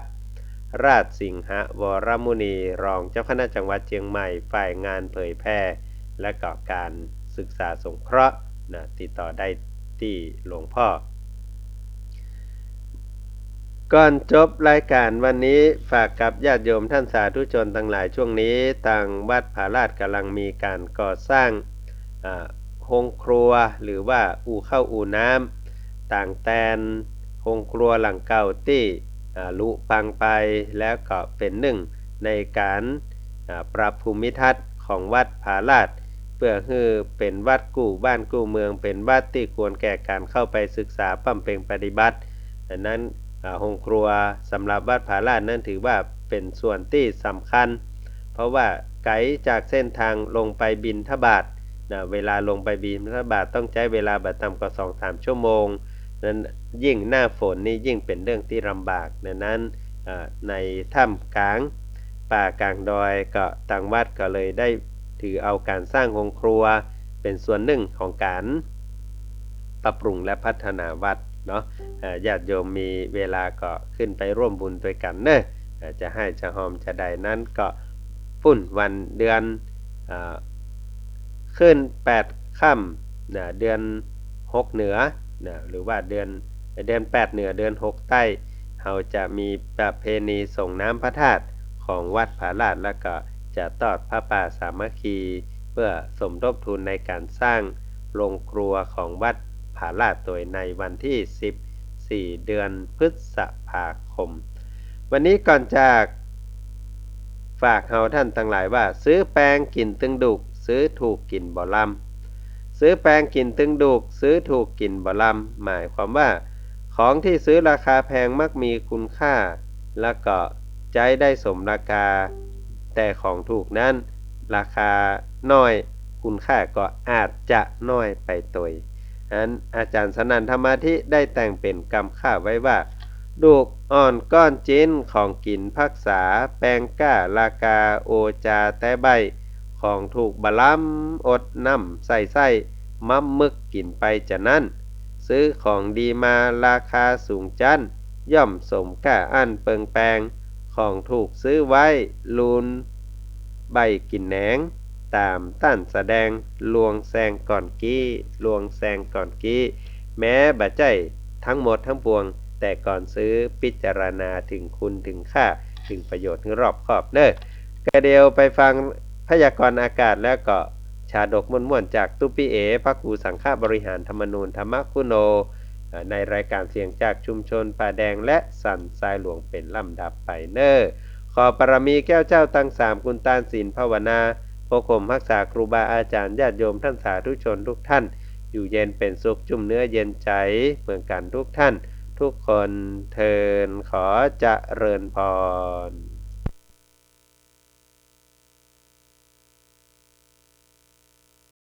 ราชสิงหวรมุนี รองเจ้าคณะจังหวัดเจียงใหม่ ฝ่ายงานเผยแผ่ และก็ก๋านศึกษาสงเคราะห์นะ ติดต่อได้ตี้หลวงพ่อ ก่อนจบรายก๋านวันนี้ ฝากกับญาติโยมท่านสาธุชนตังหลาย ช่วงนี้ตางวัดผาลาดก๋ำลังมีก๋านก่อสร้าง อ่า โฮงครัว หรือว่าอู่ข้าวอู่น้ำ ตางแตนโฮงครัวหลังเก่าตี้ อ่า หลุพังไป แล้วก็เป๋นนึ่งในก๋าน อ่า ปรับภูมิทัศน์ของวัดผาลาด เปื้อหื้อเป๋นวัดกู้บ้านกู้เมือง เป๋นวัดตี้ควรแก่ก๋านเข้าไปศึกษาบำเพ็ญปฏิบัติ ดังนั้น อ่า โฮงครัวสำหรับวัดผาลาดนั้นถือว่าเป๋นส่วนตี้สำคัญ เพราะว่าไก๋จากเส้นตางลงไปบิณฑบาตนะ เวลาลงไปบิณฑบาตต้องใจ๊เวลาบ่ต่ำกว่าสองสามชั่วโมง นั้นยิ่งหน้าฝนนี่ยิ่งเป๋นเรื่องตี้ลำบาก ดังนั้น อ่า ในท่ามกลางป่ากลางดอย ก็ตางวัดก็เลยได้ถือเอาก๋านสร้างโฮงครัวเป๋นส่วนนึ่งของก๋านปรับปรุงและพัฒนาวัดเนาะ อ่า ญาติโยมมีเวลาก็ขึ้นไปร่วมบุญตวยกั๋นเนาะ อ่า จะไห้จะฮอมจาใดนั้นก็ ปุ้นวันเดือน อ่า ขึ้นแปดค่ำนะ เดือนหกเหนือนะ หรือว่าเดือน เดือนแปดเหนือ เดือนหกใต้ เฮาจะมีประเพณีส่งน้ำพระธาตุของวัดผาลาด แล้วก็จะทอดผ้าป่าสามัคคี เปื้อสมทบทุนในก๋านสร้างโฮงครัวของวัดผาลาดตวยในวันตี้สิบสี่ เดือนพฤษภาคม วันนี้ก่อนจาก ฝากเฮาต้านตังหลายว่า ซื้อแปงกิ๋นตึงดูก ซื้อถูกกิ๋นบ่ลำ ซื้อแปงกิ๋นตึงดูก ซื้อถูกกิ๋นบ่ลำ หมายความว่า ของตี้ซื้อราคาแพงมักมีคุณค่า แล้วก็ใจ๊ได้สมราคา แต่ของถูกนั้นราคาน้อย คุณค่าก็อาจจะน้อยไปตวย อันอาจ๋ารย์สนั่นธรรมาธิได้แต่งเป๋นกำข้าวไว้ว่า ดูกอ่อนก้อนจิ๊น ของกิ๋นภักษา แปงก้าราคาโอจาแต๊ใบ้ ของถูกบ่ลำ อดน้ำใส่ไส้ ม้ำมึกกิ๋นไปจานั้น ซื้อของดีมาราคาสูงจั้น ย่อมสมก้าอั้นเปิงแปง ของถูกซื้อไว้ลูนใบ้กิ๋นแหนง ต๋ามต้านแสดง ลวงแซงก่อนกี้ ลวงแซงก่อนกี้ แม้บ่ใจ้ทั้งหมดทั้งปวง แต่ก่อนซื้อพิจารณาถึงคุณถึงค่า ถึงประโยชน์หื้อรอบคอบเน่อ กะเดี่ยวไปฟังพยากรณ์อากาศแล้วก็ชาดกม่วนๆ จากตุ๊ปปี้เอ๋ พระครูสังฆบริหารธรรมนูญ ธรรมคุโน เอ่อ ในรายการเสียงจากชุมชนป่าแดงและสันทรายหลวงเป๋นลำดับไปเน่อ ขอบารมีแก้วเจ้าตังสาม คุณตาน ศีล ภาวนา ปกคลุมฮักษาครูบาอาจ๋ารย์ ญาติโยมต้านสาธุชนทุกท่าน อยู่เย็นเป๋นสุข จุ่มเนื้อเย็นใจ๋เหมือนกั๋นทุกท่านทุกคนเทอญ ขอเจริญพร